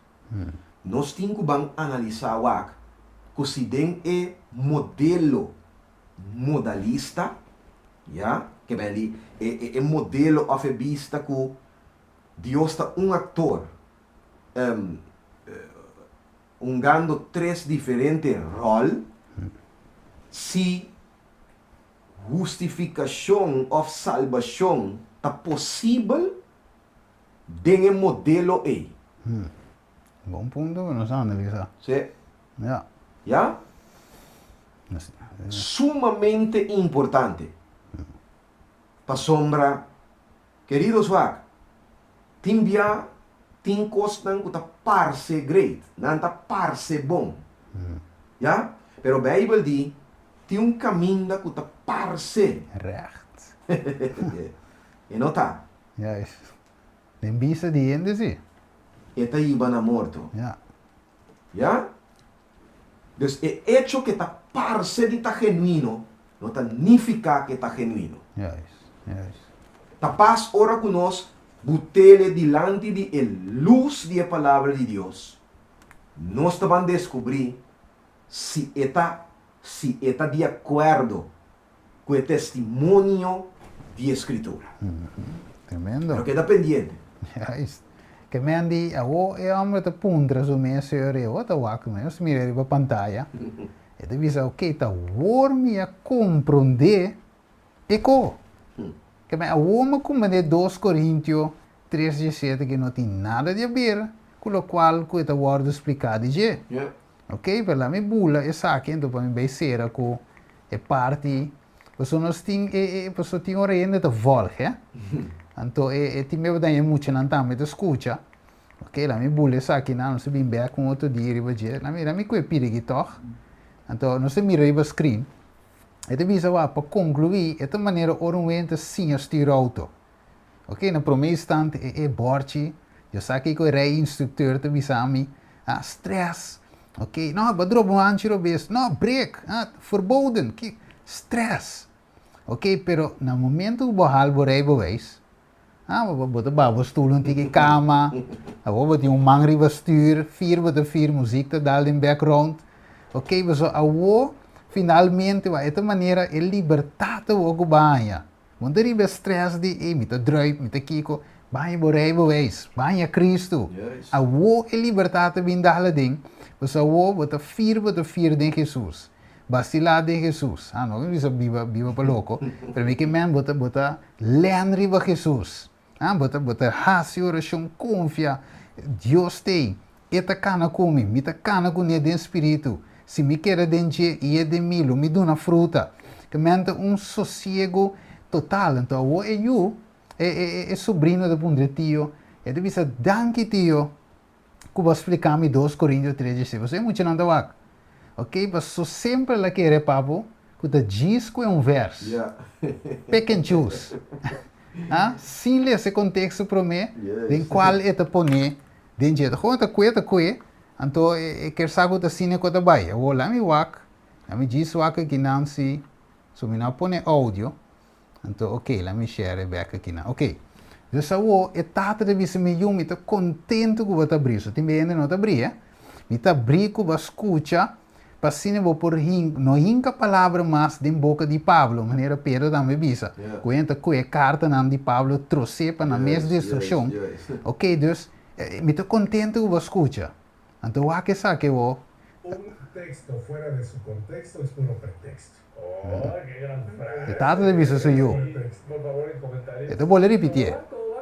nos tin cu ban analisa wak cu si den e modelo modalista ya ke ben di e modelo of e bista cu Dios ta un actor hungando tres diferente ròl, si hustifikashon òf salbashon ta posibel den e modelo ei. Bon punto ku nos a analisá. Sí. Ya. Ya? Sumamente importante. Pasobra Kerido swak, tin bia tin kosnan ku ta parse great, nan ta parse bon. Ya? Pero Beibel di, tin un kaminda ku ta parse. Recht. E no ta. Juist. Den bista di hende si. E ta hiba na morto. Ya. Ya? Dus e echo ku e ta parse di ta genuino no ta nifiká ku e ta genuino. Juist, juist. Ta pas ora ku nos but'ele dilanti di e lus di e Palabra di Dios, nos ta ban deskubrí si e ta si e ta di akuerdo ku e testimonio di e Skritura. Tremendo. Pero keda pendiente. Juist. Ke men di awo e homber ta puntra su mes, señor, e awo ta wak mi, nos mira riba pantaya, e ta bisa, ok, ta awor mi a komprondé e ko. Ke men awor mi a komprondé dos Korintio tres diesete ke no tin nada di haber ku lokual ku e ta wòrdu spliká di dje. Ok, pero laat mi bula esaki anto pa mi bay cera cu e parti, pasobra nos tin e, e, pasobra tin ora hende ta volg, he. Anto e, e tin beba daña e muchanan tambe ta scucha. Ok, laat mi bula esaki nan, nos ta bin bek un otro dia riba dje. Laat mi, laat mi cu e pidi aki toch. Anto nos ta mira riba screen. E ta bisa wak, pa conclui, e ta manera ora un hende ta siña stuur auto. Ok, na prome instante e e borchi, yo sa kiko e rei instructeur ta bisa mi, ah, stress, ok, no, bo a dropa un hanchi robes, no, brek, ah, verboden, ki, stress, ok, pero na momento ku bo hal bo rijbewijs, ah, bo bo ta baha bo stoel un tiki kama, awor bo tin un man riba stuur, fier bo ta fier, muziek ta dal den background, ok, pasobra awor finalmente wak e ta manera e libertad awor ku bo a haña. Bo no ta riba e stress di ey mi ta druip, mi ta kiko. Baña bo rijbewijs, baña Cristo. Awo e libertad ta bin dal aden, pasobra awo bo ta fir, bo ta fir den Jesus. Basila den Jesus. Ah, no bisa biba, biba pa loko, pero mi ke men bo ta, bo ta len riba Jesus. Ah, bo ta, bo ta hasi orashon, konfia, Dios t'ei, E ta kana ku mi, mi ta kana kuné den spiritu. Si mi keda den dje i e den mi, lo mi duna fruta. Ke men ta un sosiego total. Anto awor e yu, e, e, e sobrino ta puntra e tio, e ta bisa, Danki tio, ku bo a splika mi dos Korintio tres dieseis. Pasobra e muchanan ta wak. Ok, paso semper el a kere papu ku ta djis ku e un vers. Pick and choose. Ah, sin lesa e konteksto promé den kual e ta poné den dje. Ta gewoon ta kue ta kue, anto e ker sa ku ta asina ku ta bai. Awor laat mi wak, laat mi djis wak akinan si, so mi no a pone audio. Anto ok, laat mi share e bek akinan. Ok, dus awor e tata ta bisa mi, yu mi ta kontentu ku bo ta bri. So tin bia hende no ta bri, eh. Mi ta bri ku bo a skucha pa asina bo por hin, no hinka palabra mas den boka di Pablo, manera Pedro tambe bisa, ku hende ta kohe kartanan di Pablo trosé pa nan mes destrukshon. Ok, dus mi ta kontentu ku bo a skucha. Anto wak esaki awor. Un teksto fuera de su contexto es puro pretexto. E tata ta bisa su yu. E ta bolbe ripitié.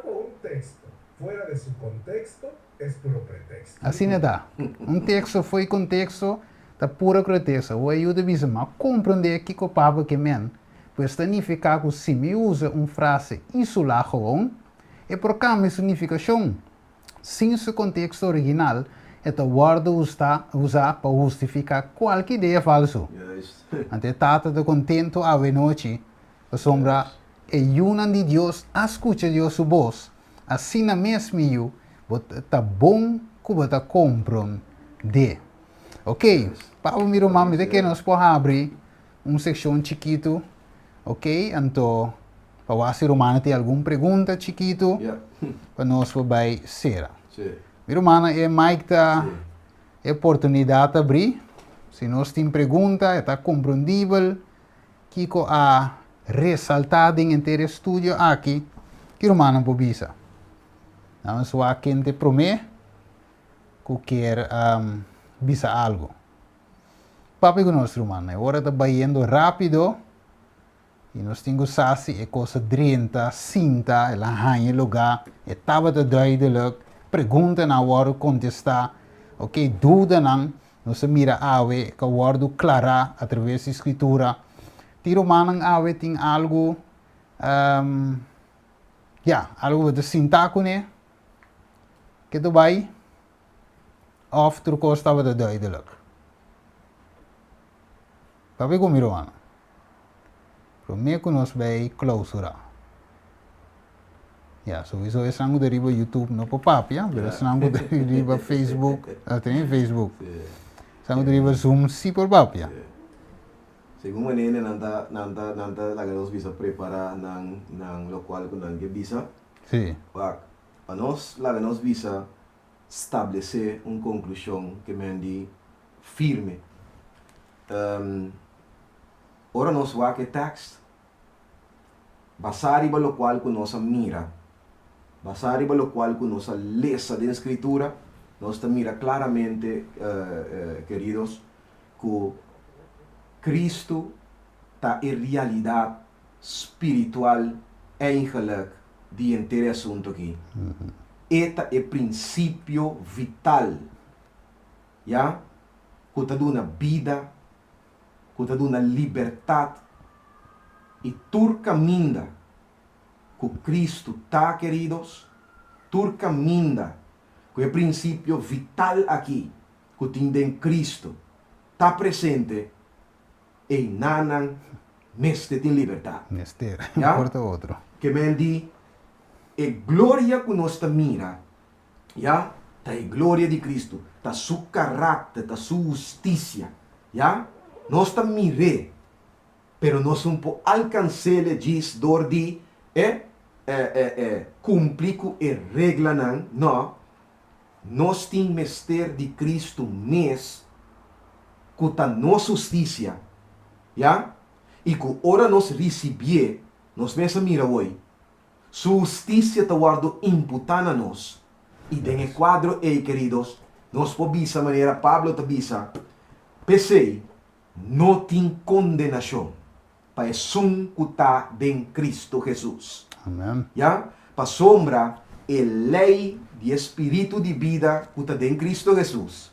Un teksto fuera de su contexto Es puro pretexto. Asina ta. Un teksto fo'i konteksto ta puro pretexto. Awor e yu ta bisa, Mi a komprondé kiko Pablo ke men. Pues ta nifiká ku si mi usa un frase isolá gewoon, e por kambia su nifikashon. Sin su konteksto original, e ta wòrdu usá pa hustifiká kualke idea falsu. Anto e tata ta kontentu awenochi pasobra e yunan di Dios a skucha Dios su bos. Asina mes, mi yu, bo ta bon ku bo ta komprondé. Ok, Pablo mi ruman, mi ta kere nos por habri un sekshon chikitu, ok, anto pa wak si rumannan tin algun pregunta chikitu pa nos por bai sera. Mi rumannan, e mic ta e oportunidat ta abrí, si nos tin pregunta, e ta komprondibel. Kiko a resaltá den henter e studio aki? Ki rumannan por bisa? Nan nos wak ken ta e promé ku kier bisa algu. Papia ku nos rumannan, e ora ta bayendo rápido i nos tin ku sa si e kos a drenta, sinta, el a haña e lugá, e tabata duidelijk, preguntanan a wòrdu kontestá, oke, dudanan Nos a mira awe ku a wòrdu klará atraves di Skritura. Tin rumannan awe tin algu, ya, algu bo ta sintá kuné ke ta bai òf tur kos tabata duidelik? Papia ku mi rumannan. Promé ku nos bai klousurá. Ya, souiso esnan ku ta riba YouTube no por papia, pero esnan ku ta riba Facebook, ah, ta Facebook. Esnan ku ta riba Zoom sí por papia. Segun manera nan ta, nan ta, nan ta laga nos bisa prepará nan, nan lokual ku nan ke bisa. Sí. Wak, pa nos laga nos bisa stablesé un konklushon ke men di firme. Ora nos wak e tèkst, basá riba lokual ku nos a mira, basá riba lokual ku nos a lesa den Skritura, nos ta mira klaramente, keridos, ku Kristu ta e realidat spiritual eigenlik di henter e asuntu aki. E ta e prinsipio vital, ya, ku ta duna bida ku ta duna libertat i tur kaminda ku Kristu ta, keridos, tur kaminda ku e prinsipio vital aki ku tin den Kristu ta presente, einanan mester tin libertat. Mester, un por ta otro. Ke men di e gloria ku nos ta mira, ya, ta e gloria di Kristu, ta su karakter, ta su hustisia, ya. Nos ta mir'é, pero nos un por alkans'é djis dor di e e e kumpli ku e reglanan, no. Nos tin mester di Kristu mes, ku ta nos hustisia, ya, i ku ora nos risibié. Nos mes a mira hoy. Su hustisia ta wòrdu imputá na nos. I den e kuadro ei, keridos, nos por bisa manera Pablo ta bisa, P'esei, no tin kondenashon pa esun ku ta den Kristu Hesus. Amen. Ya, pasobra e lei di e spiritu di bida ku ta den Kristu Hesus,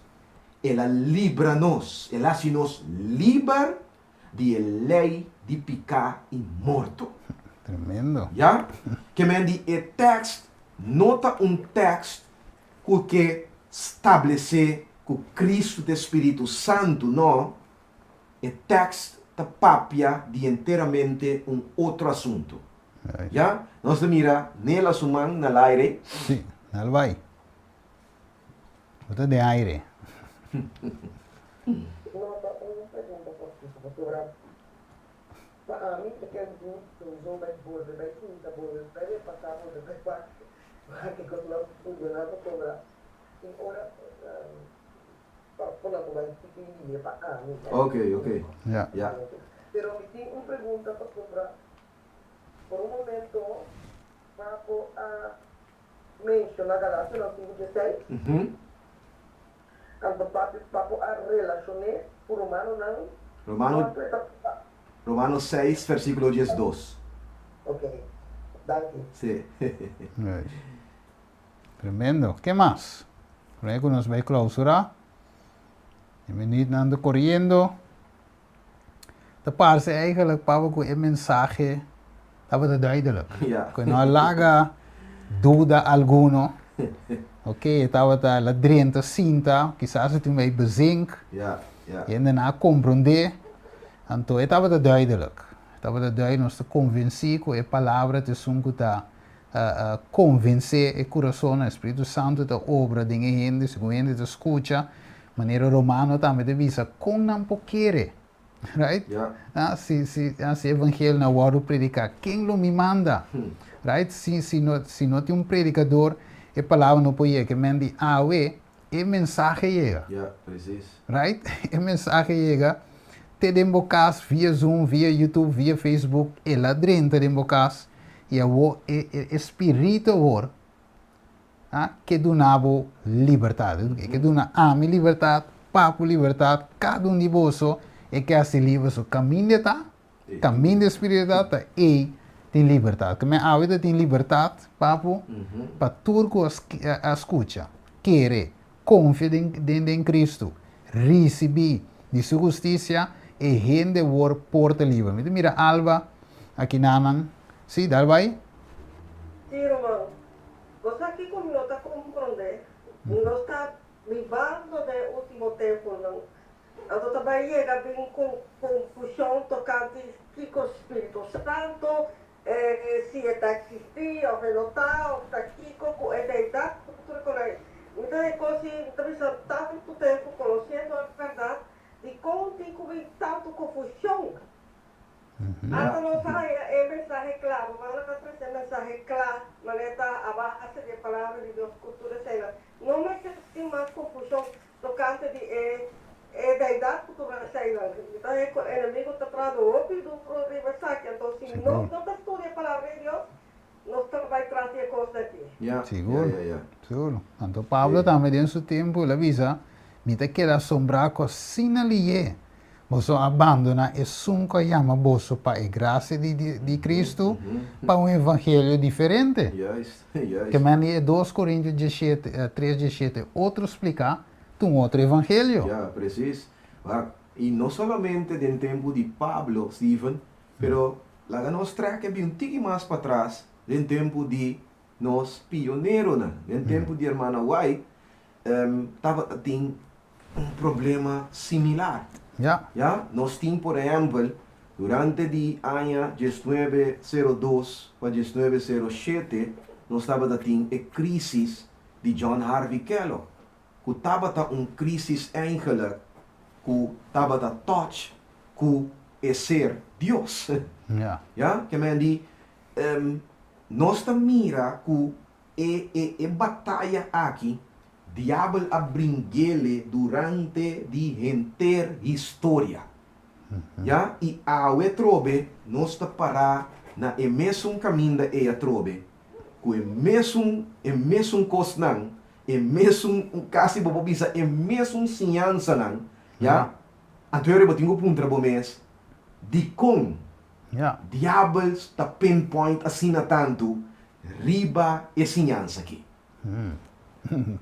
el a libra nos, el a hasi nos liber di e lei di piká i morto. Tremendo. Ya? Ke men di e tèkst no ta un tèkst ku ke stablesé ku Kristu ta e Spiritu Santu, no, e tèkst ta papia di enteramente un otro asuntu. Ya? Nos ta mira Nela su man na laire. Sí, nel bai. Bo ta den aire. No ta un pregunta kortiko, pasobra pa ami ta keda sowieso bai bolbe bai sinta, bolbe bai repasá, bolbe bai wak wak e kosnan funshoná pasobra tin ora pa por nan por bai tiki lihe pa ami. Ok, ok. Ya. Ya. Pero mi tin un pregunta pasobra por un momento Papo a Menciona Galationan 5:16. Anto papi papo a relacion'é ku Romanonan Romano, kuantu e ta. Romano 6 versíkulo 12. Ok, danki. Sí. Right. Tremendo. Ke mas? Promé ku nos bai klausurá, e minuutnan ta koriendo. Ta parse eigenlijk pabia ku e mensahe tabata duidelijk. Ja. Ku e no a laga duda alguno. Ok, e tabata el a drenta sinta, kisas e tin bay bezink. Ja, ja. Hende nan a komprondé. Anto e tabata duidelijk. E tabata duidelijk, nos ta konvensí ku e palabra ta esun ku ta konvensé e kurasonnan. E Spiritu Santu ta obra den e hende, segun hende ta skucha. Manera Romano tambe ta bisa, kon nan por kere? Right? Ja. Ah, si, si, ah, si evangelio no wòrdu prediká, ken lo mi manda? Right? Si, si no, si no tin un predikador, e palabra no por yega. Ke men di awe, e mensahe yega. Ja, precies. Right? E mensahe yega te den bo kas via Zoom, via YouTube, via Facebook, el a drenta den bo kas i awor e, e, e spiritu awor A ke duna bo libertat. E ke duna ami libertat, Papu libertat, kada un di boso e ke hasi liber. So kaminda e ta, kaminda e spiritu ta, ta ei tin libertat. Ke men awe ta tin libertat, Papu, pa tur ku a skucha, kere, konfia den den Kristu, risibí di su hustisia, e hende wor por ta liber. Mi ta mira Alba akinanan. Si, dal bai. Sí, ruman. Bo sa kiko mi no ta komprondé? Nos ta bibando den e último tempunan. Anto ta bai yega bin konfushon tokante kiko spiritu santu, si e ta eksistí òf e no ta, òf ta kiko ku e deidat ku tur kon ei. Mi ta den kos i mi ta bisa tantu tempu konosiendo e bèrdat, dikon tin ku bin tantu konfushon? Ata nos a haña e mensahe kla, rumannan a trese e mensahe kla, manera ta a base di e Palabra di Dios ku tur eseinan. No mester tin mas konfushon tokante di e e deidat ku tur eseinan. Mi ta haña ku e enemigu ta trahando hopi duru riba esaki, anto si nos no ta studia e Palabra di Dios, nos ta bai tras di e kosnan aki. Ya, Sigur, ya, ya, ya. sigur. Anto Pablo tambe den su tempu el a bisa, Mi ta keda asombrá ku asina lihé Boso a bandoná esun ku a yama boso pa e grasia di di Kristu pa un evangelio diferente. Juist, juist. Ke men di e dos Korintio diesshete, tres diesshete otro spliká ta un otro evangelio. Ja, presis. Wak, i no solamente den tempu di Pablo, Steven, pero laga nos trèk e bin un tiki mas patras den tempu di nos pioneronan. Den tempu di hermana White, tabata tin un problema similar. Ja. Ja, nos tin por ehempel durante di aña diesnuebe sero dos pa diesnuebe sero shete nos tabata tin e crisis di John Harvey Kellogg cu tabata un crisis eigenlijk cu tabata touch cu e ser Dios. Ja. Ja, ke men di nos ta mira cu E e e bataya aki diabel a bringele durante di henter historia. Ya, i awe trobe nos ta pará Na e mesun kaminda ei atrobe, ku e mesun e mesun kosnan, e mesun kasi bo por bisa e mesun siñansanan, ya, anto bo tin ku puntra bo mes, dikon diabel ta pinpoint asina tantu riba e siñansa aki?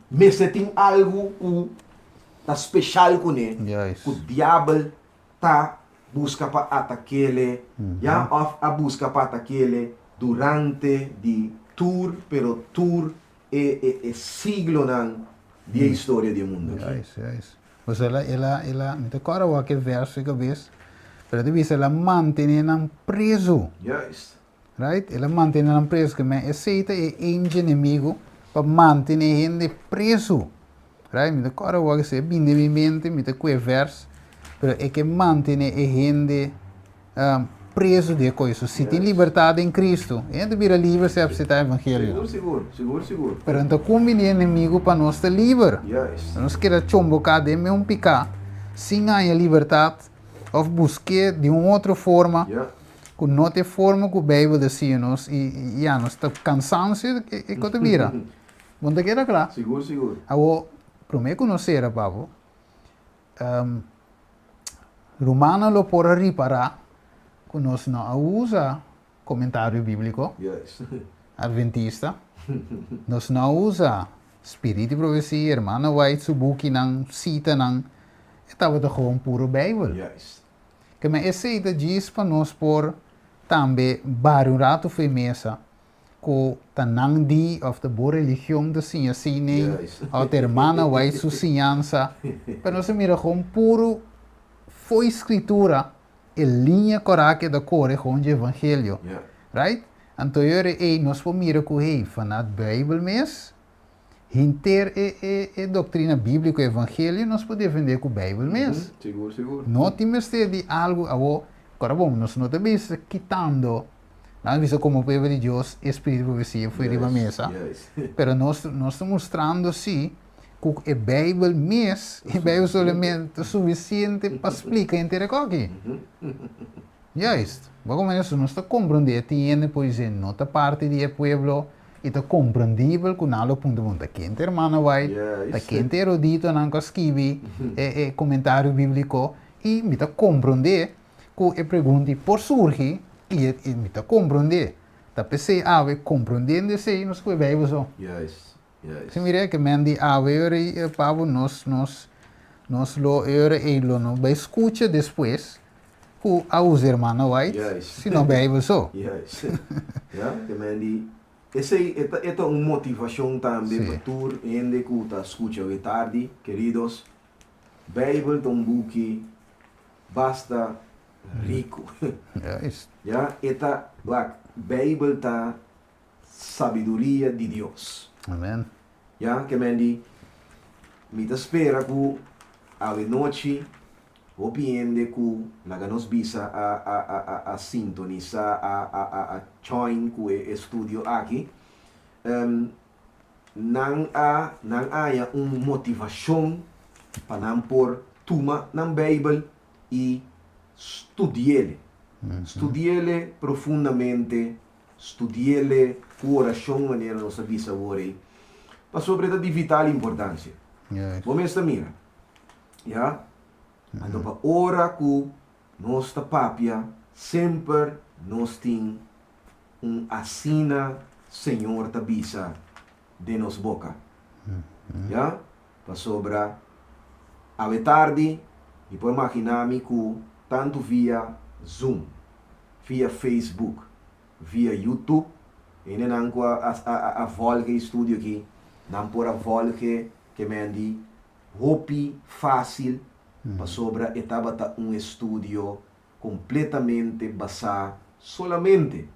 Mester tin algu ku ta speshal kuné, ku diabel ta buska pa atak'ele, ya, òf a buska pa atak'ele durante di tur, pero tur e e e siglonan di e historia di e mundu aki. Juist, juist. Pues el a, el a, el a, mi ta kòrda wak e verso e kabes, pero e ta bisa el a mantené nan prezu. Juist. Right? El a mantené nan prezu, ke men esei ta e aim dje enemigu, pa mantené hende prezu. Right? Mi ta kòrda wak esei a bini den mi mente, mi ta kue vers, pero e ke mantené e hende prezu di e kos. Si tin libertat den Cristo, e hende ta bira liber si apseptá evangelio. Sigur, sigur, sigur, sigur. Pero no ta kumbiní e enemigu pa nos ta liber. Juist. Nos keda chomboká den meun piká, sin haña libertat, òf busk'é di un otro forma. Ku no ta e forma ku Beibel ta siña nos i ya nos ta kansansio e ku ta bira. Bo no ta keda kla? Sigur, sigur. Awor, promé ku nos sera, Pablo, rumannan lo por a ripará ku nos no a usa komentario bíbliko adventista, nos no a usa Spiritu di Profesia, Hermana White su bukinan, sitanan, e tabata gewoon puro Beibel. Keme esei ta djis pa nos por tambe bari un ratu fu e mesa ku ta nan di òf ta bo religion ta siña asina òf ta hermana White su siñansa, pero nos a mira gewoon puru fo'i Skritura e liña kòrá ke ta kore gewoon dje evangelio, right? Anto e ora ei nos por mira ku hey, fanat Beibel mes Henter e e e doctrina biblico evangelio nos por defende cu Bijbel mes. Sigur, sigur. No tin mester di algo awo, ora bon, nos no ta bisa kitando, nan bisa como pueblo di Dios e spiritu di profecia fue riba mesa, pero nos nos ta mustrando si cu e Bijbel mes, e Bijbel solamente ta suficiente pa splica henter e coki. Juist, bo como eso nos ta comprende tin hende por dice no ta parti di e pueblo, I ta komprendibel ku nan lo puntra bo, Ta ken ta Hermana White? Ta ken ta eruditonan ku a skibi e e komentario bíbliko? I mi ta komprendé ku e pregunta ei por surgi i e mi ta komprendé. Ta p'esei awe, komprendiendo esei, nos kohe Beibel so. Si mira ke men di awe ora ei Pablo nos nos nos lo e ora ei lo no bai skucha despues ku a usa hermano White sino Beibel so. Juist. Ja, ke men di esei e ta e ta un motivashon tambe pa tur hende ku ta skucha awe tardi, keridos, Beibel ta un buki basta riku. Juist. Ja, e ta, wak, Beibel ta sabiduria di Dios. Amen. Ya, ke men di, mi ta spera ku awe nochi hopi hende ku laga nos bisa a a a a a sintonisá, a a a a join ku e estudio aki, nan a nan haña un motivashon pa nan por tuma nan Beibel i studi'ele. Studi'ele profundamente Studi'ele ku orashon manera nos a bisa awor ei, pasobra e ta di vital importansia. Bo mes ta mira, ya? Anto pa ora ku nos ta papia, semper nos tin un asina Señor ta bisa den nos boka, ya? Pasobra awe tardi mi por magina mi ku tantu via Zoom, via Facebook, via YouTube, hendenan ku a a a volg e estudio aki, nan por a volg e ke men di hopi fásil pasobra e tabata un estudio kompletamente basá solamente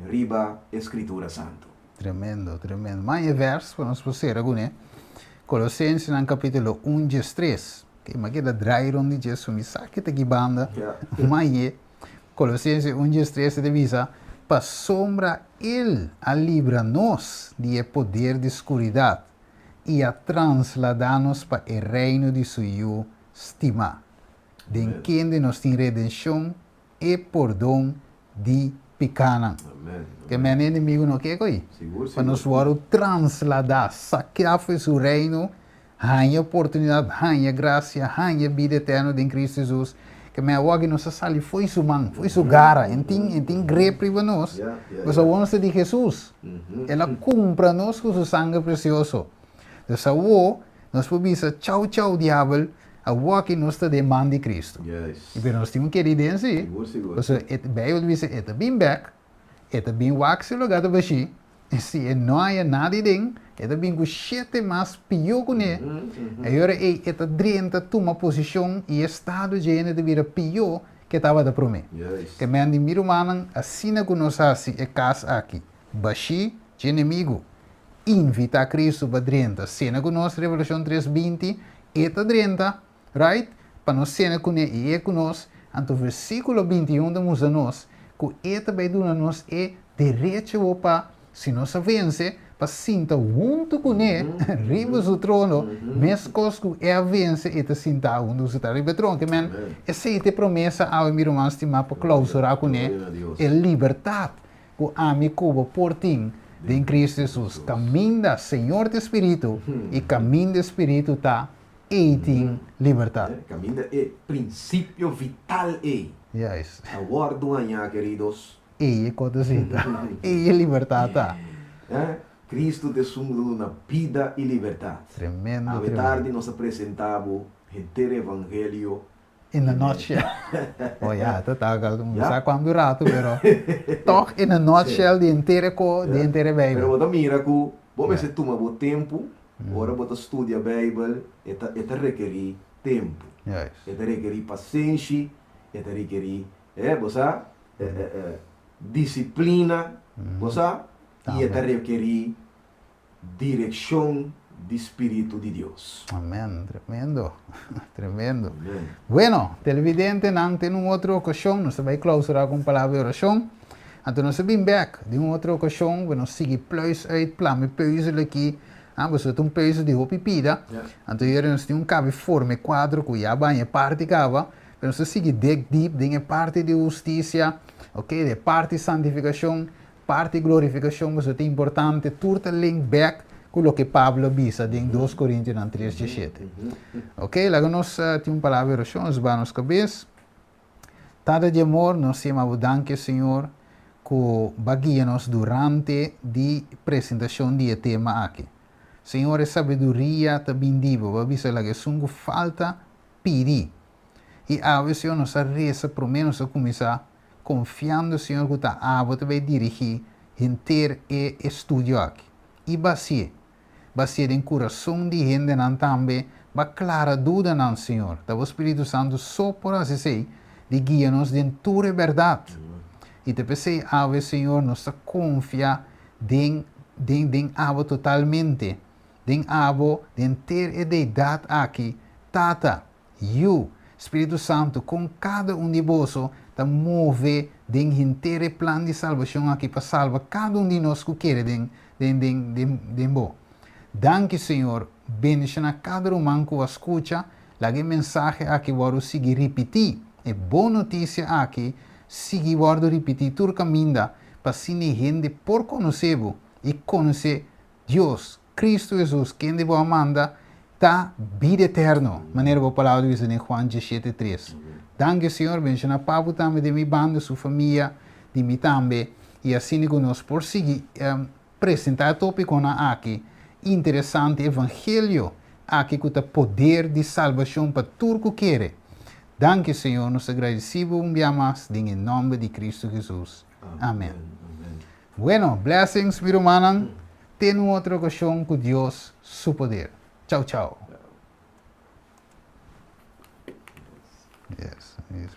riba e Skritura Santu. Tremendo, tremendo. Mas e vers pa nos por sera kuné, Kolosensenan kapítulo un djes tres. Ke mi a keda drai rond di djes, mi sa ke ta ki banda. Ma ye, Kolosense un djes tres ta bisa, Pasobra El a libra nos di e poder di skuridat i a transladá nos pa e reino di Su Yu stimá, den kende nos tin redenshon, e pordon di. pikánan. Ke men e enemigu no ke koi. Pa nos wòrdu transladá, sakeá for di su reino, haña oportunidat, haña grasia, haña bida eterno den Kristu Hesus. Ke men awor aki nos a sali fo'i su man, fo'i su gara. En tin, en tin grep riba nos. Pasobra awor nos ta di Hesus. El a kumpra nos ku su sanger presioso. Dus awor nos por bisa, Chau, chau, diabel, awor aki nos ta den man di Kristu. I pero nos tin un kere den si. Pasobra e Bijbel ta bisa e ta bin bek, e ta bin wak si lugá ta bashí, i si e no haña nada den, e ta bin ku shete mas pió kuné. E ora ei e ta drenta tuma posishon i e estado dje hende ta bira pió ke tabata promé. Ke men di mi rumannan, asina ku nos hasi e kas aki bashí dje enemigu, invitá Kristu pa drenta sena ku nos, Revelashon tres 20, e ta drenta, right, pa nos sena kuné i e ku nos, anto versíkulo 21 ta mustra nos ku e ta bai duna nos e derecho bo pa, si nos a vense, pa sinta huntu kuné riba su trono, meskos ku e a vense e ta sintá huntu ku su Tata riba e trono. Ke men, esei ta e promesa awe, mi ruman stimá, pa klousurá kuné e libertat ku ami ku bo por tin den Kristu Hesus. Kaminda Señor ta e Spiritu, i kaminda e Spiritu ta, ei tin libertat. Kaminda e prinsipio vital ei ta wòrdu hañá, keridos. Ei e kos ta sinta. Ei e libertat ta. Kristu ta esun ku ta duna bida i libertat. Tremendo, Awe tremendo. tardi nos a presentá bo henter evangelio. In a nutshell. Oh ya, ta ta no sa cuantu rato, pero toch in a nutshell di henter e ko, di henter e Bijbel. Pero bo ta mira ku bo mester tuma bo tempu ora bo ta studia Bijbel, e ta e ta rekerí tempu. E ta rekerí pasenshi, e ta rekerí, eh, bo sa, disiplina, bo sa, i e ta rekerí Direccion di Spiritu di Dios. Amen, tremendo, tremendo. Amen. Bueno, televidentenan, te un otro ocasion, nos ta bai clausura cu un palabra di oracion. Anto nos ta bin bek den un otro ocasion, cu nos sigui pluis uit, plama e peuzel aki. Ah, pasobra ta un peuzel di hopi pida. Anto yere nos tin un cabe forma e cuadro cu ya baña e parti caba, pero nos ta sigui dig deep den e parti di husticia, ok, den e parti santificacion, Parti glorifikashon pasobra ta importante, tur ta link bek ku loke Pablo a bisa den 2 Korintionan 3 17. Ok, laga nos tin un palabra di orashon, nos baha nos kabes. Tata di amor, nos yama bo danki, Señor, ku bo a guia nos durante di presentashon di e tema aki. Señor, e sabiduria ta bin di bo, bo a bisa laga esun ku falta pidi. I awe, Señor, nos a resa promé nos a kuminsá Confiando Señor cu ta abo ta bay dirigi henter e estudio aki. Y bacié. Bacié den curason di hendenan tambe, ba clara dudanan, Señor. Ta bo Spiritu Santo so por haci esey, di guia nos den tur e berdad. Y ta p'esey awe, Señor, nos ta confia den, den, den abo totalmente. Den abo, den henter e deidad aki, Tata, Yu, Spiritu Santu, kon kada un di boso ta move den henter e plan di salbashon aki pa salba kada un di nos ku kere den den den den den Bo. Danki, Señor, bendishoná kada ruman ku a skucha, laga e mensahe aki wòrdu sigui ripití, e bon notisia aki sigui wòrdu ripití tur kaminda pa asina e hende por konosé Bo i konosé Dios, Cristo Jesus, kende bo a manda, ta bida eterno, manera bo palabra ta bisa den Juan 17, 3. Danki, Señor, bendiciona Papu tambe den mi banda, su famia, di mi tambe, y asina cu nos por sigui presenta e topiconan aki interesante, evangelio aki cu ta poder di salbacion pa tur cu kere. Danki, Señor, nos ta gradeci bo un bia mas den e nomber di Cristo Jesus. Amen. Bueno, blessings mi rumannan, te un otro ocasion cu Dios su poder. Chao chao. Yes, yes.